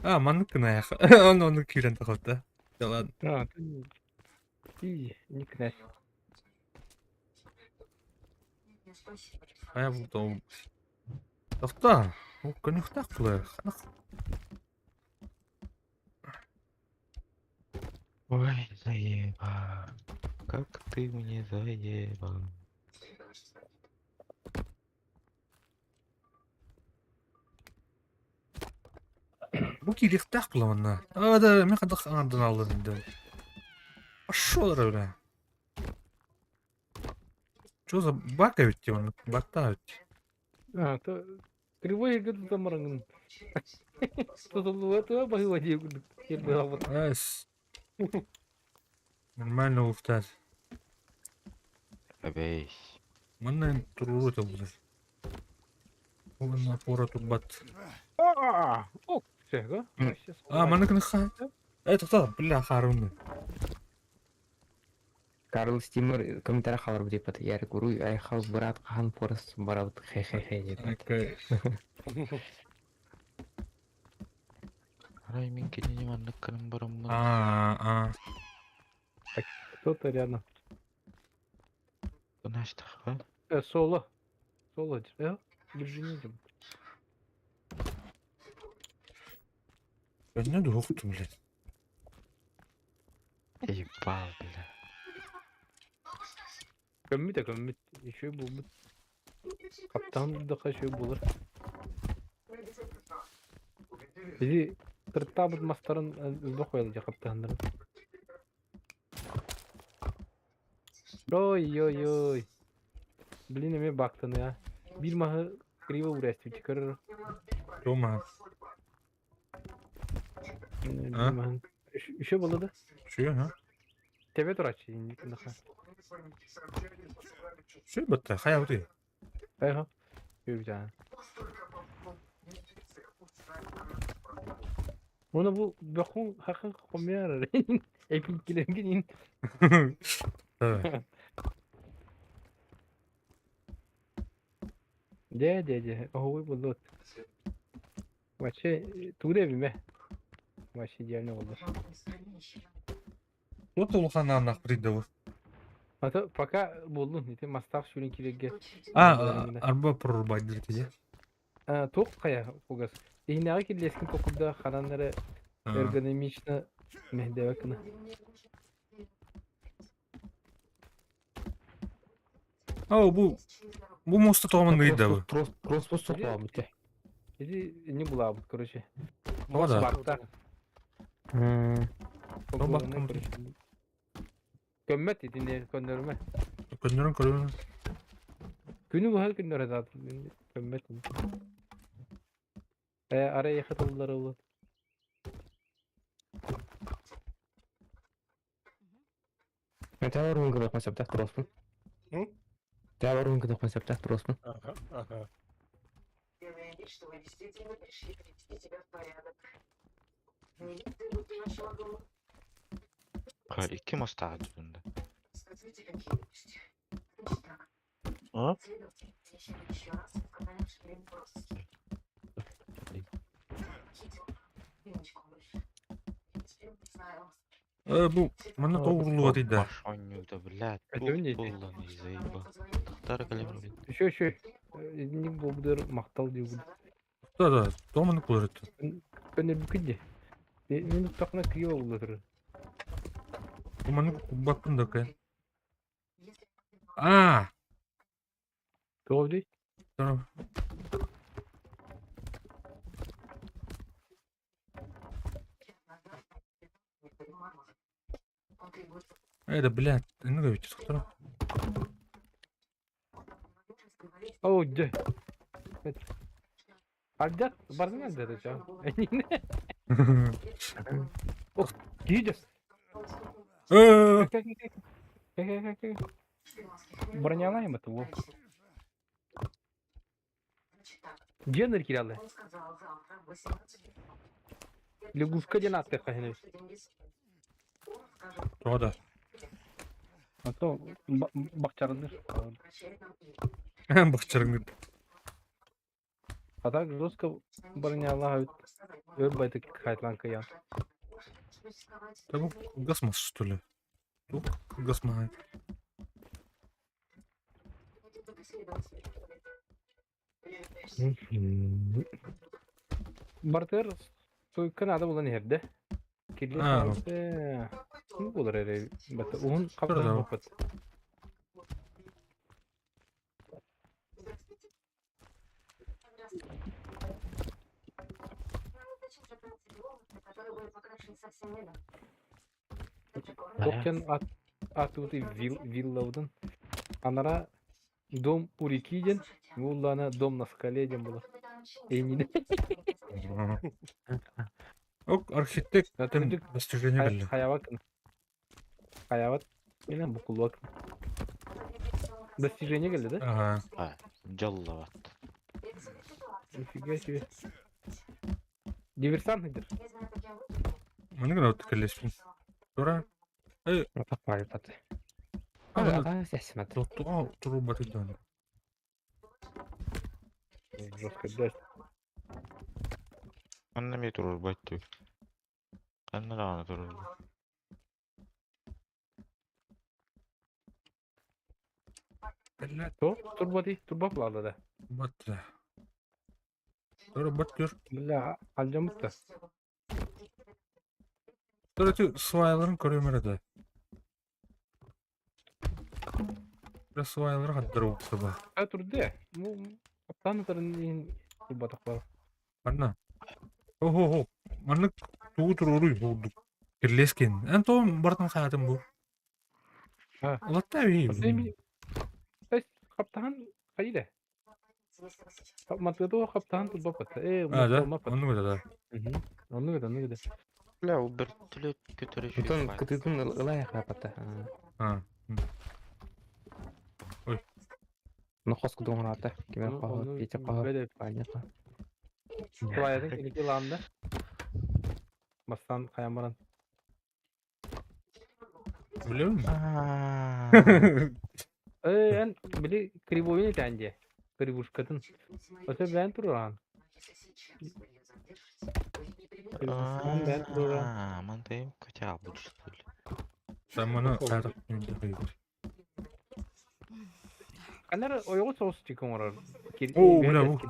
А, маннык кынаях. Он он кирен тахотта. Да ладно. А, ты и не князь. Спасибо. А я буду. Тохта. О, көнөхтәк булар. Ой, заебал. Как ты мне заебал. Бу кирехтәк була манна. А, да, мен кадак аңардан алдым инде. Пошел, бля. Что за бака ведь он? Бакта ведь. А, то кривой гыд замарангын. Тотулуа туа бахыва ди кир бала. Айс. Нормально уфтат. Абейс. Манна туруру это булар. Онна пора турбат. А, о, все, да? А, манна кыныха. Эй, тохта, бля, харунны. Карл Стимер комментарий халар деп ат. Ярик уруй айхал брат кахан порос барабыт хе-хе-хе деп ат. Окей. Арай мен кенене маннык кырым барамын. А, а. Кто-то рядом. Наштаха. Соло. Соло. Держи. Ben ne de блядь. Ебал, бля. Көммүт көммүт. Еще булбут. Каптан да еще булыр. Бизи тыртабыт мастарын үлбө коялы же каптандырын. Ой ой ой. Блин, эме бактын я. Бир махы криво урестив чыкырыр. Рома. А? Еще было да? Че, а? Тебе турачы инди кынаха. Че батта, хая вот и. Айха. Көрүп Оны бу бөхүн хакын комяр. Эпин килерген. Да. Де де де. Ой булот. Вообще туре биме. Вообще идеально болду. Вот улхан анах приду. А то пока болдун, ити мастав сүрін кирегге. А, арба прорубать дирте. А, тоқ кая фугас. Ихнага кирлесkin токуда хараннары эргономично мехдебекна. Ау, бу моста тоғман гыйда бу. Трос трос соқпа бите. Иди не була бут, короче. О, да. Бакта. бактым. Көммөт итинде көндөрмө. Көннөрөн көрөн. Күнү бу күндөр зат. Көммөт. Ара яхатылар улы. Мен тәвар уын кыдық концепт троспун. М? Тәвар уын кыдық концепт троспун. Ага, ага. Делая вид, что вы действительно пришли привести себя в порядок. Не видно нашего дома. Икки мастаах дьонда. А? Э, бу манна тоҕуруллубат да. Баш оонньуута, блядь, Это туох не буолланый заеба. Тахтара кэлэн блин. Еще, еще. Ник буолбутугар махтал диибин. Да, да, тоҕо маннык буолар этэ? Көннөрбүккүн дии. Мин уттахпына криво буолла турар. Бу маннык куббаппын да кэ. Аа! Тоҕо дии? Это, блядь, ну ведь кто? Оо, дьэ. Ардьат, бардын ардьат ача. Ох, киирдэ. Э, Бронялаем это, во. Дьиэ киирэллэр. Лягушка диэн ааттыахха син эбит. Тоҕо да? А то бахчарыныр. Бахчарыңыр. А так жестко бронялаах эбит. Өр байтык хайтлаан кыйаан. Да бу кылгас мас, что ли? Туох кылгас маһай? Бартыгар суйка наада буолан иһэр да. Кирилл Аа. хаалбыта. Ким буолар эрэ бата уһун хапсан Да. буолбат. Туох ат атыытый виллабытын анара дом у реки диэн буоллаана дом на скале диэн буолар. Эйнинэ. Ок, архитектор Кырдьык достижение кэллэ. хайабат хайабат Или букулуок. Достижение кэллэ да? Ага. А, дьоллобот. Нифига себе. Диверсант идэр. Маны гына кэллеспин. Тура. Э, Таппай таты. а, Ага, сәсмәт. туга турубат иден. Жестко, блядь. Манна эмиэ туруорбат дуу. Ханна даҕаны туруорбат. Блядь, То, турба дии, турба плада да. бат. Тура бат көр. Бля, алдьаммыт да. Тура ти свайларын көрөмөр да. Тура свайлары хаттар уктаба. А турды. Ну, аптан турын иһин турбатах бар. Манна. Охо-хо. Маннык тугу туруоруй булдук. Кирлескен. Эн тоом бартын хаатын бу. А. Улатта би. Эми хаптахан хайда. Матыды хаптахан турба патта. Э, А, да? маппат. Оннук да. Оннук да, оннук да. Бля, ол бөртөлөт көтөрө Утон үчүгэй. кытытын ылай хапата. А. Ну хоску доңрата. Киме хо, пете хо, паня хо. Кулаядын килики лаанда. Бастан хайан баран. Билем. Аа. Э, эн били кривойун этэн дии. Кривушкатын. Өтө бэйэн турураан. Кривушкатын бэйэн турураан. Аа, мантайым көтө албыт что ли. Там маны хаата. Канар ойоҕу соҕус чики оҥорор. Оо, бля, бу.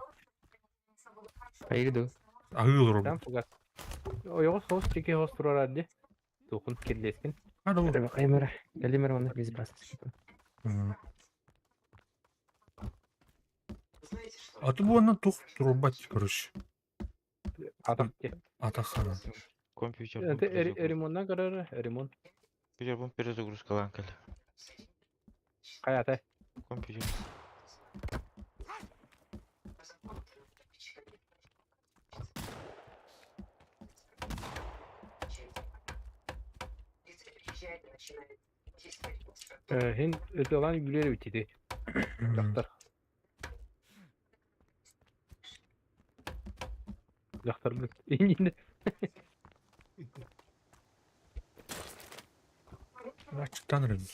Хайыр ду. Аһыы Там фугас. Ойоҕу соҕус чики хос турарар дии. Туохун кирлескин. Хада бу. Каймера. Галимер оны безопасности. А то бу онно тух турбат, короче. Атах дии. Атахана. Компьютер Это ремонтна көрөр, ремонт. Компьютер перезагрузкалаан кэлэ. Хайата. Компьютер. Хин ытылан үгүлэр битити. Дьахтар. Дьахтар бит. Иннинэ. Аччыктаан эрэбин.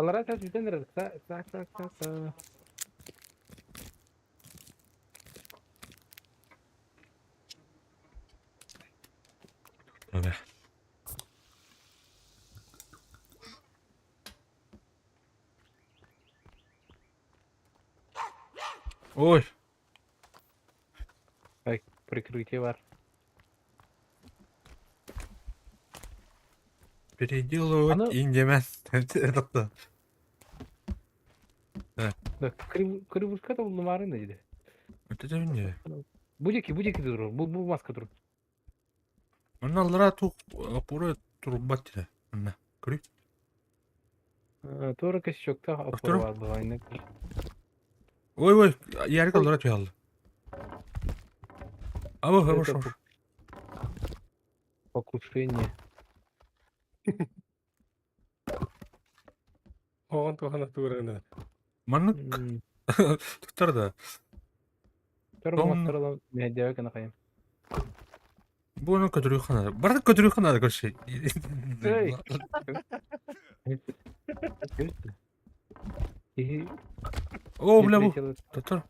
Аллараа тас бүтэн эрэр. Так, так, так, так. Tabii. Ой, Так, прикрытие бар. Переделывать Аны- индемес. Это Кривушка да булмарын да диде. Это не. Бу диэки, бу диэки турар, бу бу маска турар. Манна аллара тух опора турбат диде. Манна. Көрүй. Туора косячокта опора Повторю. бар буолайны. Ой, ой, ярик аллара туялды. Аба, хорошо. Покушение. Оған туғана туырғана. Маннык туттар да. Туора Том- мастарла медиа кана кайым. Буну көтөрүү хана. Барды көтөрүү хана короче. Эй. И О, бля, бу. Туттар.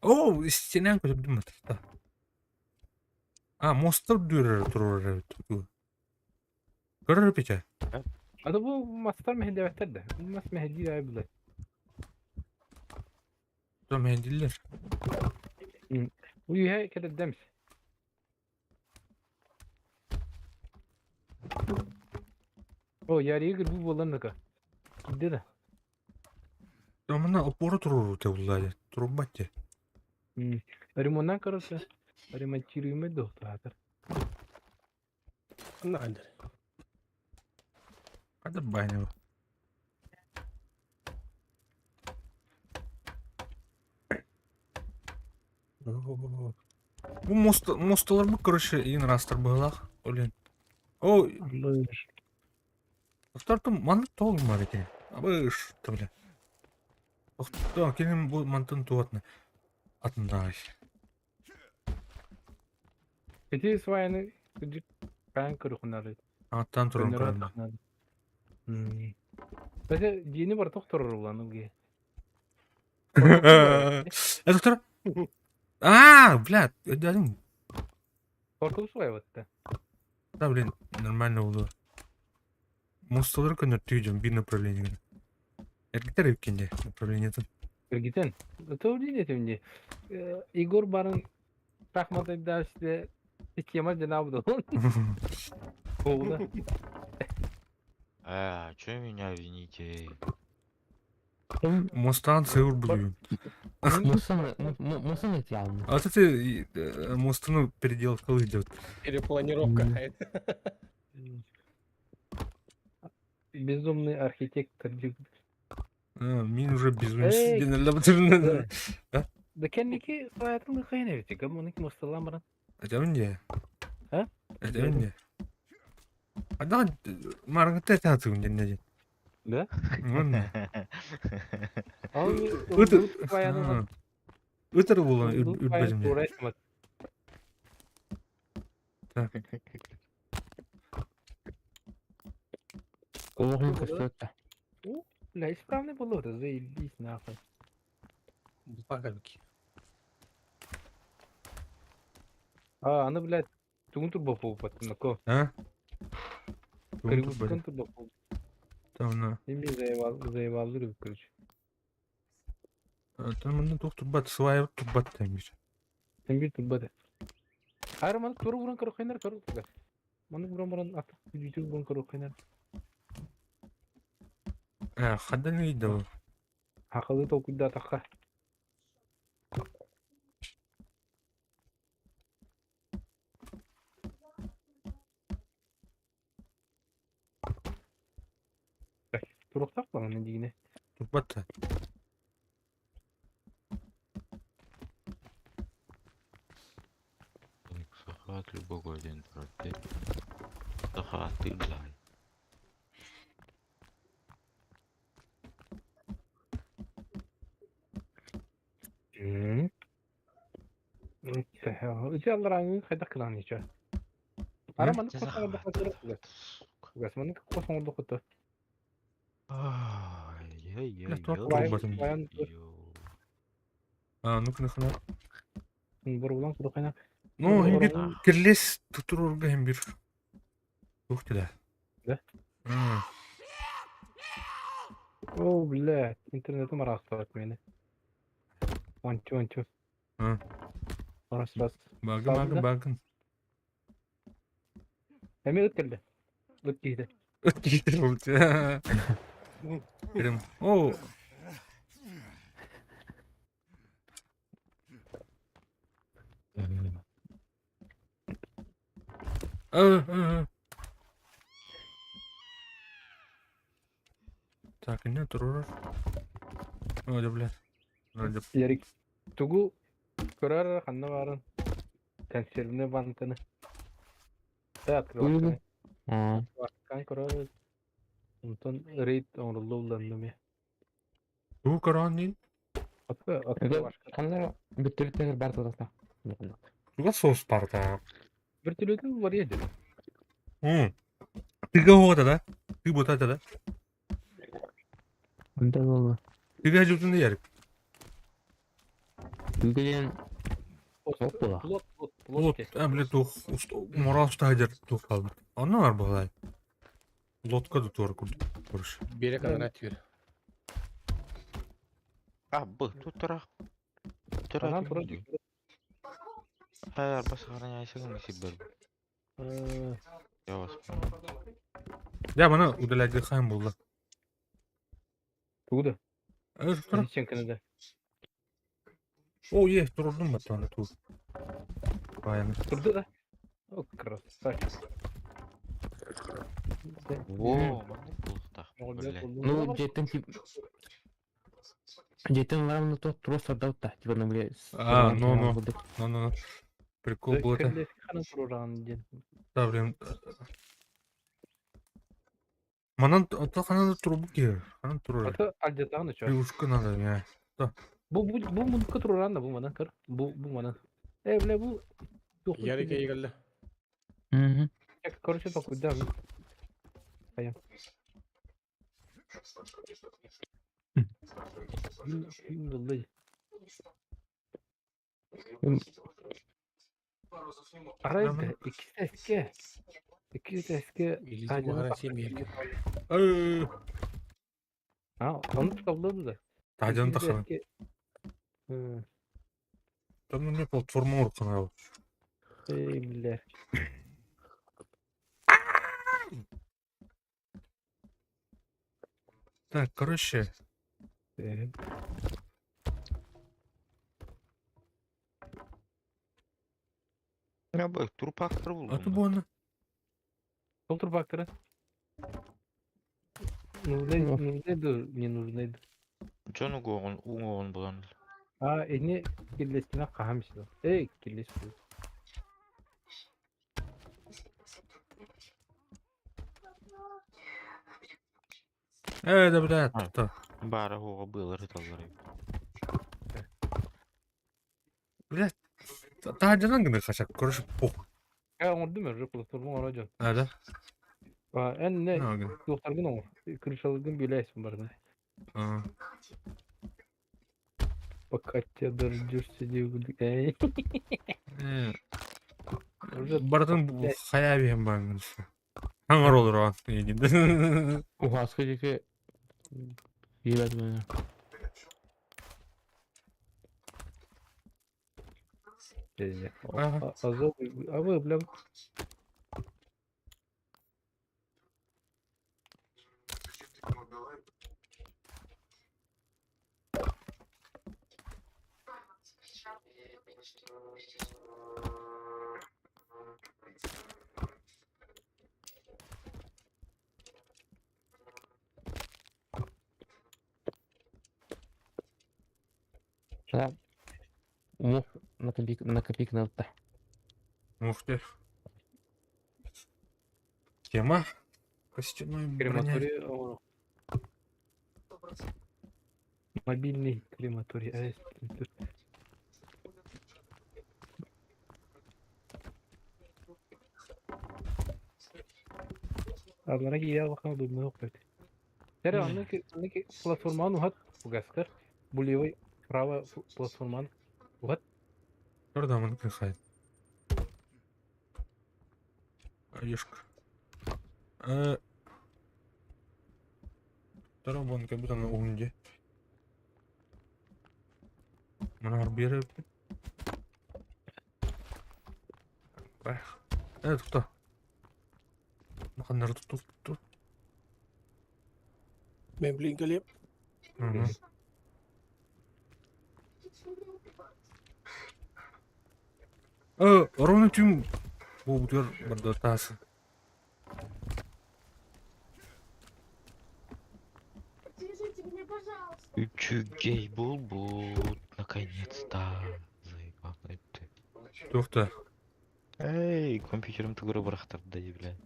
О, стенен көтөрдүм да. А, мостор дүрер турар. Көрөр пече. Ада бу мастар мехдебеттер да. Бу мас мехди да булар. Там мендиллер. Бу юһэ кедердемс. О, ярыгыр бу боларныка. Кидде да. Амына опора турur те буллар. Турбат те. Ремонтан короче. Ремонтируемый доктор. Ана андыр. Hadi bayna. Bu most mostалар бу короче иин растар быһылах. Олен. О, Стартым маны толмар экен. Абыш, бля. Охто, кинем бу мантын туатны. Атындай. Эти свайны каян көрүхүнары. Аттан туран көрөм. Бәсе дини бар тохторор булан уге. Э, доктор. А, бля, өйдөдүм. Коркуп свай батта. Да, блин, нормально болду. Мосталар көнөр түйдүм бир направление. Эргитер эпкенде направлениетин. Киргитен. То дини этимди. Игор барын шахмат дальше система жана буду. Болду. А, чё меня вините? Мостан сыур буду. Мусын эти А ты мостыну переделка идет. Перепланировка. Безумный архитектор. Мин уже Эй! безумный. Да кенники сваятын кайна бит. Гаммоник мосталан баран. Это мне. А? Это мне. А да, маргата тату не Да? не. Ал Өтө- сваянын Өтөр болан үрбөдүм. Оғын көстөттө. Бля, исправный был это, заебись нахуй. Пагальки. А, аны, блядь, тугун турбо болуп нако. А? Кыргызстан турбо болуп. Там на. Эми заебал, заебал жүрүп, короче. Там мында тух турбат, свай турбат темир. Сен бир турбо да. Хайр маны туру буран көрө кайнар көрө. Маны буран буран аты жүтү буран көрө кайнар. А, хадан үйдө. Акылы толкуйда такка. Туруктак багана дигине. Турбат. Сахат любого один против. Сахат ты, блядь. Ити алларааҥҥы хайдах гынаҕын ичэ? Ара маннык хос оҥордоххо Угас маннык хос оҥордоххо Бля, туох турбатым. А, ну-ка, нахана. Боруулан курдук Ну, им бир кирлес тутурурга им бир. Ух ты да. Да? О, бля, интернетим араастаат мени. Ончу, ончу. Раз, раз. Багын, багын, багын. Эмиэ ыт кэллэ. Ыт киһитэ. Ыт киһитэ болчу. Прям. О. Так, не турар. Ой, да, блядь. Ярик, тугу көрөр ханна баарын консервный банканы Тэ открывашканы. Открывашканы көрөр. Онтон рейд оҥоруллу ме. Тугу көрөөн Открывашка. Ханна бүттүбүттэр бар тутата. Туга соус барда. Вертолету бар еді. Тыга хода да? Ты бота да? Онтон болду. Тыга жутун ярик. Бүгүн Опа. Плот, плот, плот. Вот, а, блядь, тух, морал штайдер тух kaldı. Anne var bu Лодка да туар курш. Берек анара түр. А, б, тут тура. Тура. Анан тура. Хайар, бас сохраняйся, сибир. Я вас понял. Я bana удалять хайм булды. Тугу да. Э, Зачем да. О, е, турдум батан ту. Баян. Турду да. О, красавчик. Во, маннык Ну, жеттен тип Жеттен ларымны то трос сардаутта, типа на бле. А, ну, ну. Ну, ну, ну. Прикол был это. Да, блин. Манан то ханан трубу ки. Ханан туру. Ата альдетаны чо. Плюшка надо, не. Бу бу бу мунка туруран да бу манан кыр. Бу бу манан. Э, бля, бу Ярик егелде. Мгм. Короче, толкуйда. Пойдем. Арай икки Икки Илизи буһара семья. Э, А, оны табылды да. Тажан тахана. Там мне платформа уркана. Эй, бля. Так, короче, Я бы трупактор а булдум. то буона. Сол трупакторы. Нужны, нужны, не нужны. Дьон угуоҕун уҥуоҕун булан А, эни киллестине кахамсыда. Эй, киллес. Э, да, бля, то. баара уоҕа быылар ыталлар эбит. Бля, тажанан гына хашак. Короче, пох. Я оңордум уже платформа ора жон. А, да? А, эн не Ну, гына. туохтаргын оңор. Крышалыгын билесин барына. А. Пока тебя дождешься, не Эй, Э, уже Бардын хая бихем бангын. Хаңар olur o. Единде. Ухаска жеке ебет меня. Ага. Азов, а вы, бля, Да. Мух накопик накопик на Ух ты. Тема. Костяной броня. крематорий, о. Мобильный крематорий. Эй, Аллара киирэ аллахана думнуох эбит. Эрэ оннук оннук платформаны уһат угаскар. Бу левый право платформаны уһат. Орда мын кыхай. Орешка. Второй как будто на унде. Мына бері. Тоқта. Мақандар тут тут. Мен блин кэлиэм. Ровно түм бу бутер барда тасы. Поддержите меня, пожалуйста. Үчүгэй буолбут, наконец-то. Заебал ты. Тоқта. Эй, компьютерым тугура бырахтарды, бля.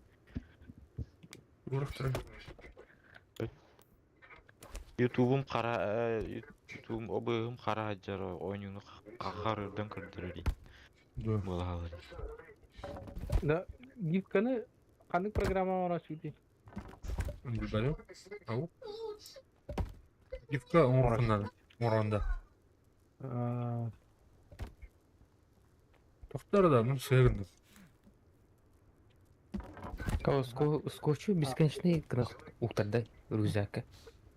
Урақтыр. Ютубум қара, ютубум обыгым қара жар ойнуну қақарырдан көрдүрөр. Да. Буолалар. Да, гифканы ханнык программа бар сүти. Билбәлем. Ау. Гифка оңорғанда. Оңорғанда. Тоқтар да, ну сыгынды. Скотчу бесконечный уктарда рюкзакка.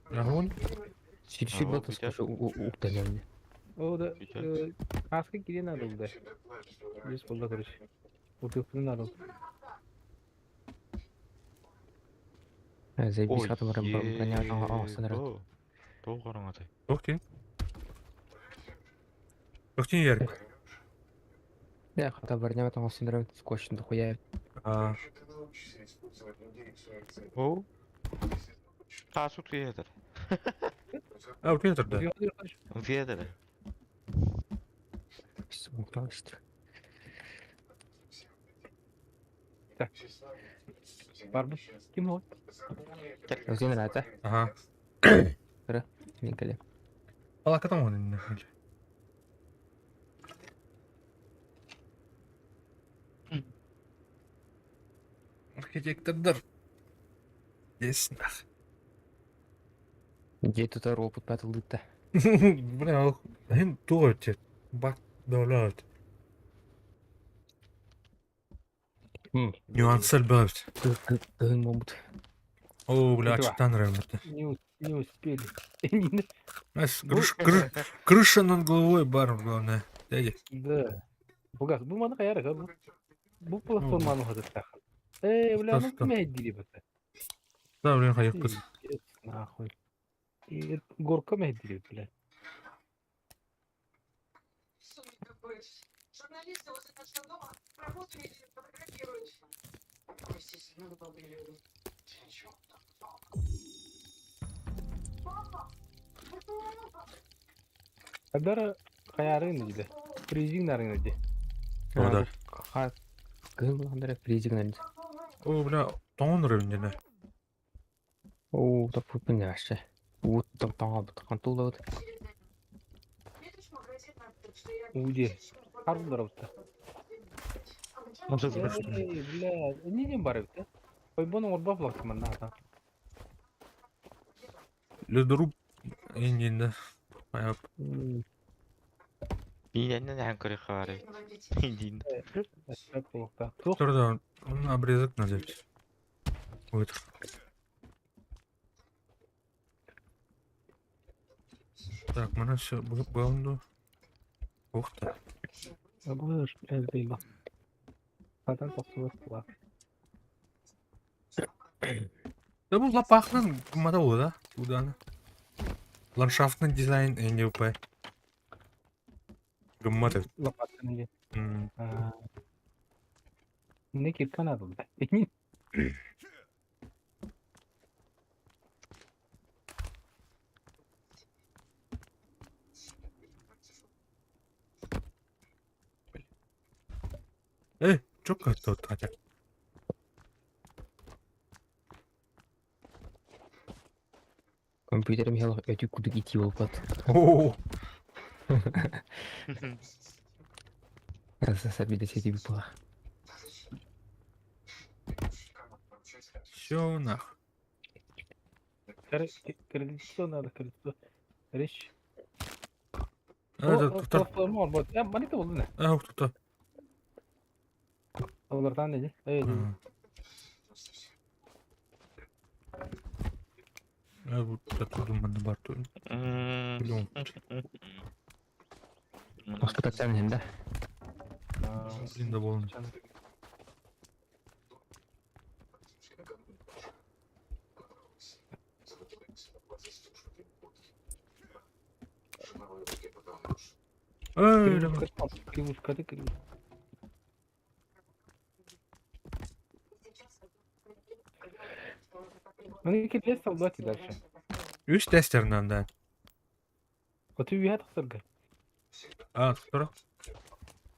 Ягон. Сүрсүр А, болот вот скотчу уктарда. О да, Сейчас. аска кире надо да. Здесь болду короче. Утыпны надо. Заебись хатым броня аңсанар. Тоқ қараңатай. Тоқтин. Тоқтин ярик. Да, хата броня аңсанар скотч дохуя. А, О. Тасу туетер. а, утетер да. Туетер. Барбы. Ким ол? Өзен рата. Ага. Мен келе. Алакатан он. Архитектордар. Здесь нах. Где тут опыт патылдытта. Бля, хин туоте. Бак давлят. Нюансел бәвт. Кыһын момут. О, бля, Два. читан рэмерте. Не успели. Знаешь, крыша над головой бар, главное. Дядя. Да. Бугас, бу маны каяр бу. Бу платформаны хатыттах. Э, бля, ну Что? кем дири бата. Да, блин, хайып. Нахуй. И горка мәдири, бля. Журналисты возле нашего дома работу видели, фотографируют. Простите, надо было. Папа! Адара каярын диде. Призин нарын диде. О, да. Ха. Кыһын булгандара призигнен. О, бля, тоңон рэмерте. О, да пупын яшы. Ут таңа бут кантулды. Уде. Харбылар бутта. Эй, бля, неден бар бит? Ой, бұның орба флаг на. Ледоруб индинде. Аяп. Иненнен ән көрі қары. Индин. Тух, Торда, он обрезок надо. Вот. Так, мына все главное. Ух ты. бұл әлбейла. Сатан тоқсылы була. Да бұл лапахнан гумата да? Уданы. Ландшафтный дизайн НДП. Гумата. Лопатаны де. Не киркан адылды. Эй, чё как тут хотя? Компьютерим хел өтү кудук ити болбат. О, СССР биде сети була. Все нах. Крыльцо надо, крыльцо. Речь. Это туттар. Маните болду не? А, тута. Олартан dedi. Evet. Bu татудум манна бар туун. Билом. Госпитальтан иһин да. Блин да болон. Эй, давай. Кривушка, ты кривушка. Ну, кирилес солдати дальше. Үс тестеринен да. Хоту үйе тахсарга. А, туттара.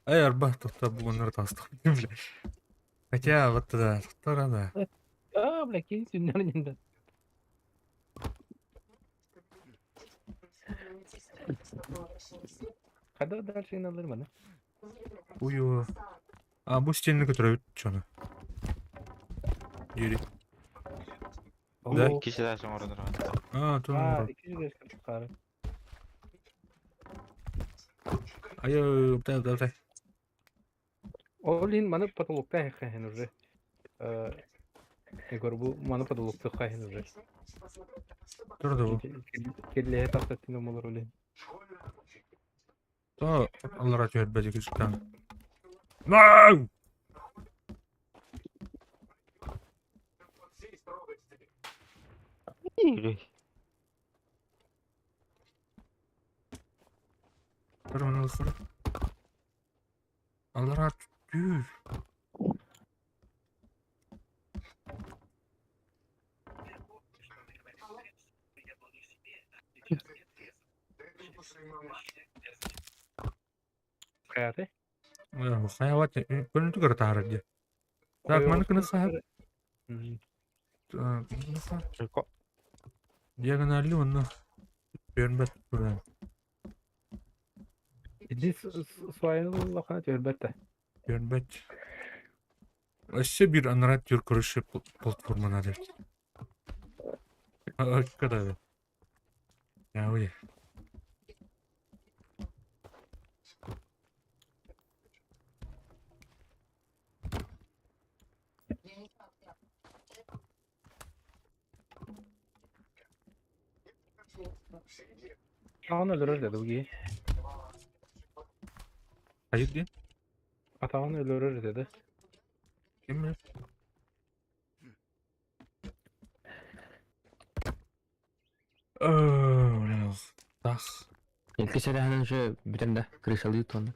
Эй, арба, туттар бугуннар тастық. Бля. Хотя, вот да, туттара да. А, бля, кин сүннәрин да. Когда дальше иналыр мана? Ую. А, бу стенini көтөрөбүт чону. Yürü. Да. Киши да соңордор. А, туну. А, iki yüz çıkarı. Ай, дай, дай, дай. Ол ин маны потолокта хайын уже. Э, Егор, бу маны потолокта хайын уже. Тур да бу. Кирлеhe тахтаттин омолор олин. То аллара түһөр бәдик үстән. No! Тур оны ысыр. Аллара түр. Хайаты? Хайават көрүнтү көрө таарар ди. Так, маны кыны сахап. Диагоналли онно. Көрбөт туран. Иди суайын лақана төрбәтті. Көрбөт. Өссө бир анара түр көрүшү платформана деп. Када. Я уй. Атағын өлөрөр dedi bu. Hayır di. Атағын өлөрөр dedi. Ким билер? Оо, тах. Икки сэрээһинэн уже бүтэн да крышалыы туонна.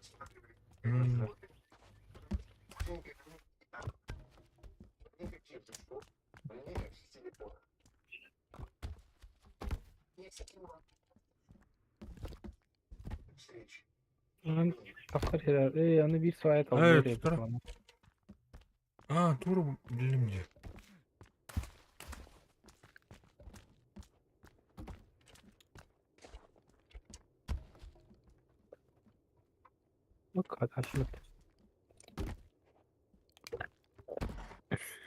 Тахтар херер. Эй, аны бир суайт Эй, алды. туттара. А, тур билим ди. Bak açmadı.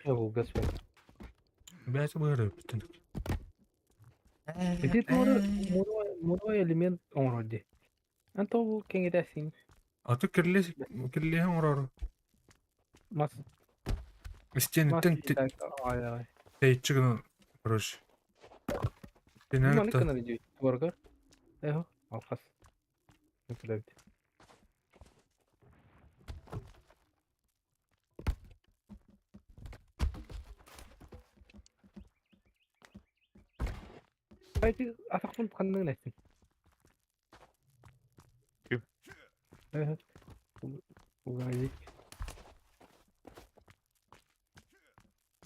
Ya bu gaz var. Бәсе бары бүтүн. Ити туары моно элемент оңроди. Анто бу кеңедәсин. Аты кирле кирле оңрор. Мас Стенеттен Ай ай. тейчигин короче. Маны Стенеттен кына видео баргар. Эхо, алхас. Нөкөлөбүт. Айти атакпын кандың несин? Ким? Эхо. Угайык.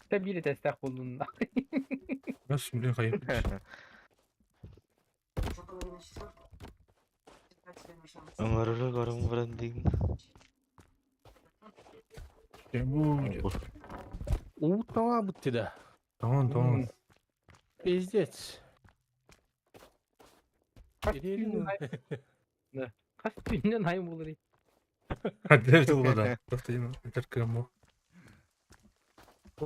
Та бири тестах болдун. Бас блин хайып. Оңорору көрүм баран дигин. Бу Утала бутты да. Tamam tamam. Пиздец. Кас түйүнөн айым болор. Hadi evet oldu da. Тоқтайын, тіркем бу.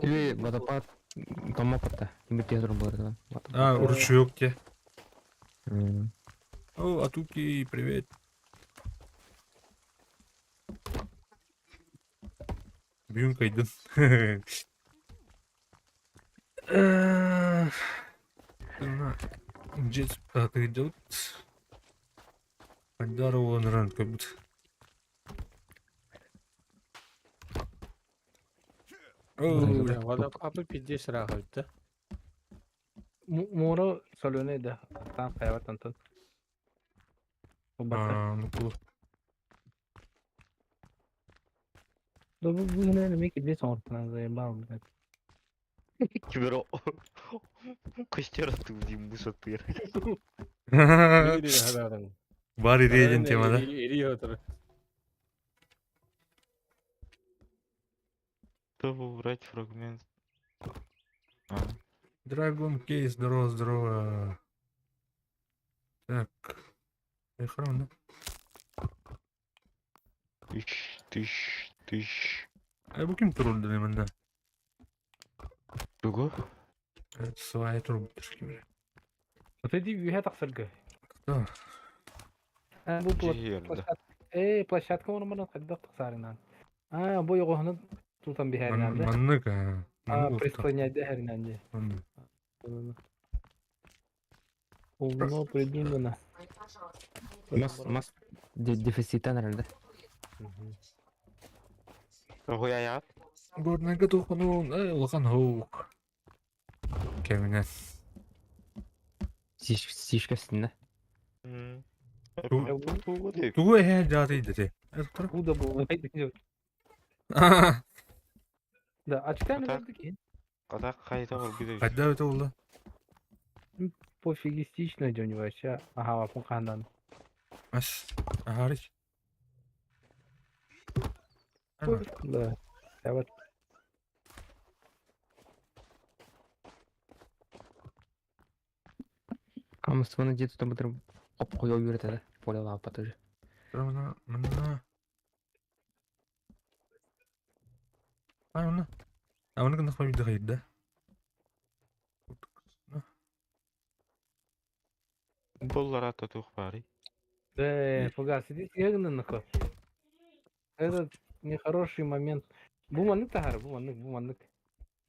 Или водопад Томмоппут да. Тимир турар буолар. А, ручеек те. О, Атуки, привет. Бүгүн кыйдын. Дьиэ Хайдаар уоланыран көрбүт. Вода папы пиздец ыраах да. Муора соленый да. Аттаан хайабат онтон. А, ну кул. Да бу бу гына эмиэ кирбиэс оҥортунан заебал, блядь. Кибер костер аттыы бу сатыыр. Бар идея диэн тема да. Чтобы убрать фрагмент. Dragon Case, здорово, здорово. Так. Эхрон, да? Тыщ, тыщ, тыщ. А бу ким турулду манна? Тугу? Свая турбуттар ким. Вот иди үөһэ тахсарга. Кто? А, бу площадка. Э, площадка ону хайдах тахсарынан. А, бу йоҕоһуну тутан биһэринэн да. Маннык а. А, прислоняйда иһэринэн дии. Умно придумано. Мас, мас дефициттан эрэр да. Хуяят. Горнайга туханун, улахан хоук. Кэминэн. Сишка синна. Тугу эһээ дьаатый дете. Куда был? Да, очками такие. Кадак кайда бар биде. Хайда өтө болду? Пофигистично идем вообще. Ага, вапун хандан. Ас. Ахарич. Да. Я вот. Камыстыбаны дьиэ тутан бытыр хоп хойо үөрэтэ поле лааппат уже. Мына, мына. Ай, мына. А мына гына хойды хайда. Боллар ата тух бары. Да, фугас, иди сиэгнаннако. Этот нехороший момент. Бу маннык таһар, бу маннык, бу маннык.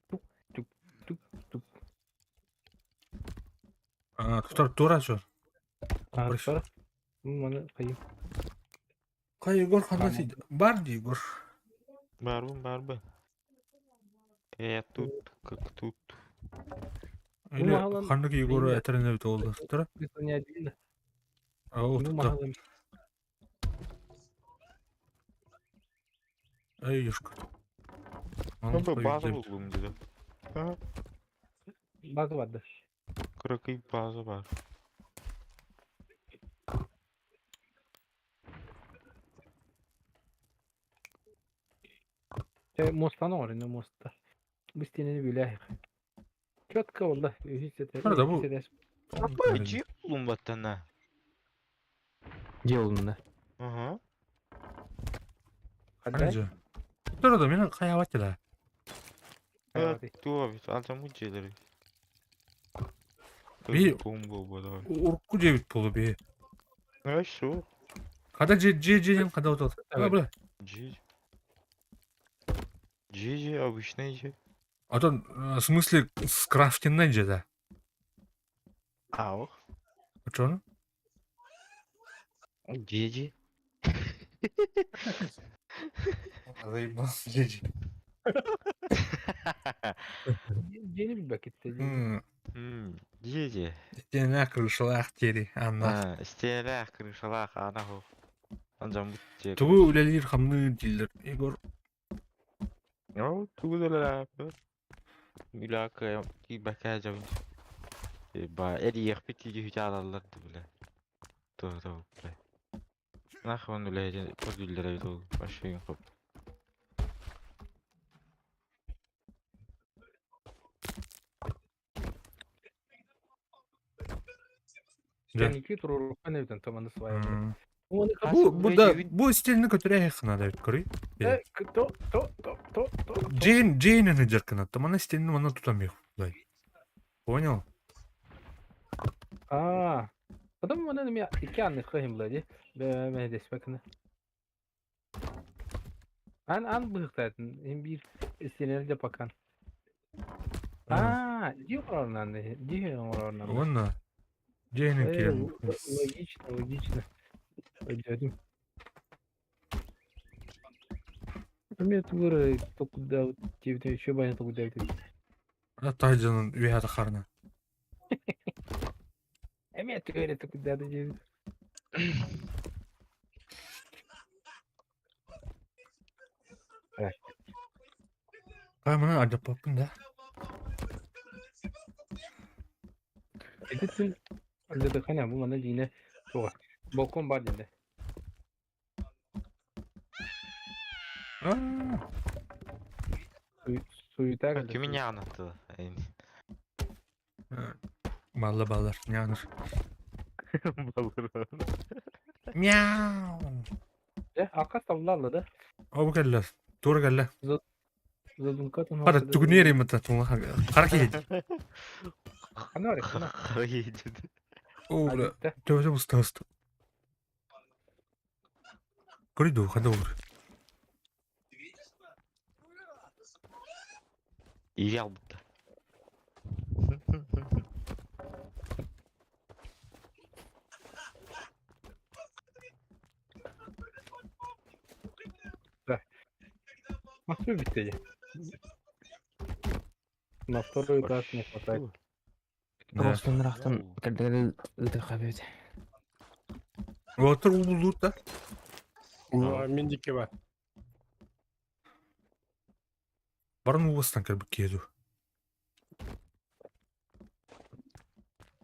Тук, тук, тук, тук. А, тутар тура чё? А, тур. Бу маны кайым. Кай Егор хана сид. Бар ди Егор. Барбын, барбын. Я тут, как тут. Или ханнык Егор этерине бит олду. Тура. Не Ау, тутта. Ай, Юшка. Ну, база булдум диде. База бар да. Кыракый база бар. Мостан оҥорун, моста. Бу стенени билэ. Четко олла. Правда, бу. Апа, дьиэ буллум баттана. Дьиэ буллум да. Ага. Ханжы. Тура да мен хайабат да. Туа бит алдамы дьиэлери. Би Бомба давай. Урукку дьиэбит буолу би. Ай, шо? Хата дьиэ дьиэ дьиэн хата отот. А, бля. Дьиэ. Дьиэ дьиэ обычный дьиэ. А то, в смысле, скрафтенный дьиэ да. Ау. Чё? Дьиэ дьиэ. Заебал, дьиэ дьиэ. Дьиэни билбэккит. Дьиэ дьиэ. Стена крышалаах диэри Анна. Стенэлээх крышалаах аана хоох. Анжаммыт дьиэ. Тугу үлэлиир хамныыр дииллэр Егор. Оо, тугу да үлэлээбэт. Үлэҕэ кыайан киирбэккэ дьабын. Ба эрийиэхпит дии үтэ аалаллар да бile. Туох да бile. Нахуй үлэһитин көрдүүллэр эбит ол вообще хоп. Стеники туруорукка эбитэн томаны сваивали. Бу бу да бу стильни көтүрэ ханада көрүй. То то то то то. Джейн Джейн дьаркына. Тамана стильни мана тутам Понял? Аа. Потом манан эмиэ икки анныхха иһин була дии. Бэйэдэспэккинэ. Ан ан быһыктаатын иһин биир истиэнэлэр дьэ покан. Аа, дии оҥорорунан дии оҥорорунан. Уонна дьиэһинэн киирэн. Логично, логично. Өйдөөтүм. Эмиэ тугу эрэ толкуйдаабыт диэбитим, еще баян толкуйдаабыт эбит. Таһдьанан үөһэ тахарна. Эмиэ тугу эрэ толкуйдаата диэбит. Маны алдьаппаппын да. Ити син алдьатыххана бу манна дьиинэ суоҕа. Балкон бар диэн Суета Кими ньаанатты? Балла баллар, ньааныр. Баллар. Мяу. Э, акка саллалла да. О, бу кэллэ. Тура кэллэ. Задумкатын Хара түгүнүөр имата туңа хара киһи. Хана бар, Хара киһи. О, бля. Төбөтө буста Көрдүү, ханна olur? Ири албытта. А все бүттэ На второй этаж не хватает. Просто нырахтан кэлдэр ыытыахха эбит. Уотар ууллуур да? Мин дикке бар. Баран ууластан кэлбит киһи дуу?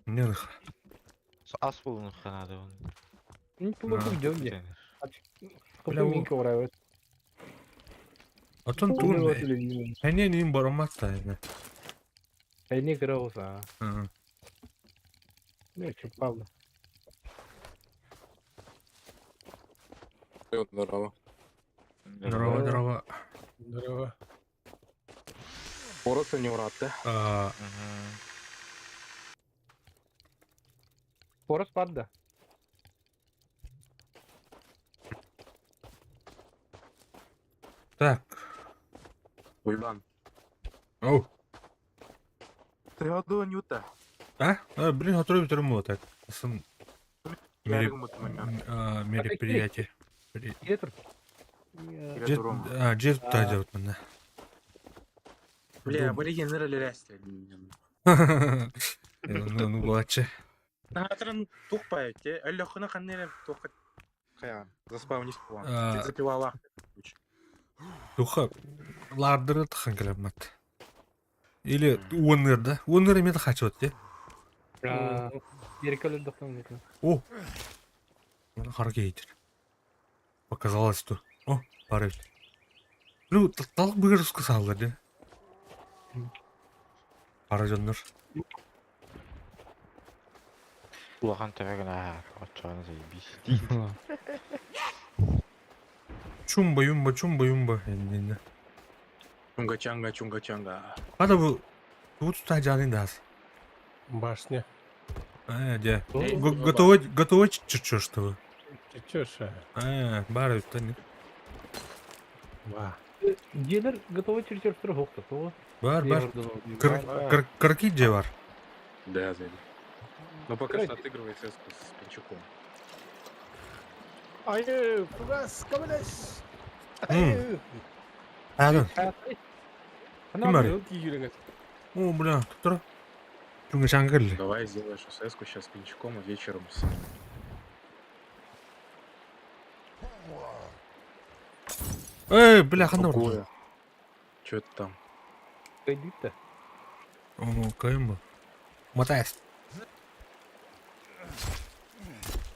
Не Ас булунухха наада оны. Ну, тугу дьон Бля, Минка ураабыт. Отон тугун Эне нин барамат та эне. Эне кыра болса. Не, чупалды. Здорово. Здорово, здорово. Здорово. Ороса не урат, да? А, Порос падда. Так. Уйбан. Оу. Ты одну нюта. А? А, блин, готовый второму так. Сын мероприятие. Где-то. А, дьиэ тутаадьабыт манна. Бля, аборигеннер элэрээстер. Ну, булаччы. Наатырын тухпай, те өлөхүнө ханнere тухка каян. Заспавнис була. Запивала. Туха лаардыры тхан кэлэммат. Или уонныр да. Уонныр эмиэ хачыт те. Еркелер дохтон. О. Хара кейтер. Показалось, что. О, пары. Ну, талак быгыр сказал, да? Пара дьоннор. Улахан төбөгүн ааһар, оччоҕуна заебись. Чумба юмба чумба юмба. Иннинне. Чунга чанга чунга чанга. Хата бу бу тутаажаанын даас. Башня. Э, дьэ. Готовы готовы чуть-чуть что Чуть-чуть. Э, бары үттэн. Ва. Дьиэлэр готовы чертеж хоқта то. Бар бар. Кырки дьиэ бар. Да, заебись. Но пока что отыгрывает с Пинчуком. Ай, фугас, камелес. Адан. Ким бар? О, бля, тура. Чунга чангылли. Давай сделаешь СС-ку сейчас с Пинчуком, а вечером с... Эй, бля, ханна бар. Чё это там? Кайдыта. О, кайым бу. Матайс.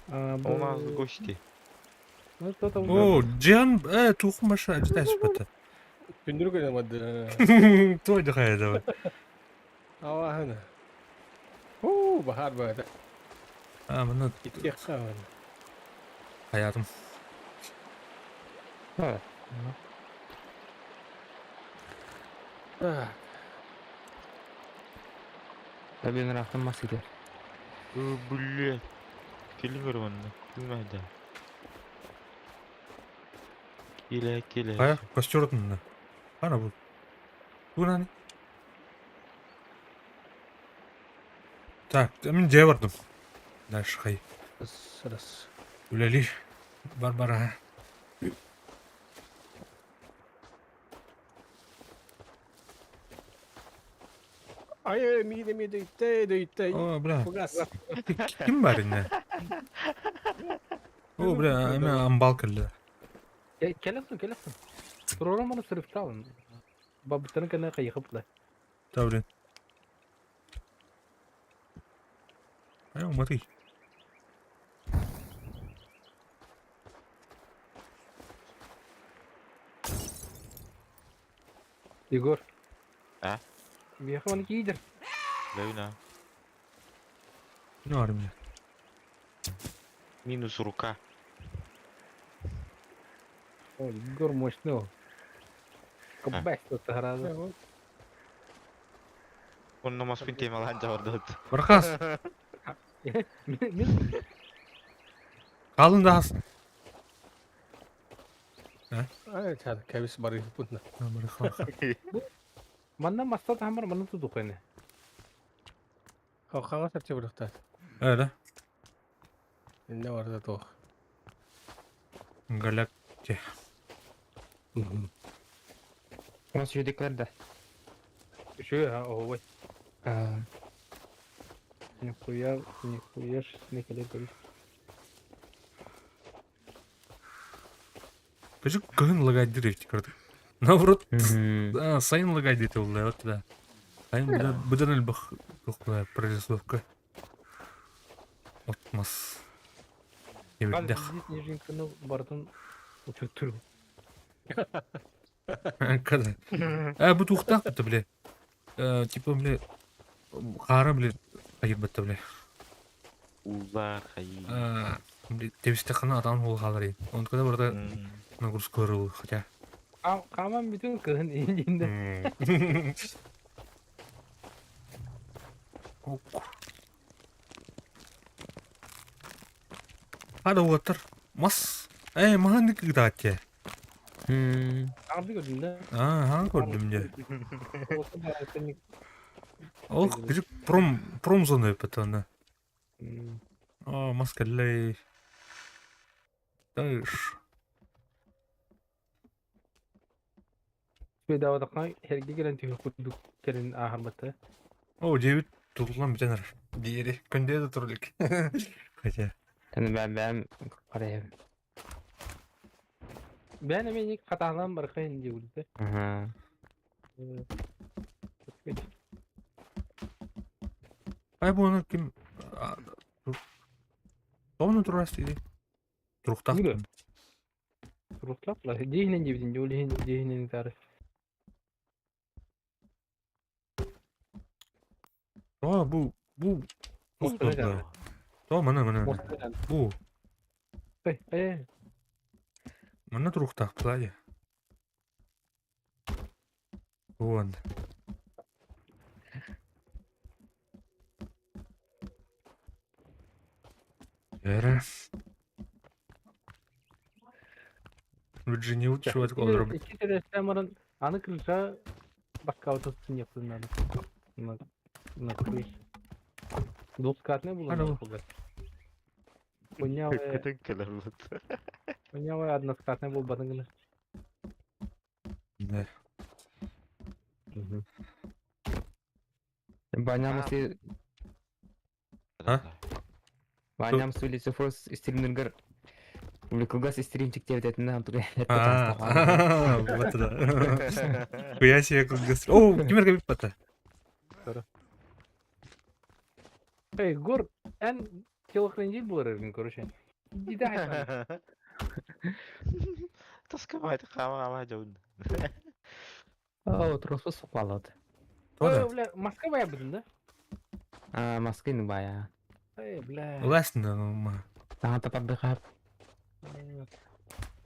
У нас гости. Ну что-то О, Джан, тухум баша, ажитайс бата. Күндүр көнө Той дыхая давай. Аваһына. О, бахар бата. А, мына Иттиэхха. Хайаатым. Так. Табин ыраахтан мас китер. Блин. Кэлин көр манна. Ким да. Киле киле. Хайа, костер отунна. Ана бу. Бу нани? Так, мин дьиэ бардым. Дальше хай. Раз, раз. Үлэлии. Барбара. Ай, ай, миигин эмиэ дөйттэй, дөйттэй. О, бля. Фугас. Ким бар инне? О, бля, эме амбал кэллэ. Кэлэхсин, кэлэхсин. Туророн маны сырыктаалын. Бабыттарын кэннэ хайыхып да. Да, блин. Ай, уматый. Егор. А? Миэхэ маны киидер. Левина. Не армия. Минус рука. Ой, Егор мощный ол. Кабась тут гораздо. Онно маспын темалаан жабардат. Бархас, Мин қалын да ас. Ай, чар, кәбис бар путна. манна маста тамар манна тудукайны. Хақаға сәрте біріқтат. Әлі, Инне барда тоқ. галяк. У нас еще деклар да. Үшөө ха ой. Нихуя, нихуя ж не келе Кажи, кыһын лагайдыр эти карты. Наоборот, да, сайын лагайдыр ол вот да. Сайын быдан элбэх тухла прорисовка. Отмас. Эбидэх. Нижинканы бардын учуттур. Когда? А, бу тухтах бит, бля. Типа, бля, қара, бля, айып бітті, бля. Улар хайы. Бля, тебісті қана адам ол қалар еді. Он когда барда нагрузка көру, хотя. Каман бүтүн кыһын индинде. Хада уаттар. Мас. Эй, маған не кыгдаатте. Арды көрдүм да. А, хан көрдүм де. Ол кыжык пром пром зона өпөт О, мас кэллэй. Дальше. Бедавадакка херге келен түйүр курдук келин ахарбатты. О, девять туллан бүтенер. Диери. Күнде де турлик. Хотя. Тәне бәм бәм қарайым. Бән эме ник катаалан баркайын диулде. Ага. Ай, бұны ким... Тоғыны турас дейді. Турухтақ. Нүгө? Туруктап ла дихинен дебитин диулихин дихинен тары. О, бу, бу. Мостына То, мына, мына. Бу. Эй, эй. Мына турухтақ пылады. Вон. Вера. Virginia чего такого робит? Ики терестемарын аны крыша башка отосын yaptın На на крыше. Двухскатный был Алло. Понял, Көтөн келер бут. понял, односкатный был батынгына. Да. Банямсы А? Банямсы лицефрос стримнергер. Кылгас стримчик деп нам тур. А, вот да. Хуя себе как гас. О, кимер кабит пата. Эй, Гор, эн телохранитель был рыжин, короче. Иди дай. Тасқабайт қама қама жауын. О, троспос соқпалады. То да. Бля, Москва я буду, да? А, Москвы бая. Эй, бля. Ласна, ма. Таңа тапап бихап.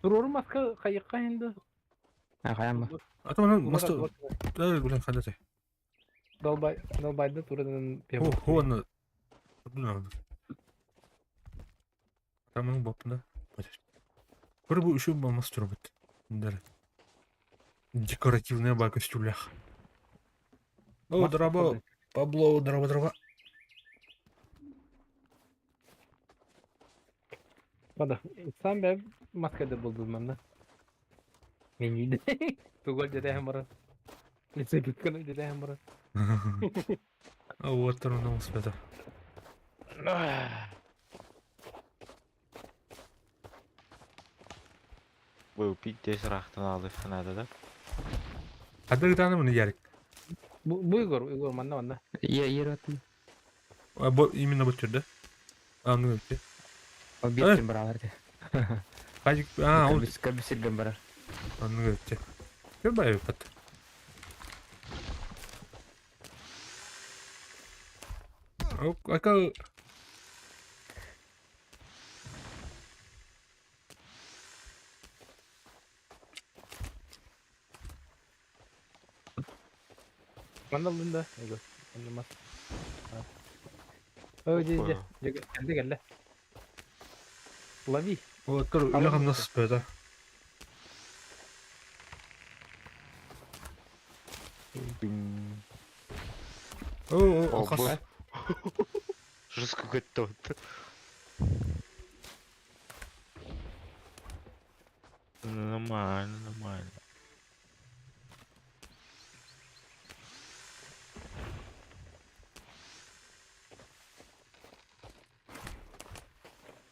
Туруору маска хайыкка иһин да. А хайан ба. А то он маста блин хадате. Долбай долбайды турадан Ху ху аны. Тамың бопна. Бір бу үші болмас тұрбыт. Декоративная ба костюлях. О, драба, Пабло, драба, драба. Бада, сам бә маскада булдым манна. Мен үйдө. Тугол дедәһем бара. Лице бүткөн дедәһем бара. А вот он успета. Бу пиздец рахтан алды фанада да. Хадыр гытаны мını ярик. Бу бу Егор, Егор манна манна. Е ер атын. А, бу именно бу түрдө. А, ну өттү. О бир баралар де. Хажик, а, ол Кабисирген барар. аны өттү. Көр бай пат. Ака Манна булдым да, Егор. Манна мас. Ой, де, де. Келди келди. Лови. Вот, көр, үлі қамнас бөді. О, алқас. Жестко готов. Нормально, нормально.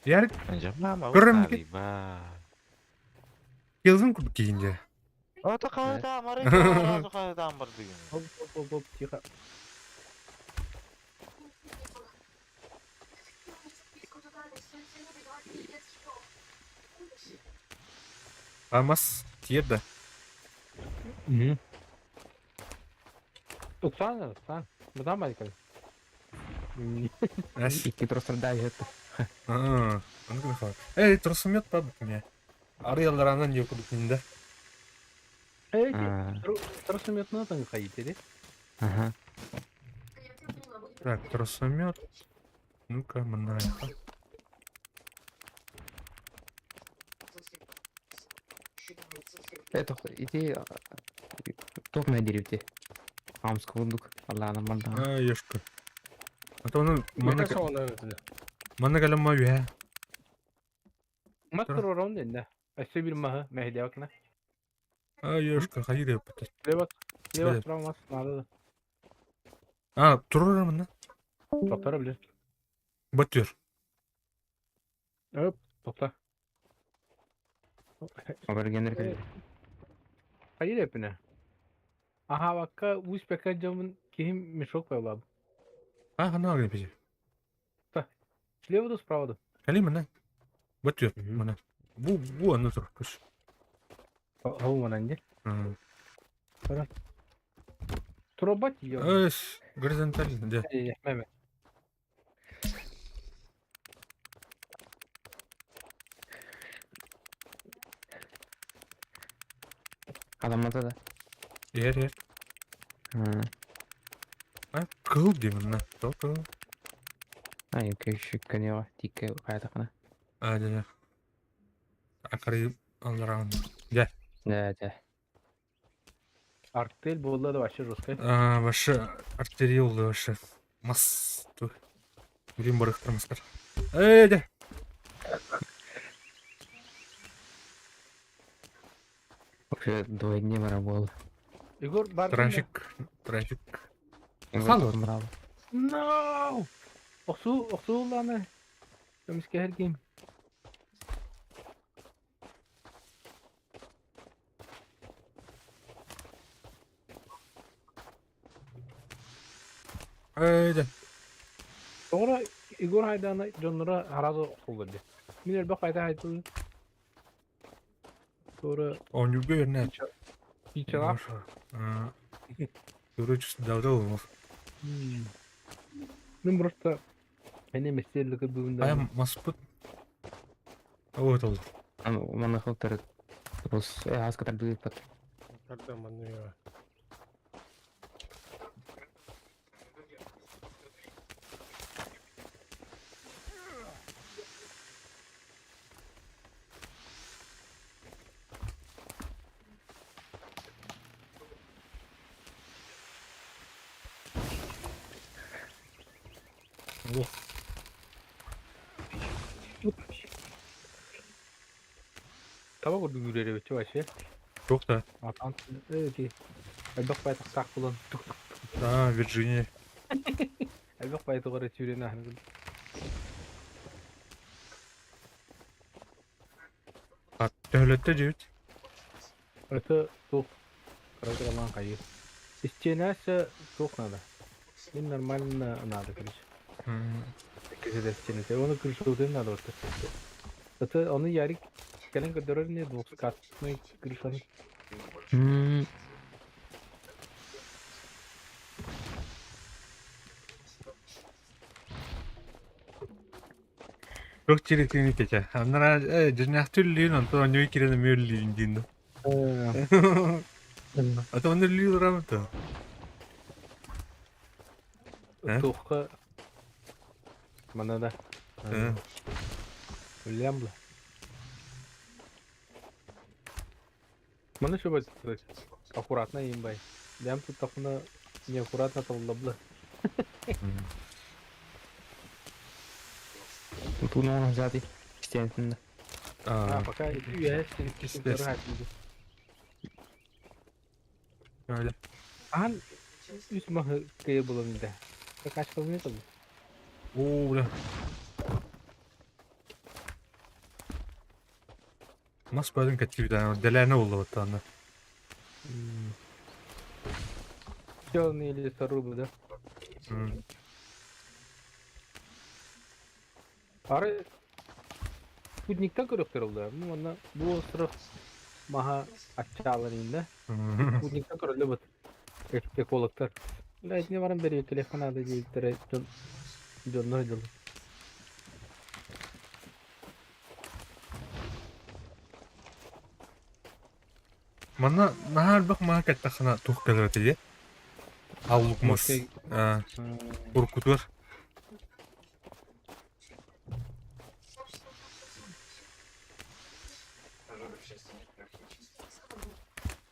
Ярик, Көрім келдің күп кейінде. Ата қайда бар, қайда бар деген. Оп, оп, оп, оп, тихо. Алмас тиерді. Угу. Оксана, Оксана. Мадам Майкл. Әс. Икки тростарда это. А, Эй, тросомет па мне. Арыяларанан yok да. Эй, тросомет на там ходите, да? Ага. Так, тросомет. Ну-ка, мына. Это иди топ на деревте. Амск вундук. Аллах намалда. А, ешка. А то он Мне кажется, он это. мана калама юэ. Мастер урон да. Өссө бир маһы мэһдиэбакна. А, ешка, хайыр деп. Лева, лева Билет. справа мас надо. А, турur мына. Токтор билет. Батыр. Оп, токта. Абергенер кэллэ. Хайыр эпине. Аха бакка успека жамын кихим мешок байлап. А, хана агын пизи. Слева да справа да. Кали мына. Батыр Мгм. мына. Бу бу аны тур. Күш. Хау манан де. Туробат ее. Эш, горизонтально, да. Меме. Адамата да. Ер, ер. А, кыл деймін мына. Кыл, кыл. Ай, кэшикканева тикке каятакана. А, да, да. Акары алларан. Да, да. Артель буолла да вообще жесткая. А, вообще, артерия болды вообще. Мас. Ту. Блин, барықтырмастар. Эй, да. Вообще двойне бара буолла. Егор бар. Трафик. Трафик. Хало. Мрал. No! Охсу, охсу ланы. Көмүскэ хергим. Эй, да. Тоҕо Егор Хайдана дьонноро араас охсуллар дии. Мин элбэх хайда хайдылын. Туора Он юге ерне. пичалаах. Короче, давда olmaz. Мин просто эне мессиэллик бүгүн Ая да. маспыт. Вот ол. Манна хылтары Рус ааска тардыыппат. Тарда манныга. Таба курдук үүрэр эбит вообще. Туох да. Атан ити элбэх бай тахсаах булан тук тук А, Вирджиния. элбэх бай тугара сүүрэн аһын А, төһөлөттө дьүт? Это туох кыра-кыралаан хайыы. Истиэнэ туох надо. Им нормально надо, короче. Иккиси стенете. Оны крышалытын надо вот. Это оны Ярик кэлэн көрдөрөр не двухскатный крышаны. Çok çirkin keçe. Аннара дьиҥнээхтик үлэлиин, онтон оонньуу киирэн эмиэ үлэлиин диин да. А то онно үлэлии олоробут дуо? Э? Туохха манна да. Э. Үлэлээн була. Манна что будет аккуратно им бай. Лям тут такуна неаккуратно табылла Тууну взяти стенትን. А, пока есть. Öyle. Аан үс маһы кыйы булан да. Какашка не табы. Оо, бля. Мас бөдөн кэтсибит дэлээнэ буолла баттаанна. Черные лесорубы, да? Ары спутниктан көрөктөр олду. Ну, манна бу остров маха аччаалар инде. Спутниктан көрөллө бут. Экологтар. Бля, не баран бери телефон ады дейтере дьон дьонно дьон. Манна наһаа элбэх маһа кэттэххинэ туох кэлэр этэ Аллук мас. Уруккутугар.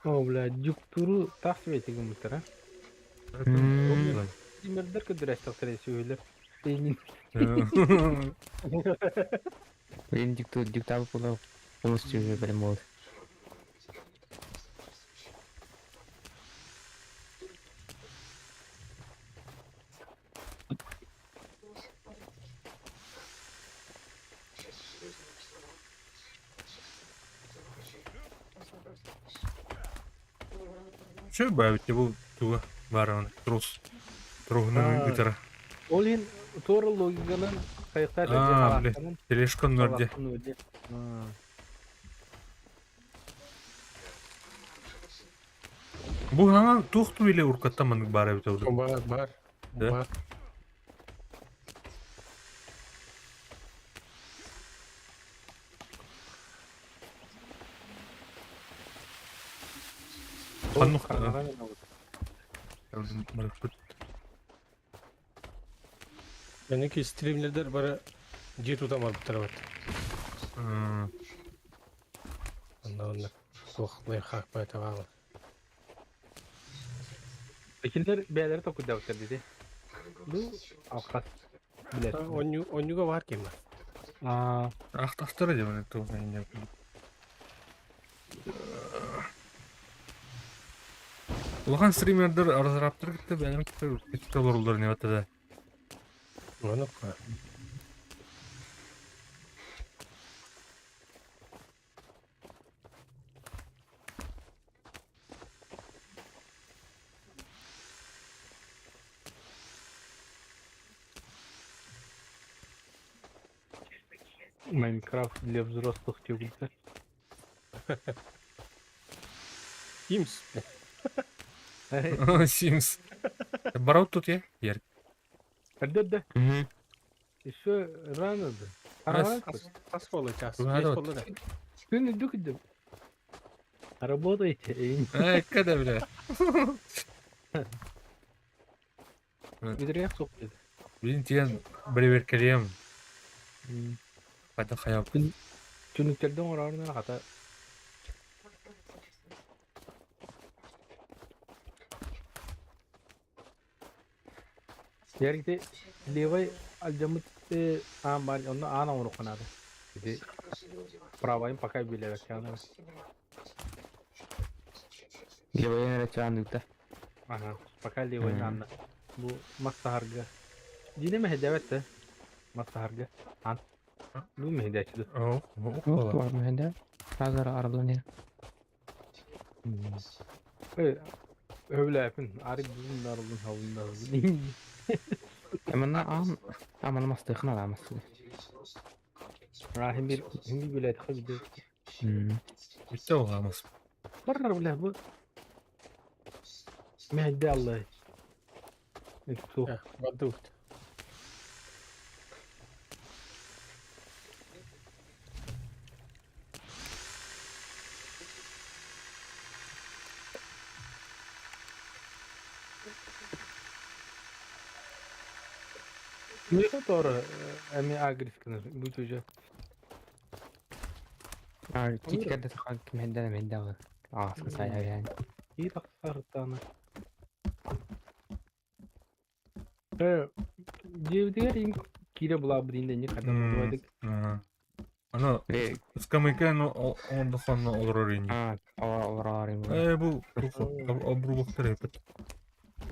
О, бля, дюктуру таах свети гыммыттар, а? Тимирдер көдүрәстөхтөрө сүһүлэр. Тейнин. Блин, дикту диктабы була полностью уже прям вот. Чё баабит бу туга бааран трос троһунан ыытара. Ол иһин туора логиканан хайыктаах Аа, бля, тележкан норде. Бу хаҥан туох туу илэ уруккаттан маннык баар эбитэ буолуо. Бар, бар. Да? Бар. Ханнык Меники стримлердер бары дьиэ тутан барбыттар эбит. Онно онно туох лайфхак баайта баалар. Кинилэр бэйэлэрэ токуйдаабыттар диди. Бу алхас билэр. Онньуга баар ким Аа, Ахтахтара дьэ туох Улахан стримердер разраптар кытта бэйэлэрин кытта кытта олороллор не да. Ону Майнкрафт для взрослых тюгнтер. Имс. Симс. Бараут тут я? Ярик. Да-да, Угу. еще рано да. Араа Хас буолла час? Туһаары Бес вот. буолла да. күн үрдүк үрдүк. Работаете, эйин. Экке да бля. Бүдүрэх суох деді. Блин, тиэн бэрэбиэркэлиэм. Хайдах хайа Түнүктэрден оҥороорунан хата Яргити левый алдьаммыт аан баар, онно аан оҥоруохха наада. Ити правайын пока билээбэккэ Левайын эрэ чаанныыта. Ага, пока левайын аанна. Бу мас таһарга. Дьиҥэ мэһэйдээбэт да. Мас таһарга. Аан. Бу мэһэйдээччи да. Оо, Туох баар мэһэйдээ? Азара арыллан иһэр. Өбүлээпин, арый бүгүн арыллын хабын Эмана аан амана мастыахын алаа мастыы. Хин бир хин бир билээтэхэ билээ. Бүттэ оҕамас. Барар билээ бу. Мэһэйдээ аллай. Суох. Бардыбыт. Миэхэ тоҕо эмиэ агресс гынар бу чүжэ. Аа, кити кэрдэ саха мэһэйдээ мэһэйдээ ааска сайа Кии тахсарытаана. Э, дьиэбитигэр им киирэ булаабыт инде инник хатан бывает. Аны скамейка ондохонно олорор ини. Аа, олорор ини. Э, бу обрубоктар эпит.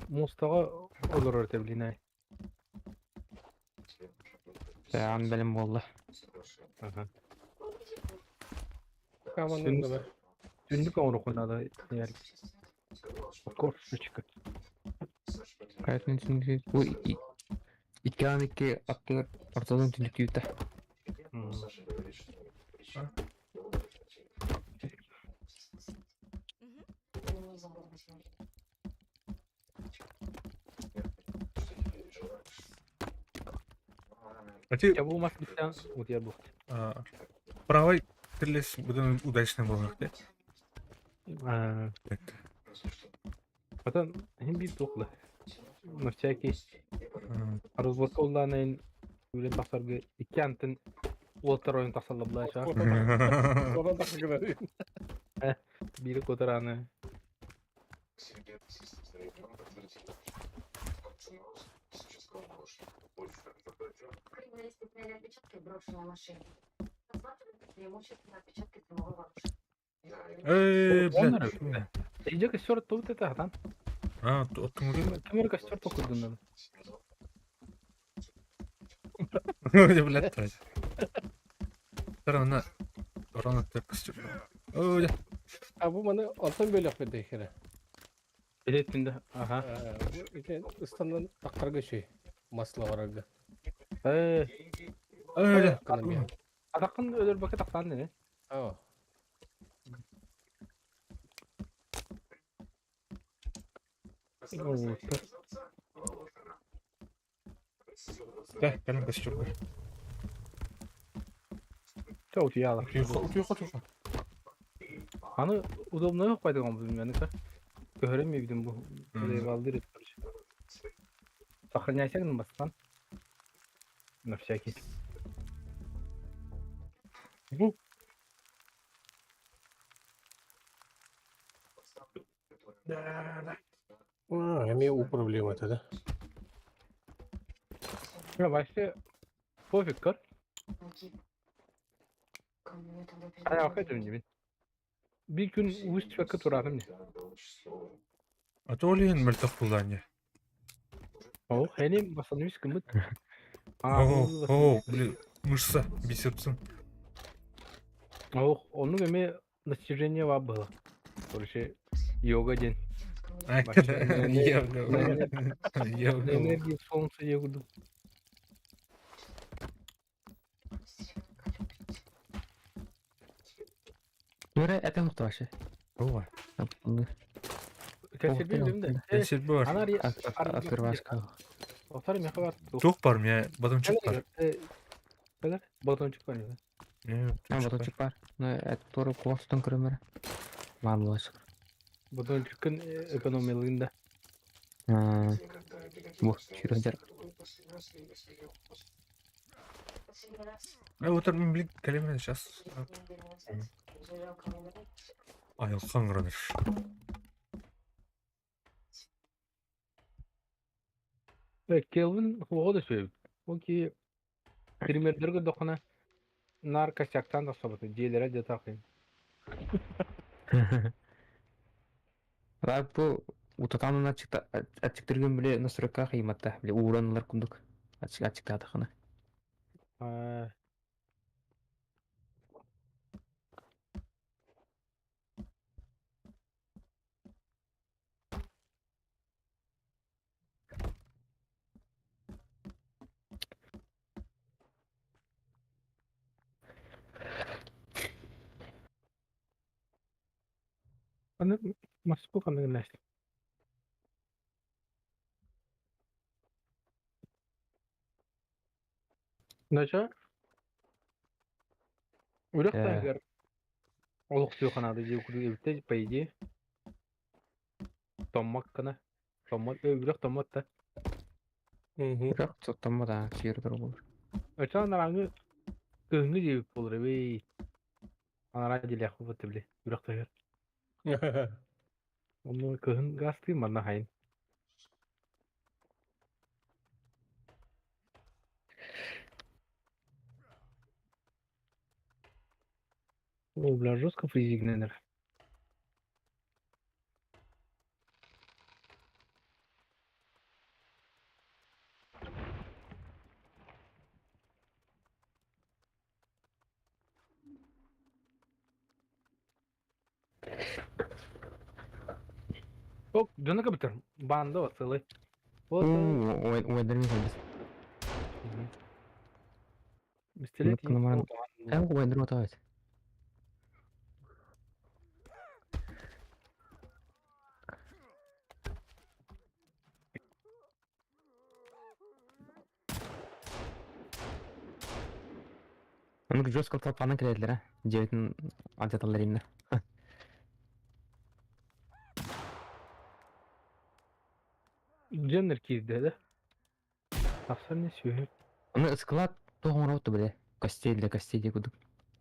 Мостаҕа олорор этэ билин Аан бэлэм буолла. Ага. Каманын да Түннүк оҥоруоххун наада Кошечка. Кайтын түннүк бу икки аан икки аттыгар ортодон түннүк күүтэ. Ати Я бу мас биттен утуйар бу. правай тирлес будан удачный болмак де. Потом хин бир туохла. На всякий разборка улаанайын үлэн тахсарга икки антын уолтар ойун тахсалла булаача. Содан тахсар Бири кутараны. Э, бля. Иже костер тут это хатан. А, оттуңур. Кемер костер токурдун. Блядь. Тарана. Тарана костер. Ой, А бу маны онтон бөлөх бедехере. Билеттинде. Аха. Ити ыстандан тахтарга шүй. Масло барарга. Э, Ой, атакын өлөр бака тахсан не? Аа. Да, кэлэн костер. Чэ утуйаала. Утуйха, утуйха. Аны удобно yok байдаган бу меники. Көһөрөм эбитим бу. Балдыр короче. Сохраняйся гын бастан. На всякий. Бу. Да, да. А, эми у проблема это, да? Я вообще пофиг көр. Ая акай бин. Бир күн уус түбэккэ тураатым дии. А то олиһин мөлтөх буллаанньа. Оо, хэним бастан үс гыммыт. О, о, блин, мышца, бицепсин. Ох, оннук эмиэ достижение было. Короче, йога день. Йога. На энергии солнца я буду. Юра, это вообще. Ова. Кәсербе билим да. Кәсербе бар. Анар Открывашка. Отар меха бар. Туох бар, мя батымчык бар. Кэлэр. Батончик бар. А, батончик бар. Ну, это тоже костон көрөмөр. Бар боласың. Батончиккын экономиялыын да. Бу, сүрөдер. Вот блин, кэлэмэн сейчас. Айылхан граныр. Келвин хуоҕа да сүөбүт. Ол ки примердерге дохуна нар косяктан тахсабыт дьиэлэрэ дьэ тахын. Рак бу утатанын ачыктыргын биле настройка кыйматта биле уураналар курдук ачык ачыктаатахына. Аны Москва ханныгын нэстим. Нача үрэх таһыгар олохсуйуохха наада дии курдук эбиттэ по идее. Томмот гына. Томмот үрэх томмот да. Үрэх томмот аа сиэр туругур. Очо анарааҥы кыһыҥҥы диэбит буолар эбий. Анараа дьиэлээх буолбут били үрэх таһыгар. Онно кыһын гаастыыр манна хайын. О, бля, жестко фризигненер. О, дьоно кэбитэр. Баанда вот целый. Вот. Уэдерми кэлбит. Пистолет. Эн уэдер отаҕыт. Оннук жестко талпанан кэлэллэр ээ. Дьиэтин алдьаталлар иннэ. Дьоннор киирдэ да? Тахсар не сүөһү. Аны склад туох оҥоробут бile? Костей для костей диye курдук.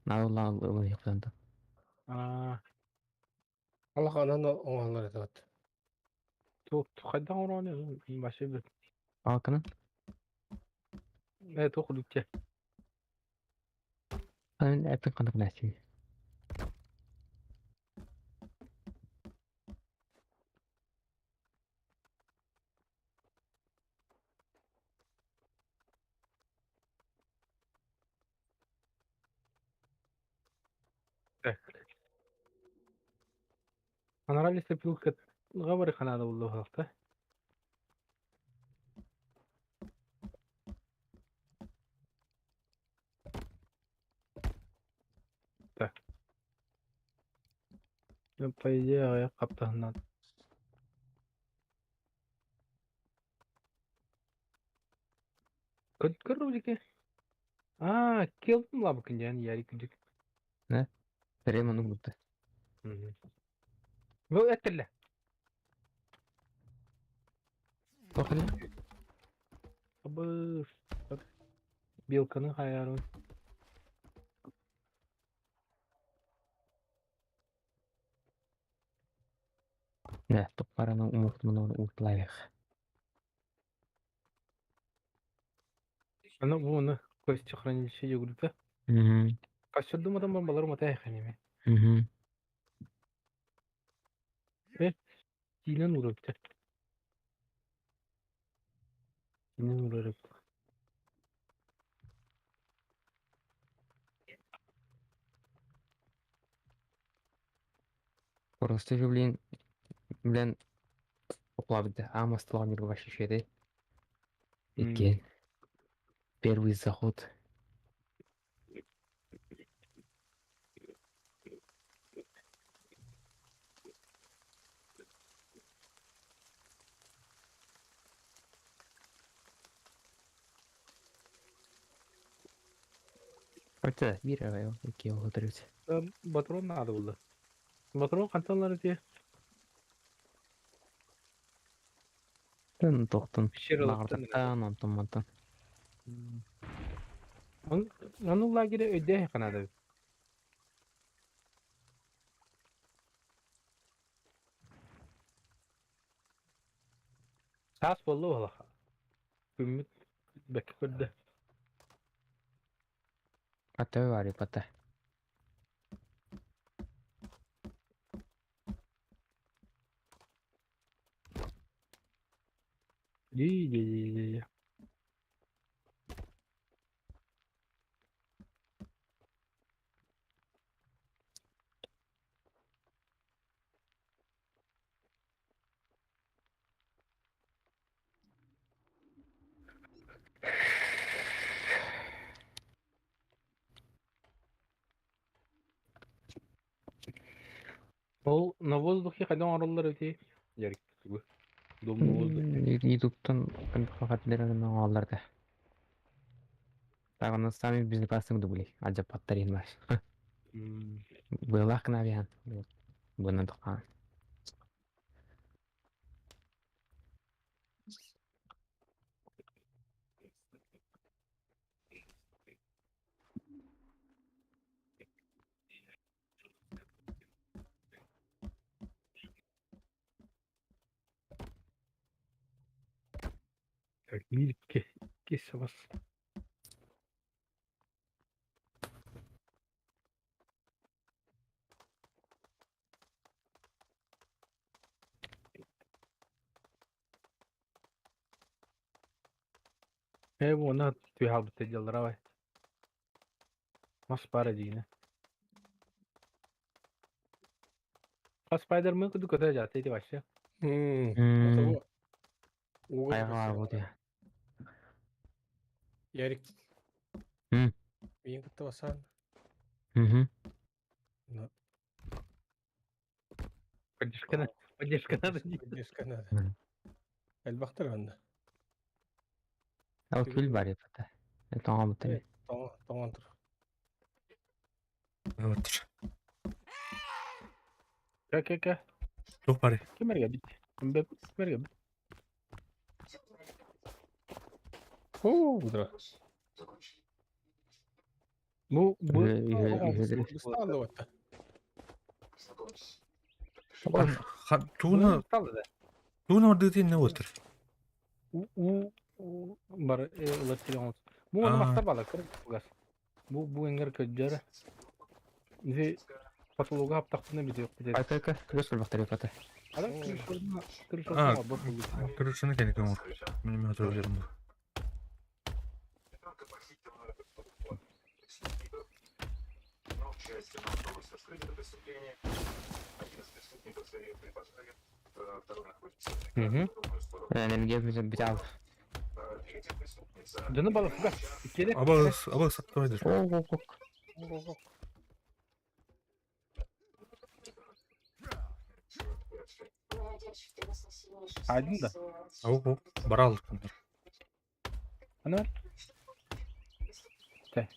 Наалла ылыахтан. Аа, Аллах анан оҥоһуллар этэ вот. туох хайдах оҥороон вообще бит. Алканан. Э туох курдук Аны эппин ханнык нээсин. Так. Анараа лесопилка габары ханаада булла Так. По идее, аҕыйах хаптаһыннаат. Көр ролики. Аа, келдим лабыкын диэн яри күдүк. Не? Прямо ну будто. Бу эттерле. Тохали. Абыр. Белканы хаярын. Не, топпараны умуртмун утлайых. Аны буны кости хранилище югурда. Угу. Костюрдум адам балар матай ханеме. Угу. Тиинен урапты. Тиинен урапты. Просто же, блин, блин, оплавды. Амастыламир вообще шеде. Иккен. Первый заход. Хотя биир эрэ икки олоторут. Батрон надо было. Батрон хантан ити? Тын тохтун. Пещера Лаҕыртаттан, онтон мантан. Ону лагеря өйдөөх канада. Саас буолла буолаха. Күммүт бэккэ көрдө. Ата вари пата. Ди-ди-ди-ди. Ол на воздухе хайдах оҥороллор эбитий? Ярик Дом на воздухе. Ютубтан хатыларынан оҥооллор да. Так, он сами безопасны были. Аджапаттарин бар. Былах кнавиан. Бына тоқан. Так, мир кесавас. Э, уонна түһалбыт дьаллара бай. Мас бара диина. Спайдермен куду көтө жатты ити вообще. Айға бар болды. Ярик. Миин кытта басаан. Поддержка надо. Поддержка надо. Поддержка надо. Элбахтар онно. Ал күл бар епата. Тоңа бутыр. Тоңон тур. Отыр. Ка ка ка. Туох бары. Ким эрге бит? Ким эрге бит? Оо, будра. Бу бу Бысталды отта. Тугуна тугуна бардыгы не отыр. У у бар ылар телефон. Бу оны мастар бала кыр бугас. Бу бу эңгер көджөр. Зи потолога аптакны бит yok бит. Айта ка, күрөс көрбактар епата. Ара А, Короче, кene көңүр. Мен мен отыр жерим бу. Энергия бит ал. Дыны бала бугас. Келе. Абагыс, абагыс саттыбайдыр. О, о, о. Айдын да. Ау, бара алдык. Ана. Те.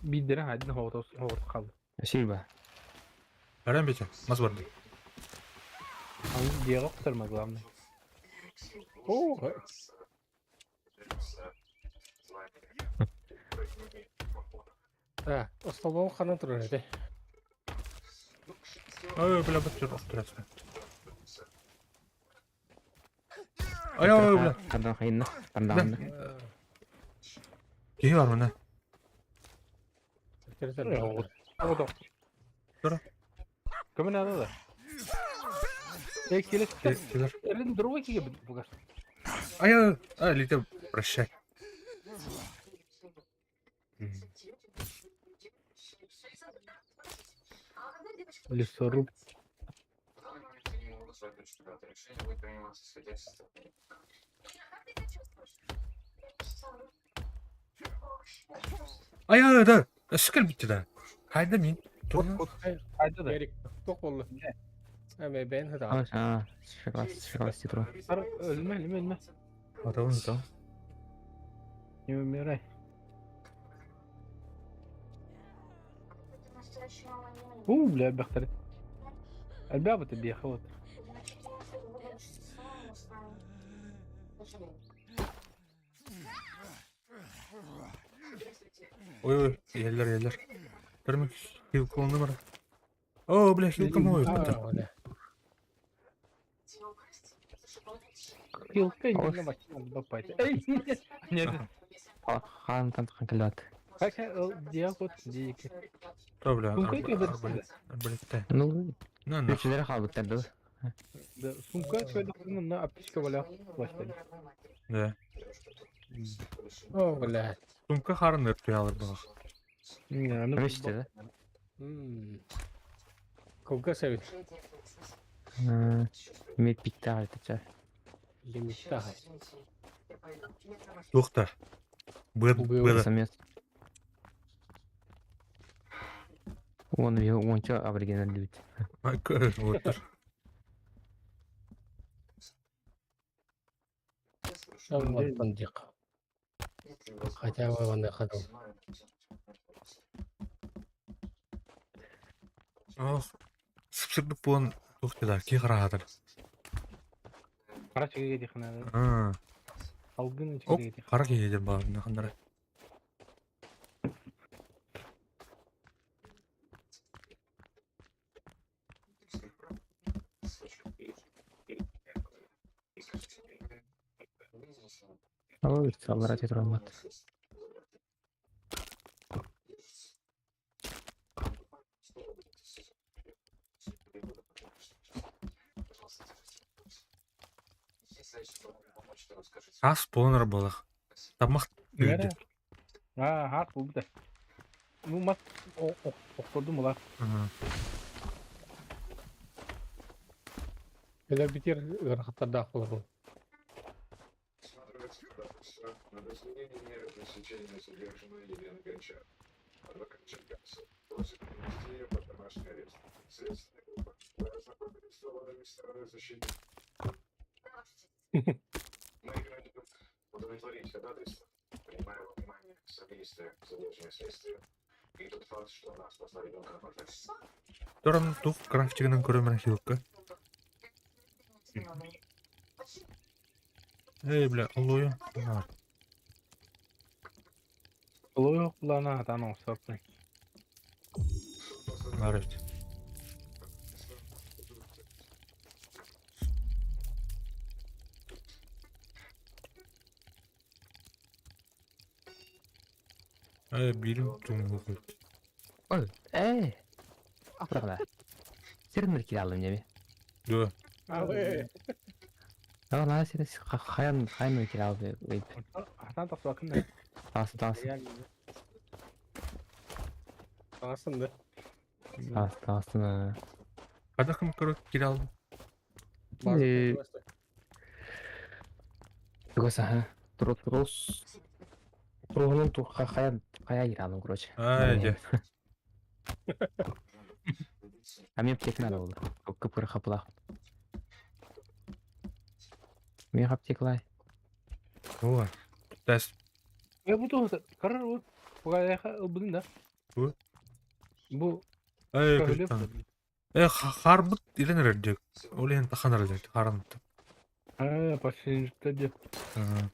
Биддere айдын хоғырт хоғырт қалды. Спасибо. Баран бете, мас барды. Аны диага кутарма главное. Оо. Так, остолбоҕун ханан турар этэй? Ой, бля, бат жүр, оқтырасы. Ай, ай, бля. Кардан хайынна. Кардан. Киһи бар мына. Хоғырт. Тура. Кім надо да? Э, келе. Келер. Эрин другой киге бугас. Ай, ай, ай, лите, прощай. Лесоруб. Ай, ай, да. Өскел битти да. Хайда мин. Тура. Айда да. Ярик, туох буолла? Эме бэйэн хытаҕын. А, шоколад, шоколад ситро. Ар өлмө өлмө өлмө. Атабын да. Не умирай. Уу, бля, элбэхтэр. Элбэх быта биэхэ вот. Ой ой, иһэллэр иһэллэр. Көрмө, хилколону бар. О, бля, хилкам ой. А, бля. Хилка иннинэ бачча баппайт. Эй, нет. Хаан тан кэллэт. Как дия вот дики. То, бля, Сумка кебер. арбалет. Арбалетте. Ну, На, на. үчүлэр хаалбыттар да. Да, сумка көлөкүнүн на аптечка бола баштады. Да. О, блядь. Сумка харын өртү алыр бағақ. Не, ну Үчтэ да. Кылгас эбит. Мед питта айтача. Лимиттаҕай. Туохта. Быт, Быа. быда. Самец. Он ее онча аборигенер любит. Оттар. Оттон диэххэ. Хотя бы маныаха дылы. Ох. Сыпсырдык буолан туох да ки хараатар. Хара чеге дихна. Аа. Алгын Оп, чеге дих. хара киһи баар ханнара. Ой, саллара тетрамат. Ас буолан буолах. Тамах үрдэ. Аа, хат бу да. Ну мас охтордум ула. Аа. Кэлэр битир ыарахаттардаах буолар. Туран тух крафтигынан көрөмөр хилка. Эй, бля, аллоя. Аа. Олой кулана атан осопны. Бар эбит. Эй, билим туңгу. Ой, эй. Апрагла. Сирин киралым неме. Дөө. Абы. Ала сирин хаян хаян киралды. Атан тахсакын. Тас тас Таҥасын да. тас тасына. Кадахым көрөк кирал. Э, Тугаса, трос трос. Трогнун ту хаян хая киралым, короче. Ай, дьэ. А мне аптека надо было. Кыпыр хапла. Мне аптеклай. Ой. Тас. Я буду карар вот. Пугаяха ылбын да. Бу? Бу Эй, көлөп. күттан. Э, харбыт илен эрдик. Олен таханар эрдик. Харан. А, последний де. Аа.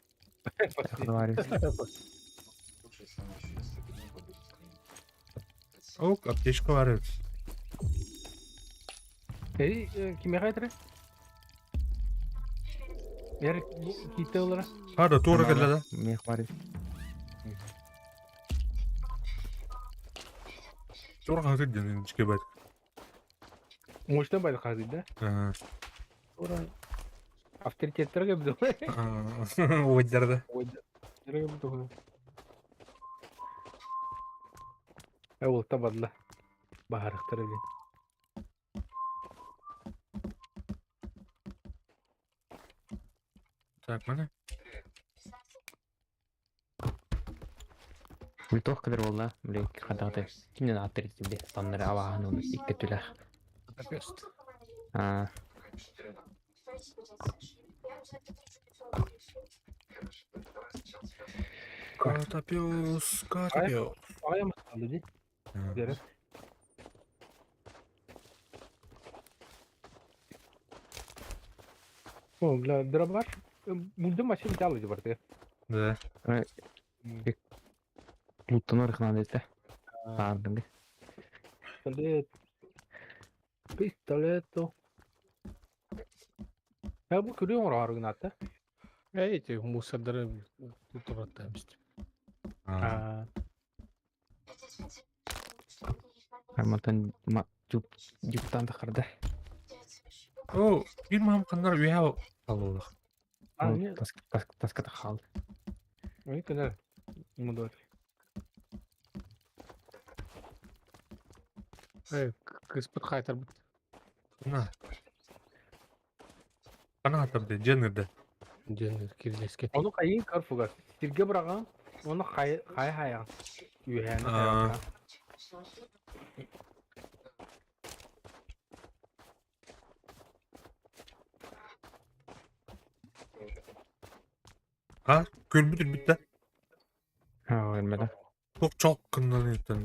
Ок, аптечка бар эбит. Эй, кимге кайтыры? Ер ките олара. Хара тура келле да. Мне хватит. Тура хатыр ден чке бат. Мощно байд казы да. Аа. Ора авторитеттерге бду. Ой, Терге бду. Э, ол табадла. Бахарыктар би. Так, мана. Ультох кадр болла, блин, хадаты. Кимнен аттыр тебе станнары авахан оны икки түлэх. А, Котопёс, котопёс. Ая масталды ди. Дерет. О, бля, дробаш. Мульдым вообще взял эти борты. Да. Луттанар хнада этэ. Аардыҥы. Пистолет. Пистолету. Я бу күрү оҥороору гынаата. Эй, эти мусордары туттараттаан бистим. А. Арматан дьуптан тахарда. О, биир маһым ханнар үөһэ халлылах. А, не, Таска тахал. не көнөр. Мудор. Эй, кыспыт хайтарбыт. На. Хана хатырды, дьэн ырды. Диэн кирилеске. Ону хайын карфугар. Сиргэ быраҕан, оны хай хай хайаҕын. Үөһээни Аа. хайаҕын. А, көрбүт үрбүт да. Аа, өлмөдө. Туох чок кыннан ыттан.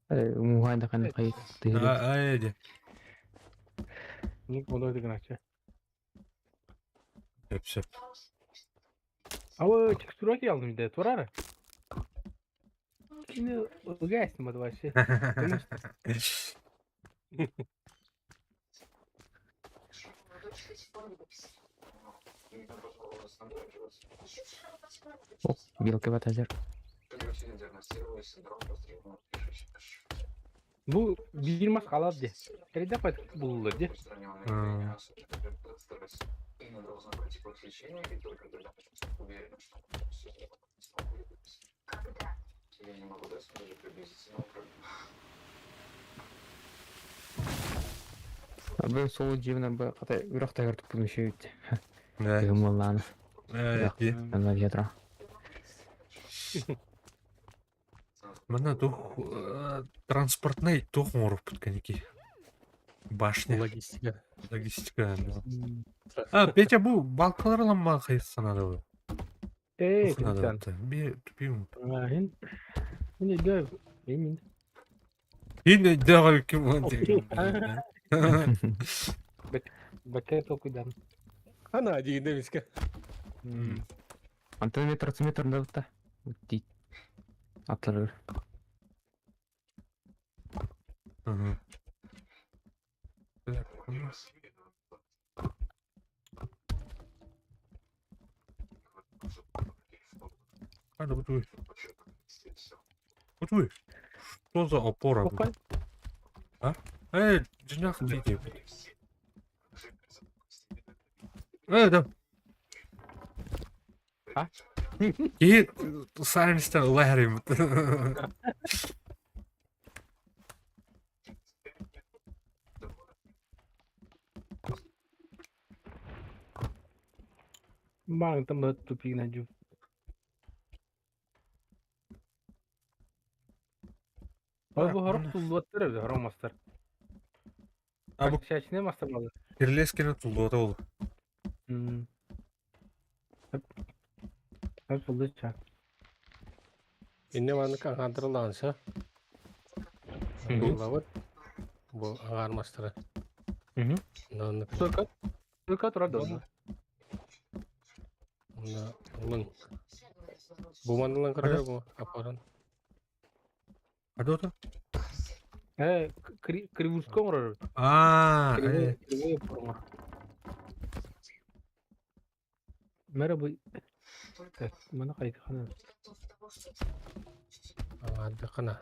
Муха да ханы кай тыһыры. Ай, дьэ. Ник мудой гыначы. Сөп сөп. Ава текстура алдым де турары. Кини ыгайсың ба вообще. О, белка батазер. Бу биир мас халат де. Кайда пат булду де. М. Бу сол жибна бу ката үрөх тагыр тупун шүйт. Да. Тыгым боллааны. Э, дьэ. Ана ядра. Манна тух транспортный тух оҥоруппут кэники. Башня. Логистика. Логистика. А, Петя бу балкалар ламма хайысанады. Эй, капитан. Би тупим. Хин. Хин дэ. Хин. Хин дагы ким он Бакай толкуйдан. Ана дигинде биске. Антон метр метр да бутта. Дит. Атлар. Надо вот Вот Что за опора? Опа. А? Эй, джинах ты Э, да. А? И сайнстен лэрим. Маң там тупик найду. Ол бу хорох туллуаттар эбит, хорох мастар. А бу Чачне мастар балар. Кирлескені туллуота ол. Хап туллуча. Инне маннык аҥаардырылаанса. Булабыт. Бу аҥаар мастара. Онно Только только турар да. онно ылыҥ. Бу маннылан көрөр бу апаран. А дота? Э, кривуском оҥорор. А, э, Кривой форма. Мэра бу маны хайдахана. Аҥаардаххына.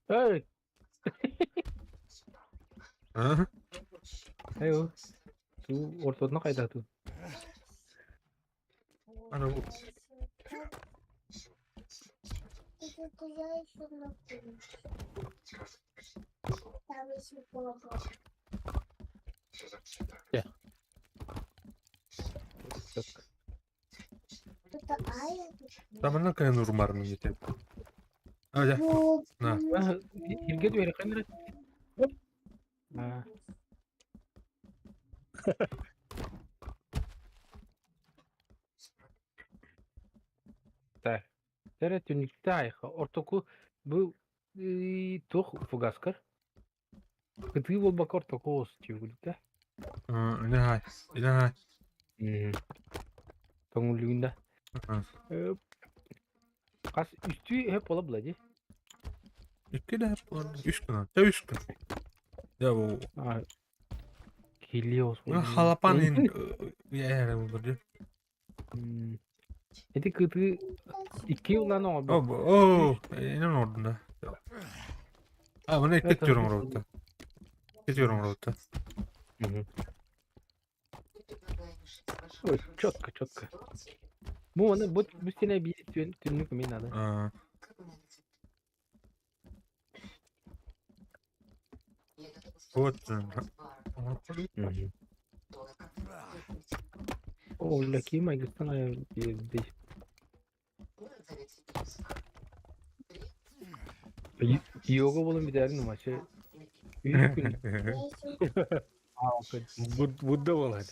Эй, а? эй, ту ортодуна кайда ту. Ана бу. Тамана кайын урмарын ете. А, да. На. Илге двери кайныр. А. Так. Тере түнүктэ айха. Ортоку бу Туох фугаскар? Кытыы буолбакка ортоку оҕус чүгүлүктэ. Инаһай, инаһай. Тоҥуллугун да. Хас үстүү өп бола була дии. Икки да үс күн. Та үс күн. Да бу. Кили оҕус. Халапан ин яра булду ди. Ити кытыы икки улаан оҥорбут. Оо, инэн ордун да. А, мына икки түрүн оҥорбута. Икки түрүн оҥорбута. Ой, четко, четко. Бу оны бу бу стене биир түн түннүк эмиэ надо. Вот. О, лаки майгыстан биэрди. Йога болон бүтэрин умачы. Үс күн. Будда болад.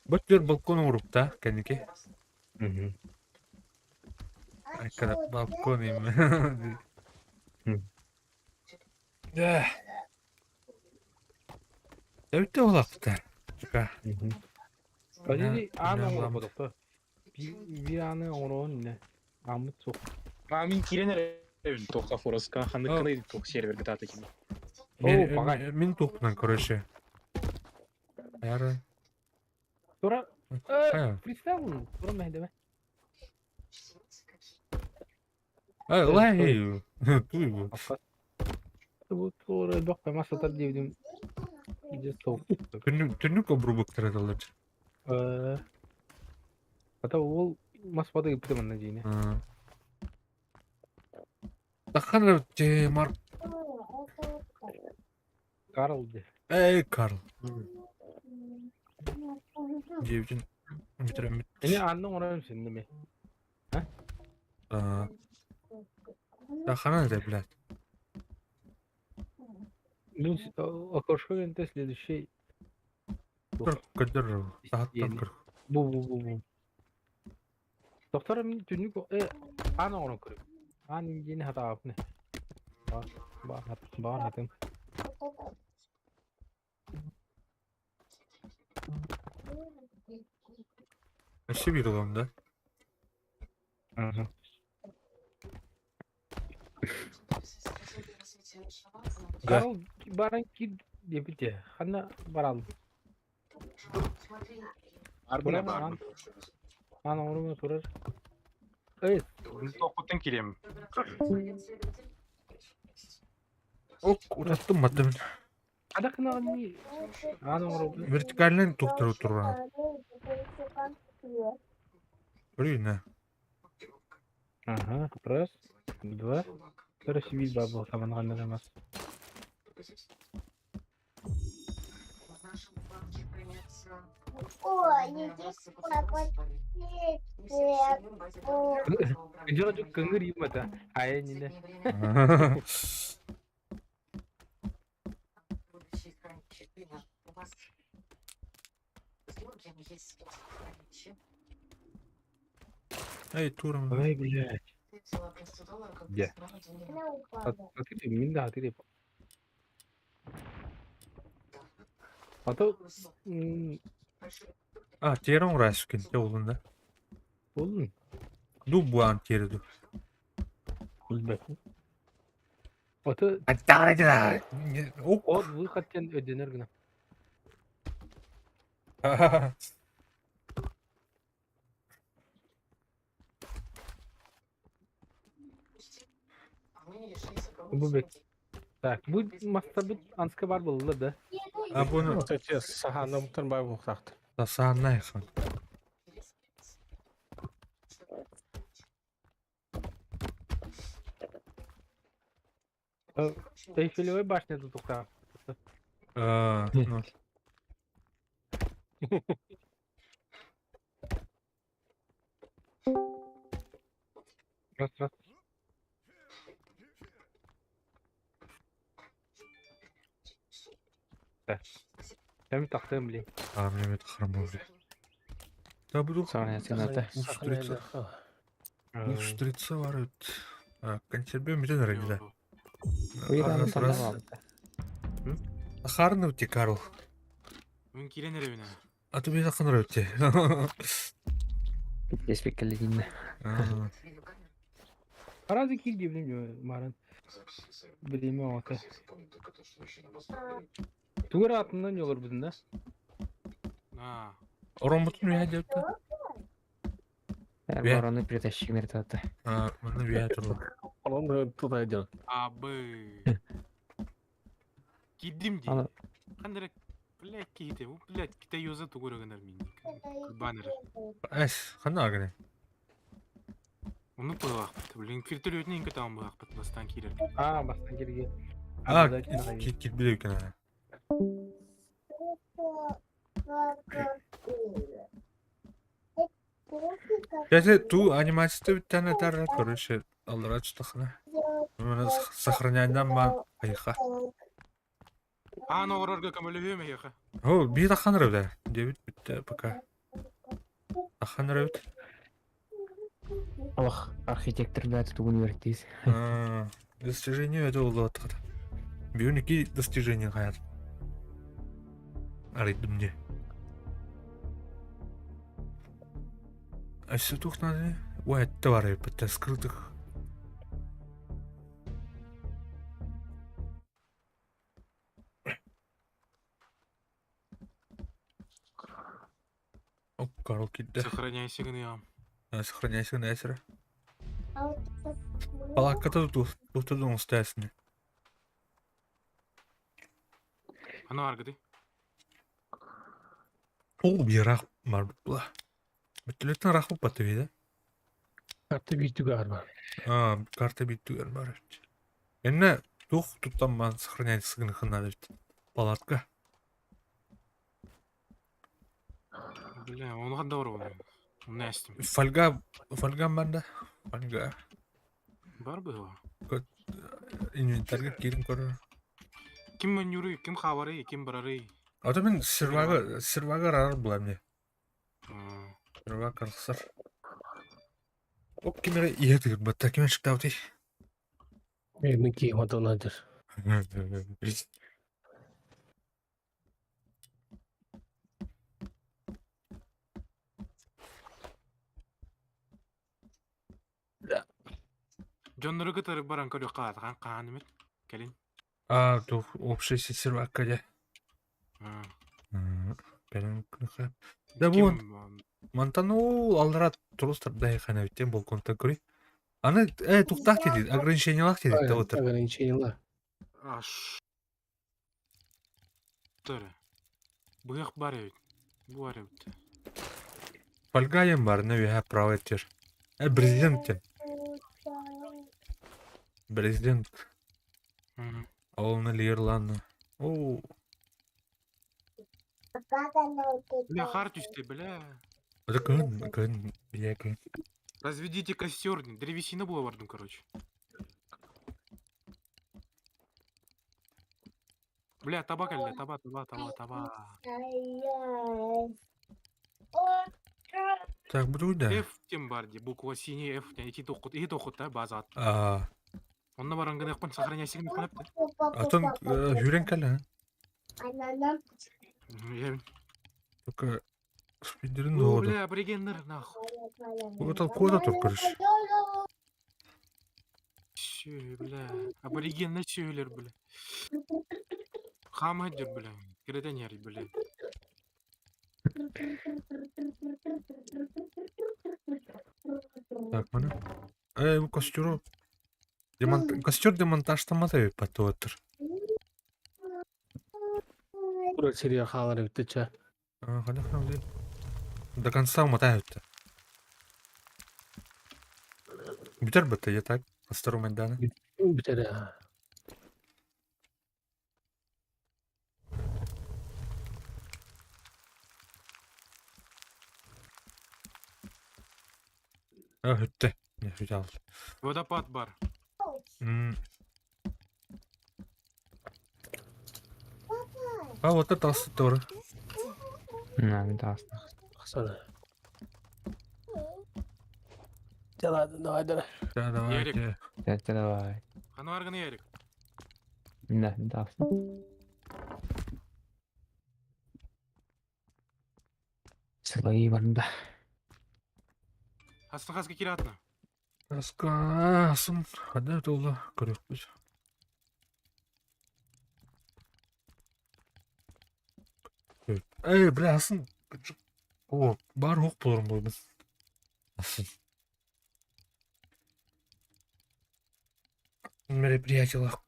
Бу түр балкон оҥорукта кэнники. Айкара балкон им. Да. Өтө улаптар. Кадири аан оҥорботохто. Биир ааны оҥороон инне. Ааммыт суох. А мин киирэн эрэбин туохха Фореска ханнык туох серверге таата кини. О, пагай. Мин туохпунан короче. Яра. Тура Представил, тура мэхэдэме. Ай, лай. Туй бу. Бу тура бөх мас сатар диэбитим. Иде суох. Түннүк түннүк обрубуктара талар. Ата ол мас бады ыппыта манна диine. Таххан те Марк. Карл де. Эй, Карл. Диэбитин бүтэрэммит. Эни анны оҥорон синнеме. Таххана да, блядь. Мин окошко гэнтэ следующий Көдөр таһаттан көр. Бу бу бу бу. Доктор мин түннүк аан оҥорон көрүм. Аан индиини хатаабыпны. Баар баар хатым. Өссө биир ылам да. Карл баран кир диэбите. Ханна барал. Арбына бар. Аан оҥорума турар. Эй, Тоқпуттан кириэм. Ок, утаттым маттым. ада кынаҕын аан оҥоробун. Вертикальный туктар туран. Блин, Ага, раз, два, короче, бил бабыл саманған намаз. Жо жо көңүр юмата. Ая нине. Эй, турам. Ой, блядь. Где? Атыты, мин да атыты. А то А, терон рашкин, те улында. болдун. Ду буан тереду. Билбэт. Ото Аттара. Ок. от выходтен өдөнөр гына. Бу бек. Так, бу мастабыт анска бар болду да. А буну Кстати, саханым тырбай буктакты. тасааннай хан. Эйфелевой башня тут тухта. А, ну. Раз, раз. Так. Там тахтым, блин. А, мне это храм был. Да буду. Саҕана сыната. Устрица. Устрица бар эбит. Консерве бүтэн эрэ дии. Уйраны Раз раз. санаабыта. Сахарный ути Карл. Мин киирэн эрэбин ээ. А то мен сахарный ути. Биттеспек кэллигиннэ. Аразы кил диэбитим марын. Билиме оҕото. Тугу эрэ атынан олорбутун да? Аа. Ороммутун үһэ диэбитэ. Э, Үһэ. Вороны притащи мертвата. Манна үһэ турла. Олон туда идет. Абы. Киирдим дии. Аны Ханна эрэ блядь киһитэ бу блядь китайоза тугу эрэ гынар минник. Кырбаан эрэр. Эс, ханна агане? Ону быһаахпыт. Блин, вертолетун иҥкэ таҕан быһаахпыт бастаан киирэр. Аа, бастан кирге. А, кит кит биле экен. Кстати, ту анимацията бүттән этэр, короче, аллара чутахына. Маны сохраняйдан бан айха. Аан оҕорорго көмөлөһүөм эһиэхэ. О, бии тахан рыбда. Дебит бүтте пока. Тахан рыбит. Олох архитектор бэт тугун үөртиис. Достижение это было тахта. Бионики достижение хаят. Арыйдым мне. А все тух надо. Ой, товары под скрытых. О, Карл кидде. Сохраняйся гыныам. Сохраняйся на эсере. Палакката тут тут устасны. Аны аргыды. Ол бирах марбла. Бүтүлөттөн рахып баты да? Карта бийтүгөр бар. А, карта биттүгөр бар. Энне тух туттан ман сохраняйся гынхына бит. Палатка. Бля, ону ханда бар оны. Оны әстим. Фольга, фольга банда. Фольга. Бар быһыла. Инвентарьга кирин көрөр. Ким мөннүрүй, ким хабарый, ким барарый. Ата мен сервага, сервага рар була мне. Сервага карсар. Оп кимере ие тигир батта кимен шыктабыты. Мен кийим атонадыр. Дьоннору кытары баран көрү хаатахан хаан эмит. Кэлин. А, тух общий сервакка де. Да бу Мантан ол аллара турустар да хана биттен балконтан көрүй. Аны э туктак деди, ограничениялах деди да отыр. Ограничениялар. Аш. Тыры. Быһах бар эбит. Бу бар эбит. Фольгаем бар, не веха право тер. Э президент тен. Президент. Олны лиерланны. О. Бля, хар түсте, бля. Это көн, көн, бля, көн. Разведите костер, древесина була бардым, короче. Бля, таба кэллэ, таба, таба, таба, таба. Так, буду да. F тем бар ди, буква синий F, ити тохут, ити тохут да, база ат. А, Онно баран гына кун сохраняйся гына кунапты. Атын хүрен кэлэ. Я... Только спидерин О, doğdu. бля, аборигеннер, нахуй. Куда куда тут короче? Чё, бля, аборигеннер чөйлер, бля. Хамадыр, бля, креденер, бля. Так, мана. Э, бу костюру. Демонт... Костер демонтаж тамата патуатыр. Ура серия халар битте ча. Хана хана До конца умотают. Бүтер бітті, я так, Астару Майдана. Битер. А, хүтті. Не, хүтті алды. Водопад бар. А, вот это асты тоже. На, мен таҕыстым. Ахсана. Ладно, давай, давай. Да, Ярик. давайте. Это давай. Ханварганы Ярик. Да, да. Сылайы барында. Астын хаска киратна. Аскасын. Хада толла көрөкпүз. Эй, бля, асын. О, бар хоқ боларым бұл. Асын. Мероприятиялах.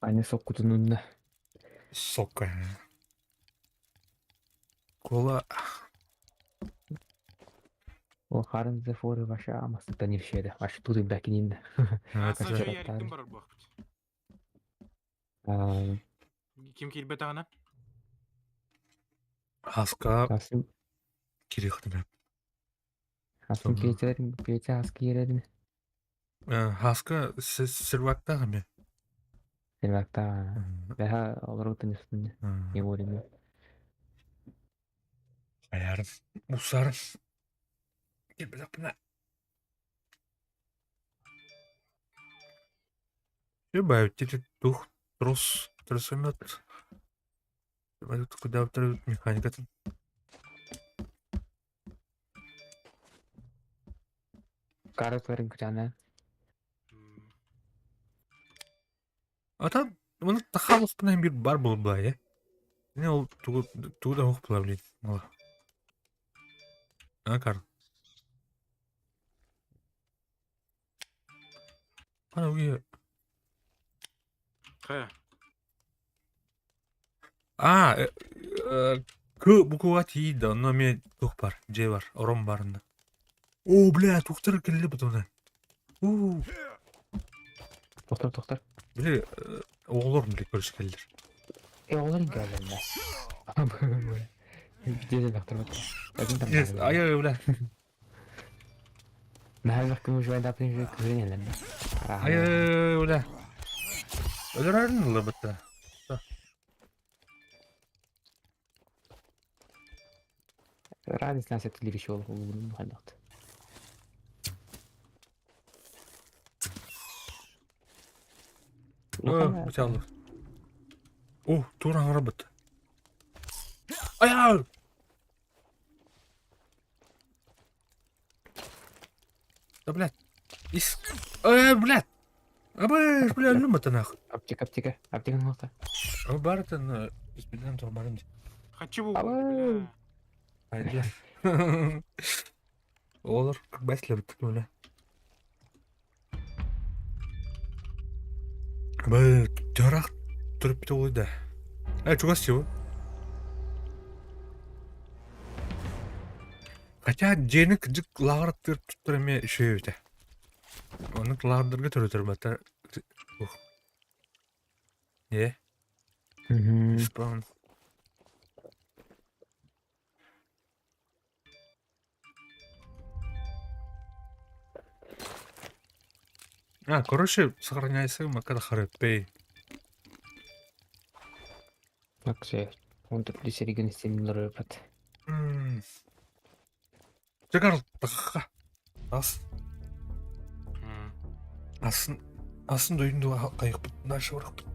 Аня соккутунунна. Сока. Кола. Ол харын зефоры ваша амастыктан иршеді. Ваша туды бәкинин. Астын Это чо Ага. Яриктин барар буақпыт. Ким килбет ағана? Аска Асын кирихтым. асын петер петер аски ерерин. Хаска сирвакта хаме. Сервакта. Бәһә олар үстүнне. Не болим. Аярым. Усарым. Кирбедапна. Любаю дух трос тросомет. Куда механика там. Каракларын күтәнә. А там оны тахалыспынан бир бар бол былай, э? Не ол тугу тугу да ох була блин. Мала. А кар. Ана уе. Хая. А, к буква тиийди, онно эмиэ туох бар, дьиэ бар, орон барында. Оо, бля, тухтар кэллэ бутуна. Уу, Тоқтар, тоқтар. били оҕолор били көрүс кэллэр. Э, олар инкәләр. Биде дә бактыр. Yes, ай ай бля. Мәһәл бәккә уже да пин же күренәләр. Ай ай бля. Өлөрөрүн ыла бытта. Радис нәрсә теле шул ул хәлдә. Оо, буталлы. О, тура аңара бытта. Ай ай! Да блядь. Ис. Ай, блядь. Абы, бля, өлүм бытта нах. Аптека, аптека, аптека нокта. Абы барытын испинен турмарым. Хочу бу. Абы. Ай, бля. Олар бәсле бітті бля. Абы, жарақ тұрып бітті олай да. Ә, чугас чего? Хотя дьиэни кырдьык лааҕыр аттыгар туттар эмиэ үчүгэй эбитэ. Оннук лааҕырдарга төрөтөр бата ух. Ээ, спаун. А, короче, сохраняйся, макар харепей. Так, все. Он тут лисереген стимулер бат. Чекар, тахха. Ас, асын, асын дойынду кайыкпыт, нашы баракпыт.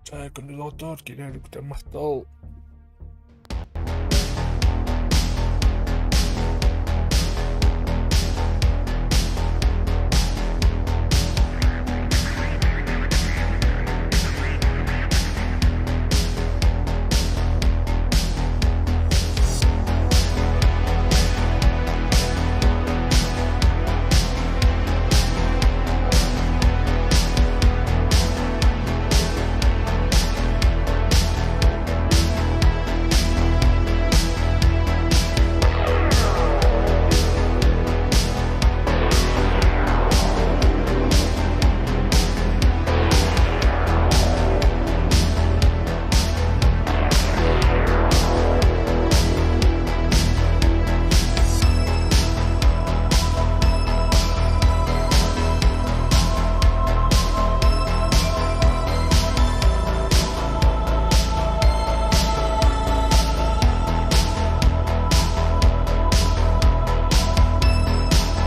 Чай күндүз отор, килер күтө мактал.